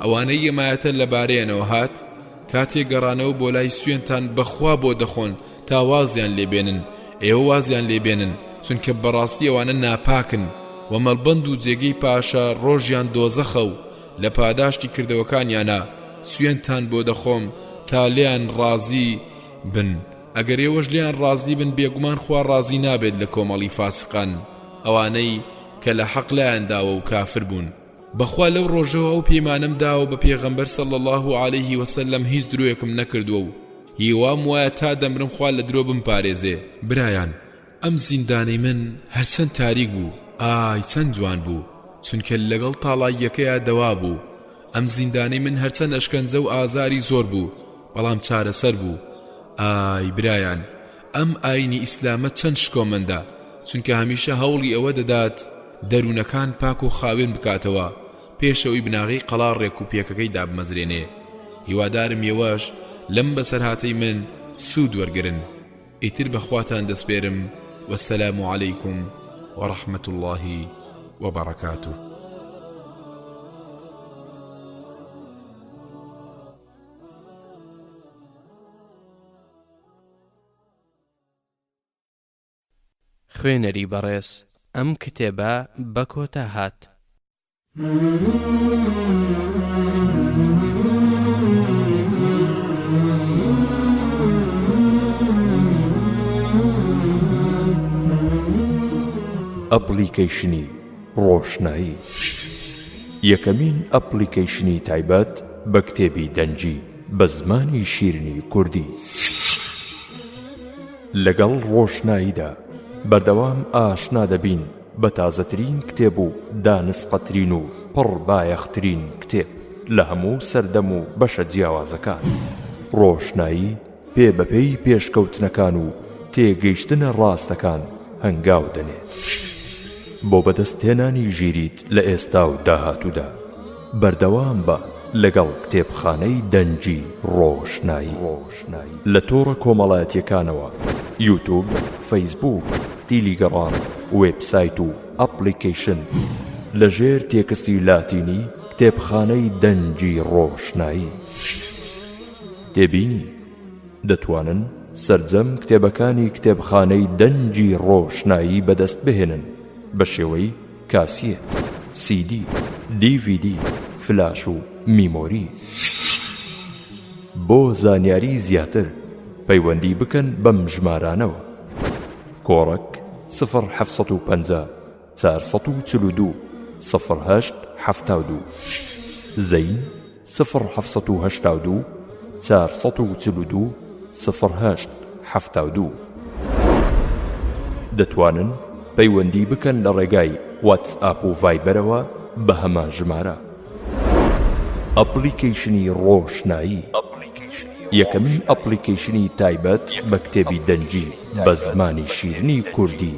ئەوانەی یەمایەتە لەبارەیانەوە هات کاتێ گەڕانەوە بۆ لای سوێنتان بەخوا بۆ دەخۆن تا وازیان لێ بێنن ئێوە وازیان لێ بێنن چونکە بەڕاستی ئەوانە ناپاکن و مەڵبەند و جێگەی پاشە ڕۆژیان دۆزەخە و لە پاداشتی کردەوەکانیانە سوێندتان بۆ دەخۆم تا لێیان ڕازی بن ئەگەر ئێوەش لێیان ڕازی بن بێگومان خوا ڕازی نابێت لە کۆمەڵی فاسقان ئەوانەی کە لە حەق لایان داوە و کافر بوون. بەخوا لەو ڕۆژەوە ئەو پەیمانەم داوە بە پێغەمبەر صلی اللە علیه وسلم هیچ درۆیەکم نەکردووە و هیوام وایە تا دەمرم خوا لە درۆ بمپارێزێ. برایان ئەم زیندانەی من هەرچەند تاریک بوو ئای چەند جوان بوو چونکە لەگەڵ تاڵاییەکەیا دەوا بوو ئەم زیندانەی من هەرچەند ئەشکەنجە و ئازاری زۆر بوو بەڵام چارەسەر بوو ئای برایان ئەم ئاینی ئیسلامە چەند شکۆمەندە چونکە هەمیشە هەوڵی ئەوە دەدات دەروونەکان پاک و خاوێن بکاتەوە پێش ئەوەی بناغەی قەڵا ڕێک و پێکەکەی دابمەزرێنێ هیوادارم ئێوەش لەم بەسەرهاتەی من سوود وەرگرن ئیتر بە خواتان دەسپێرم والسلام علیکم ورحمة اللە وبرکاته. خوێنەری بەڕێز ئەم کتێبە بە کۆتا هات. ئەپڵیکەیشنی ڕۆشنایی یەکەمین ئەپڵیکەیشنی تایبەت بە کتێبی دەنگی بە زمانی شیرنی کوردی. لەگەڵ ڕۆشناییدا بەردەوام ئاشنا دەبین بە تازەترین کتێب و دانسقەترین و پڕ بایەخترین کتێب لە هەموو سەردەم و بەشە جیاوازەکان. ڕۆشنایی پێ بە پێی پێشکەوتنەکان و تێگەیشتنە ڕاستەکان هەنگاو دەنێت بۆ بەدەستهێنانی ژیریت لە ئێستا و داهاتوودا. بەردەوام بە لەگەڵ کتێبخانەی دەنگی ڕۆشنایی لە تۆڕە کۆمەڵایەتیەکانەوە، یوتوب، فەیسبووک، تیلیگەڕام، وێبسایت و ئەپڵیکەیشن، لە ژێر تێکستی لاتینی کتێبخانەی دەنگی ڕۆشنایی. تێبینی، دەتوانن سەرجەم کتێبەکانی کتێبخانەی دەنگی ڕۆشنایی بەدەست بهێنن بە شێوەی کاسیێت، سیدی، دی ڤی دی، فلاش و میمۆری. بۆ زانیاری زیاتر پەیوەندی بکەن بەم ژمارانەوە، کۆڕەک، سفر 750 442 سفر هەشت 72، زەین، سفر 782 442 سفر هەشت 72. دەتوانن پەیوەندی بکەن لە ڕێگای واتسئاپ و ڤایبەرەوە بە هەمان ژمارە. ئەپڵیکەیشنی ڕۆشنایی یەکەمین ئەپڵیکەیشنی تایبەت بە کتێبی دەنگی بە زمانی شیرنی کوردی.